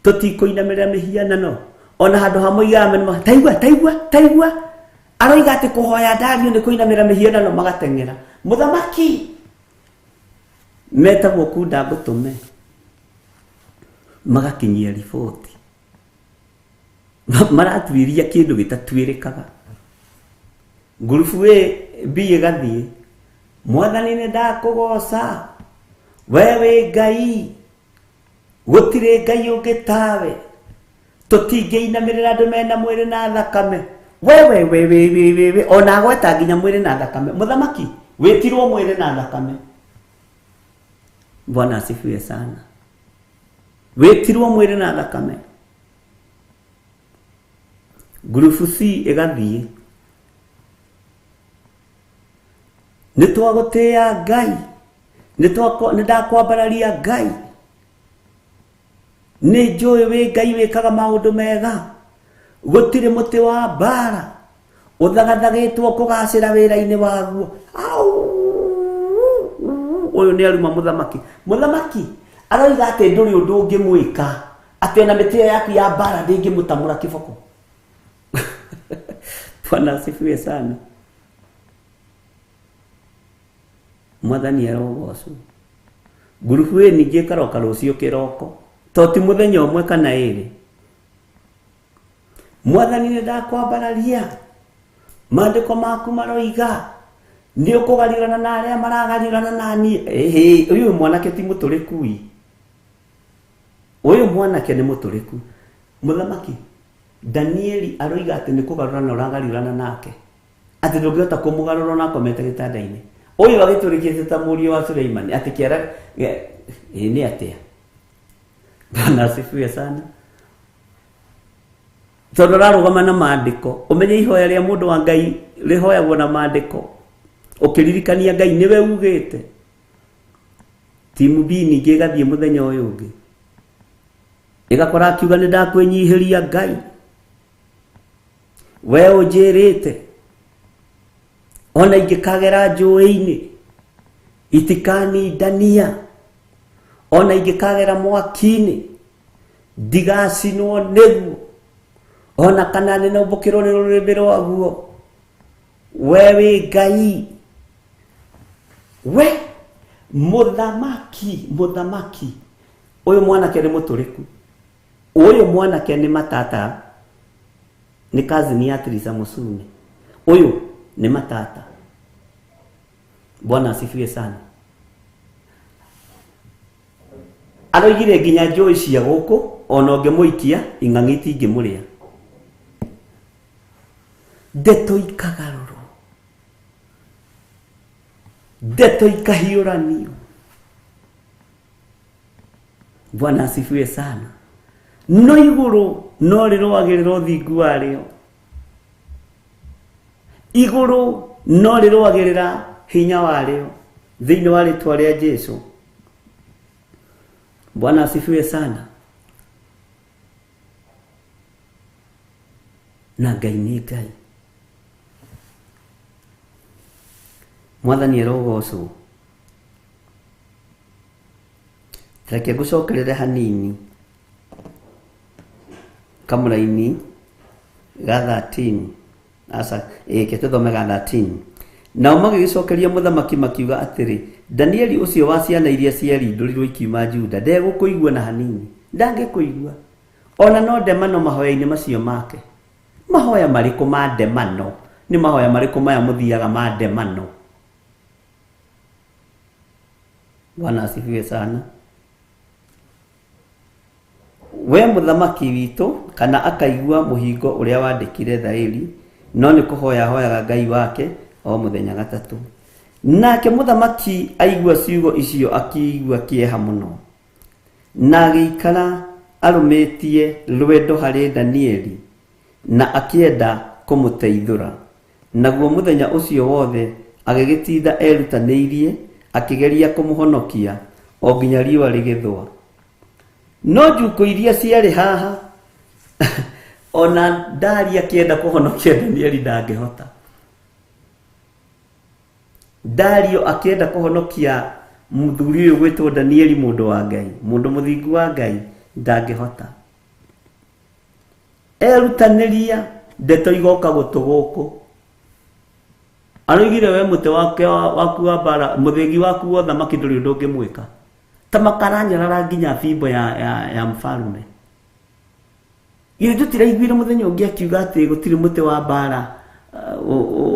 Tũtikũinamĩrĩra mĩhianano. Ona handũ ha moigaga mena taigua taigua taigua. Aroiga atĩ kũhoya Dario nĩ kũinamĩrĩra mĩhianano magateng'era. Mũthamaki metagwo kunda ngũtũme. Magakinyia riboti. Maratuĩria kĩndũ gĩtatuĩrĩkaga. Ngurubu ĩ B ĩgathiĩ. Mwathani nĩ ndakũgoca. We wĩ Ngai. Gũtirĩ Ngai ũngĩ tawe. Tũtingĩinamĩrĩra andũ mena mwĩrĩ na thakame. We we we we we we we ona agweta nginya mwĩrĩ na thakame. Mũthamaki wĩtirwo mwĩrĩ na thakame. Bwana asifiwe sana. Wĩtirwo mwĩrĩ na thakame. Ngurubu C ĩgathiĩ. Nĩ twagũtĩĩa Ngai. Nĩ ndakwambararia Ngai. Nĩ njũĩ wĩ Ngai wĩkaga maũndũ mega. Gũtirĩ mũtĩ wa mbara ũthagathagĩtwo kũgacĩra wĩra-inĩ waguo. Au! Ũyũ nĩ aruma mũthamaki. Mũthamaki aroiga atĩ ndũrĩ ũndũ ũngĩmwĩka. Atĩ ona mĩtĩ ĩyo yaku ya mbara ndĩngĩmũtamũra kĩboko. Bwana asifiwe sana. Mwathani arogocwo. Ngurubu ĩ ningĩ ĩkaroka rũciũ kĩroko. To ti mũthenya ũmwe kana ĩrĩ. Mwathani nĩ ndakwambararia. Maandĩko maku maroiga nĩ ũkũgariũrana na arĩa maragariũrana na niĩ. Ĩhĩ, ũyũ mwanake ti mũtũrĩku ĩ. Ũyũ mwanake nĩ mũtũrĩku. Mũthamaki Danieli aroiga atĩ nĩ kũgarũrana ũragariũrana nake. Atĩ ndũngĩhota kũmũgarũra ona akomete gĩtanda-inĩ. Ũyũ agĩtũrĩkĩte ta mũriũ wa Suleimani atĩ kĩara ĩ nĩ atĩa? Bwana asifiwe sana. Tondũ ararũgama na maandĩko. Ũmenye ihoya rĩa mũndũ wa Ngai rĩhoyagwo na maandĩko. Ũkĩririkania Ngai nĩwe ugĩte. Timu B ningĩ ĩgathiĩ mũthenya ũyũ ũngĩ. Ĩgakora akiuga nĩ ndakwĩnyihĩria Ngai. We ũnjĩrĩte ona ingĩkagera njũĩ-inĩ itikanindania. Ona ingĩkagera mwaki-inĩ ndigacinwo nĩguo. Ona kana nĩnũmbũkĩrwo nĩ rũrĩrĩmbĩ rwaguo. We wĩ Ngai. We mũthamaki, mũthamaki. Ũyũ mwanake nĩ mũtũrĩku. Ũyũ mwanake nĩ matata. Nĩ cousin ya Teresa Musune. Ũyũ nĩ matata. Bwana asifiwe sana. Aroigire nginya njũĩ cia gũkũ ona ũngĩmũikia ing'ang'i itingĩmũrĩa. Ndeto ikagarũrwo. Ndeto ikahiũranio. Bwana asifiwe sana. No igũrũ no rĩrũagĩrĩra ũthingu warĩo. Igũrũ no rĩrũagĩrĩra hinya warĩo thĩinĩ wa rĩtwa rĩa Jesu. Bwana asifiwe sana. Na Ngai nĩ Ngai. Mwathani arogocwo. Reke ngũcokerere hanini kamũraini ga 13 aca ĩke tũthome ga 13. Nao magĩgĩcokeria mũthamaki makiuga atĩrĩ, Danieli ũcio wa ciana iria ciarindũrirwo ikiuma Juda ndegũkũigua na hanini, ndangĩkũigua ona no ndemano mahoya-inĩ macio make. Mahoya marĩkũ ma ndemano? Nĩ mahoya marĩkũ maya mũthiaga ma ndemano? Bwana asifiwe sana. We mũthamaki witũ kana akaigua mũhingo ũrĩa wandĩkire thaĩri, no nĩ kũhoya hoyaga Ngai wake o mũthenya gatatũ. Nake mũthamaki aigua ciugo icio akĩigua kĩeha mũno, na agĩikara arũmĩtie rwendo harĩ Danieli na akĩenda kũmũteithũra. Naguo mũthenya ũcio wothe agĩgĩtinda erutanĩirie akĩgeria kũmũhonokia o nginya riũa rĩgĩthũa. No njukũ iria ciarĩ haha ona Dario akĩenda kũhonokia Danieli ndangĩhota. Dario akĩenda kũhonokia mũthuri ũyũ gwĩtwo Danieli, mũndũ wa Ngai, mũndũ mũthingu wa Ngai, ndangĩhota. Erutanĩria ndeto igoka gũtũ gũkũ. Aroigire we mũtĩ wake waku wa mbara, mũthĩgi waku wa ũthamaki ndũrĩ ũndũ ũngĩmwĩka. Ta makaranyarara nginya bimbo ya mfalume. Githĩ tũtiraiguire mũthenya ũngĩ akiuga atĩ gũtirĩ mũtĩ wa mbara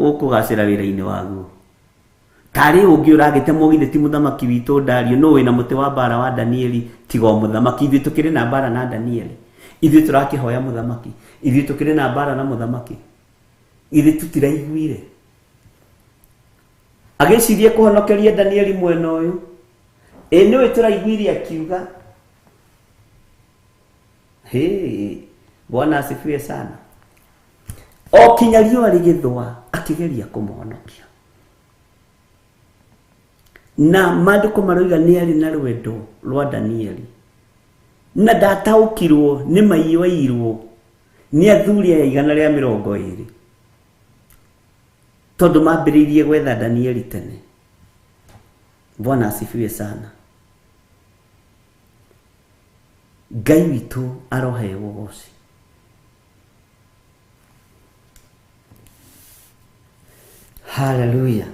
ũkũgacĩra wĩra-inĩ waguo. Tarĩ ũngĩ ũragĩtemwo githĩ ti mũthamaki witũ Dario, no wĩna mũtĩ wa mbara wa Danieli tiga o mũthamaki. Ithuĩ tũkĩrĩ na mbara na Danieli, ithuĩ tũrakĩhoya mũthamaki, ithuĩ tũkĩrĩ na mbara na mũthamaki. Ithuĩ tũtiraiguire. Agĩcirie kũhonokeria Danieli mwena ũyũ. Ĩ nĩwe tũraiguire akiuga. Hey, Bwana asifiwe sana. O kinya riũa rĩgĩthũa akĩgeria kũmũhonokia. Na maandĩko maroiga nĩ arĩ na rwendo rwa Danieli, na ndataũkirwo nĩ maiyũirwo nĩ athuri aya 120, tondũ mambĩrĩirie gwetha Danieli tene. Bwana asifiwe sana. Ngai witũ aroheo ũgoci. Haleluya.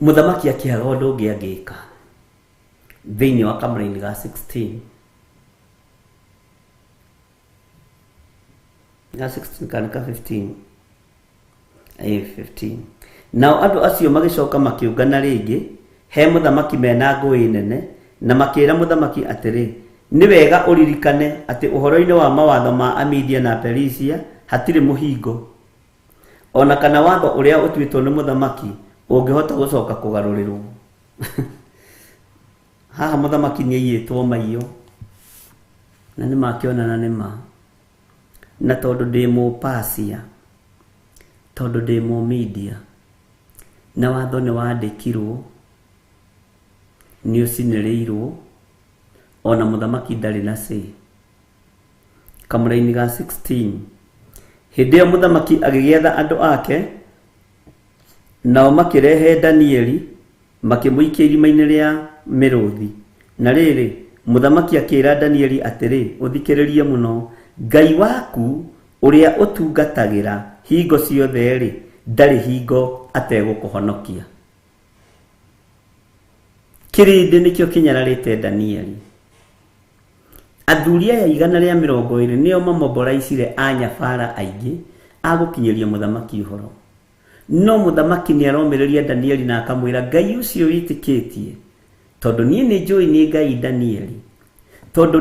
Mũthamaki akĩaga ũndũ ũngĩ angĩka thĩinĩ wa kamũraini ga 16 ga 16 kana ka 15 15. Nao andũ acio magĩcoka makĩũngana rĩngĩ he mũthamaki mena ngũĩ nene, na makĩra mũthamaki atĩrĩ, nĩ wega ũririkane atĩ ũhoro-inĩ wa mawatho ma Amidia na Perisia hatirĩ mũhingo ona kana watho ũrĩa ũtuĩtwo nĩ mũthamaki ũngĩhota gũcoka kũgarũrĩrwo. Haha mũthamaki nĩ aiyĩtwo maiyo, na nĩ makĩonana nĩ ma. Na tondũ ndĩ Mũpasia, tondũ ndĩ Mũmidia, na watho nĩ wandĩkirwo, nĩ ũcinĩrĩirwo, ona mũthamaki ndarĩ na say. Kamũraini ga 16. Hĩndĩ ĩyo mũthamaki agĩgĩetha andũ ake, nao makĩrehe Danieli makĩmũikia irima-inĩ rĩa mĩrũthi. Na rĩrĩ, mũthamaki akĩra Danieli atĩrĩ, ũthikĩrĩrie mũno, Ngai waku ũrĩa ũtungatagĩra hingo ciothe-rĩ, ndarĩ hingo ategũkũhonokia. Kĩrĩndĩ nĩkĩo kĩnyararĩte Danieli. Athuri aya 120 nĩo mamoboraicire anyabara aingĩ a gũkinyĩria mũthamaki ũhoro. No mũthamaki nĩ aromĩrĩria Danieli na akamwĩra, Ngai ũcio wĩtĩkĩtie, tondũ niĩ nĩ njũĩ nĩ Ngai Danieli. Tondũ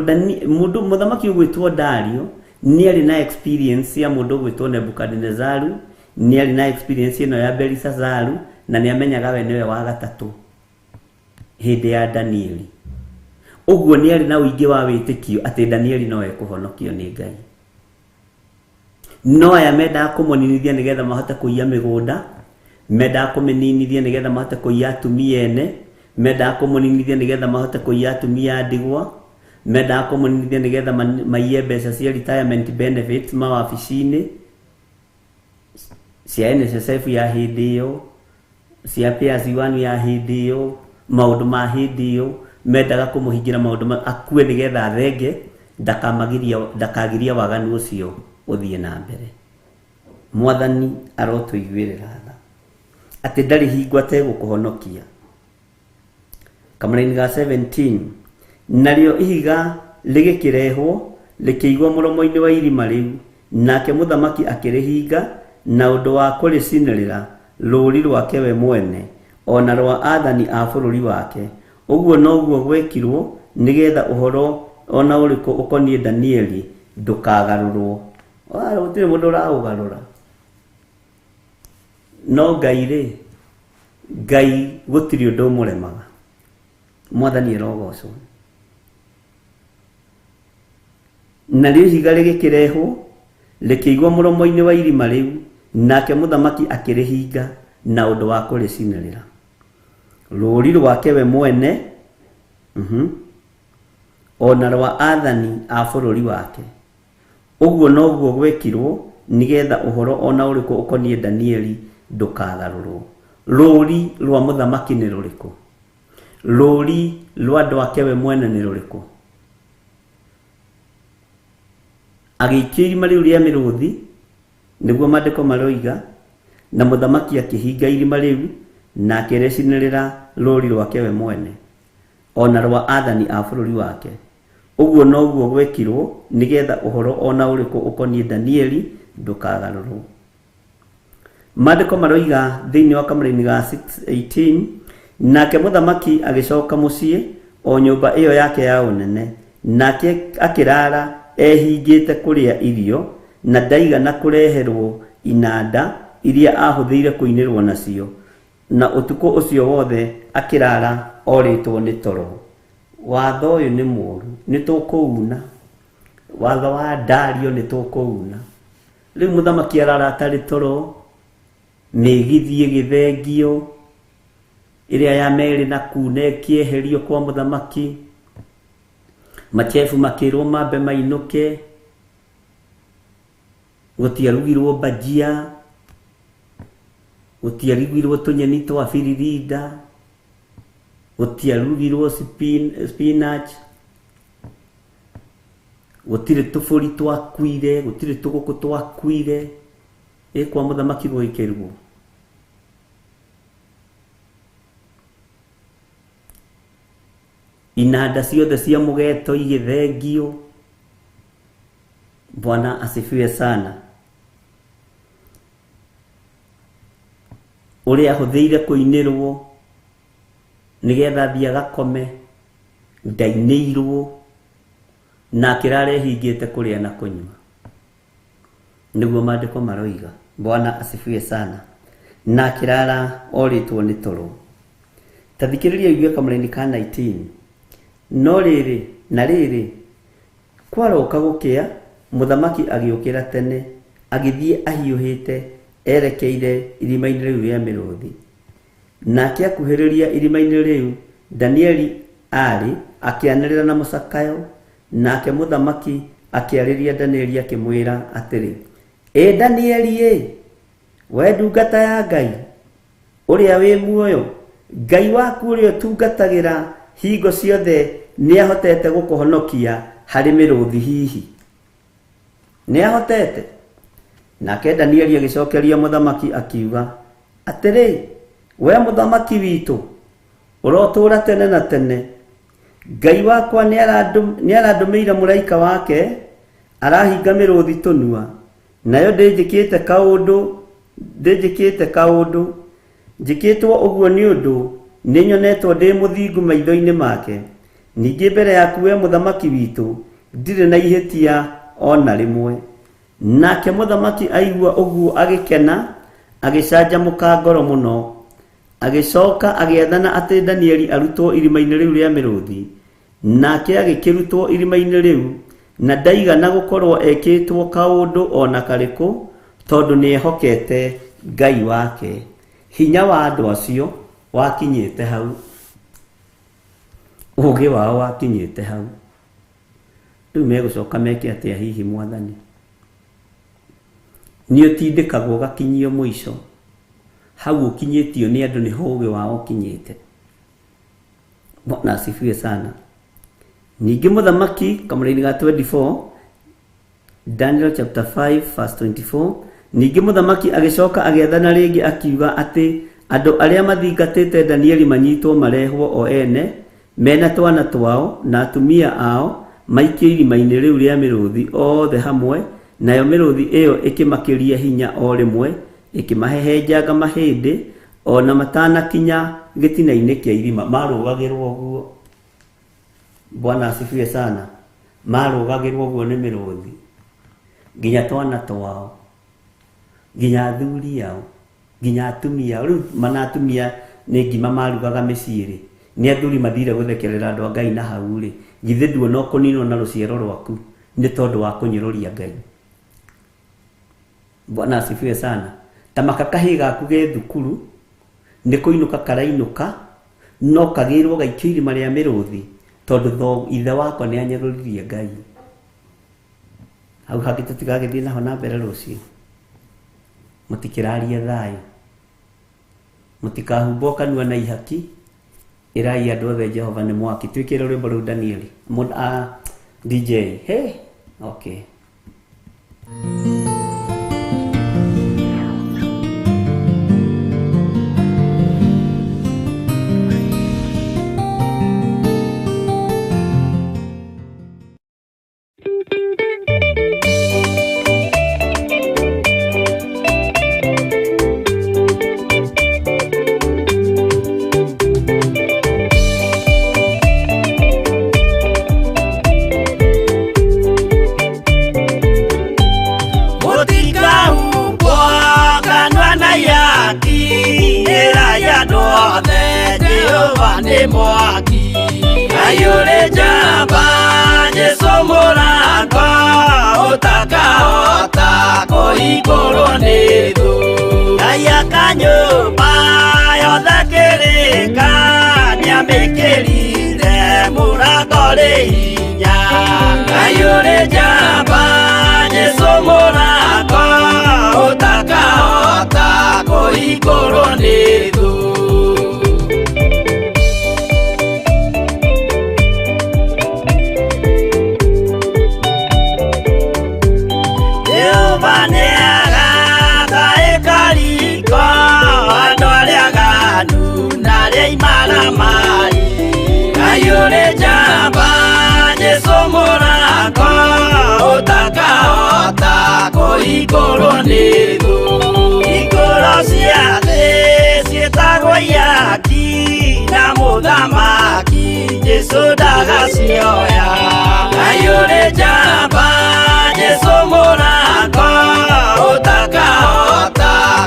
mũndũ mũthamaki ũgwĩtwo Dario nĩ arĩ na experience ya mũndũ ũgwĩtwo Nebukadinezaru, nĩ arĩ na experience ĩno ya Belisazaru, na nĩ amenyaga we nĩwe wa gatatũ hĩndĩ ya Danieli. Ũguo nĩ arĩ na ũingĩ wa wĩtĩkio atĩ Danieli no ekũhonokio nĩ Ngai. No aya mendaga kũmũninithia nĩgetha mahote kũiya mĩgũnda, mendaga kũmĩninithia nĩgetha mahote kũiya atumia ene, mendaga kũmũninithia nĩgetha mahote kũiya atumia a ndigwa, mendaga kũmũninithia nĩgetha maiye mbeca cia retirement benefits mawabici-inĩ Cia NSSF ya hĩndĩ ĩyo, cia PAS1 ya hĩndĩ ĩyo, maũndũ ma hĩndĩ ĩyo mendaga kũmũhingĩra maũndũ akue nĩgetha athenge ndakagiria waganu ũcio ũthiĩ na mbere. Mwathani arotũiguĩrĩra tha atĩ ndarĩ hingo ategũkũhonokia. Kamũraini ga 17, narĩo ihiga rĩgĩkĩrehwo rĩkĩigwo mũromo-inĩ wa irima rĩu, nake mũthamaki akĩrĩhinga na ũndũ wa kũrĩcinĩrĩra rũũri rwake we mwene ona rwa athani a bũrũri wake. Ũguo noguo gwekirwo nĩgetha ũhoro ona ũrĩkũ ũkoniĩ Danieli ndũkagarũrwo. Gũtirĩ mũndũ ũraũgarũra. No Ngai rĩ, Ngai gũtirĩ ũndũ ũmũremaga. Mwathani arogocwo. Narĩo ihiga rĩgĩkĩrehwo rĩkĩigwo mũromo-inĩ wa irima rĩu, nake mũthamaki akĩrĩhinga na ũndũ wa kũrĩcinĩrĩra rũũri rwake we mwene, ona rwa athani a bũrũri wake. Ũguo noguo gwekirwo nĩgetha ũhoro ona ũrĩkũ ũkoniĩ Danieli ndũkagarũrwo. Rũũri rwa mũthamaki nĩ rũrĩkũ? Rũũri rwa andũ ake we mwene nĩ rũrĩkũ? Agĩikio irima rĩu rĩa mĩrũthi, nĩguo maandĩko maroiga, na mũthamaki akĩhinga irima rĩu na akĩrĩcinĩrĩra rũũri rwake we mwene ona rwa athani a bũrũri wake. Ũguo noguo gwekirwo nĩgetha ũhoro ona ũrĩkũ ũkoniĩ Danieli ndũkagarũrwo. Maandĩko maroiga thĩinĩ wa kamũraini ga 6:18, nake mũthamaki agĩcoka mũciĩ o nyũmba ĩyo yake ya ũnene, nake akĩrara ehingĩte kũrĩa irio, na ndaigana kũreherwo inanda iria ahũthĩire kũinĩrwo nacio, na ũtukũ ũcio wothe akĩrara orĩtwo nĩ toro. Watho ũyũ nĩ mũũru, nĩ tũkũuna. Watho wa Dario nĩ tũkũuna. Rĩu mũthamaki arara atarĩ toro, mĩgithi ĩgĩthengio, ĩrĩa ya merĩ na kuna ĩkĩeherio kwa mũthamaki, machefu makĩrwo mambe mainũke, gũtiarugirwo bajia, gũtiarugirwo tũnyeni twa biririnda, gũtiarugirwo spinach, gũtirĩ tũbũri twakuire, gũtirĩ tũgũkũ twakuire. Ĩ kwa mũthamaki gũgĩkĩrwo. Inanda ciothe cia mũgeto igĩthengio. Bwana asifiwe sana. Ũrĩa ahũthĩire kũinĩrwo nĩgetha athiĩ agakome, ndainĩirwo, na akĩrara ehingĩte kũrĩa na kũnyua. Nĩguo maandĩko maroiga. Bwana asifiwe sana. Na akĩrara orĩtwo nĩ toro. Ta thikĩrĩria ũigue kamũraini ka 19. No rĩrĩ, na rĩrĩ, kwaroka gũkĩa, mũthamaki agĩũkĩra tene, agĩthiĩ ahiũhĩte erekeire irima-inĩ rĩu rĩa mĩrũthi. Nake akuhĩrĩria irima-inĩ rĩu Danieli aarĩ, akĩanĩrĩra na mũcakayo. Nake mũthamaki akĩarĩria Danieli akĩmwĩra atĩrĩ, ĩ Danieli ĩ, we ndungata ya Ngai ũrĩa wĩ muoyo, Ngai waku ũrĩa ũtungatagĩra hingo ciothe nĩahotete gũkũhonokia harĩ mĩrũthi hihi? Nĩahotete? Nake Danieli agĩcokeria mũthamaki akiuga atĩrĩ, we mũthamaki witũ, ũrotũũra tene na tene. Ngai wakwa nĩarandũmĩire mũraika wake, arahinga mĩrũthi tũnua, nayo ndĩnjĩkĩte kaũndũ, njĩkĩtwo ũguo nĩ ũndũ nĩnyonetwo ndĩ mũthingu maitho-inĩ make. Ningĩ mbere yaku we mũthamaki witũ ndirĩ na ihĩtia ona rĩmwe. Nake mũthamaki aigua ũguo agĩkena, agĩcanjamũka ngoro mũno. Agĩcoka agĩathana atĩ Danieli arutwo irima-inĩ rĩu rĩa mĩrũthi. Nake agĩkĩrutwo irima-inĩ rĩu, na ndaigana gũkorwo ekĩtwo kaũndũ ona karĩkũ, tondũ nĩehokete Ngai wake. Hinya wa andũ acio wakinyĩte hau, ũũgĩ wao wakinyĩte hau. Rĩu megũcoka meke atĩa hihi Mwathani? Nĩ ũtindĩkagwo ũgakinyio mũico. Hau ũkinyĩtio nĩ andũ nĩho ũgĩ wao ũkinyĩte. Bwana asifiwe sana. Ningĩ mũthamaki kamũraini ga 24, Daniel chapter 5 verse 24, ningĩ mũthamaki agĩcoka agĩathana rĩngĩ akiuga atĩ andũ arĩa mathingatĩte Danieli manyitwo marehwo o ene mena twana twao na atumia ao maikio irima-inĩ rĩu rĩa mĩrũthi othe hamwe, nayo mĩrũthi ĩyo ĩkĩmakĩria hinya o rĩmwe, ĩkĩmahehenjanga mahĩndĩ o na matanakinya gĩtina-inĩ kĩa irima. Marũgagĩrwo ũguo. Bwana asifiwe sana. Marũgagĩrwo ũguo nĩ mĩrũthi nginya twana twao, nginya athuri ao, nginya atumia ao. Rĩu mana atumia nĩ ngima marugaga mĩciĩ rĩ, nĩ athuri mathire gũthekerera andũ a Ngai na hau rĩ, githĩ nduona ũkũninwo na rũciaro rwaku nĩ tondũ wa kũnyũrũria Ngai. Bwana asifiwe sana. Ta maka kahĩĩ gaku ge thukuru nĩ kũinũka karainũka no kagĩrwo gaikio irima rĩa mĩrũthi tondũ ithe wakwa nĩ anyũrũririe Ngai. Hau hangĩ tũtigagĩthiĩ naho na mbere rũciũ. Mũtikĩrarie thayũ, mũtikahumbwo kanua na ihaki, ĩrai andũ othe Jehova nĩ mwaki. Twĩkĩre rwĩmbo rũu Danieli. DJ. Hey, okay.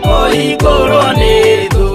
Kũhingũrwo nĩ thũ.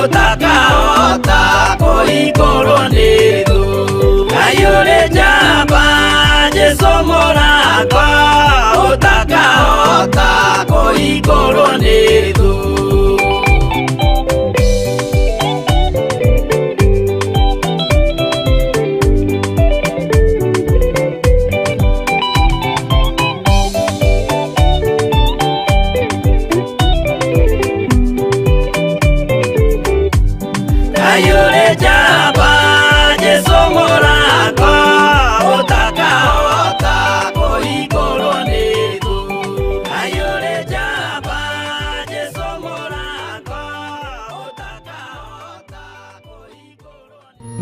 Ũtakahota kũhingũrwo nĩ thũ. Ngai ũrĩ njamba, Jesũ mũrango, ũtakahota kũhingũrwo nĩ thũ. Ngai ũrĩ njamba, Jesũ mũrango, ũtakahota kũhingũrwo nĩ thũ. Ngai ũrĩ njamba, Jesũ mũrango, ũtakahota kũhingũrwo nĩ.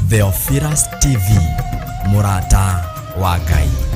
Theophilus TV, mũrata wa Ngai.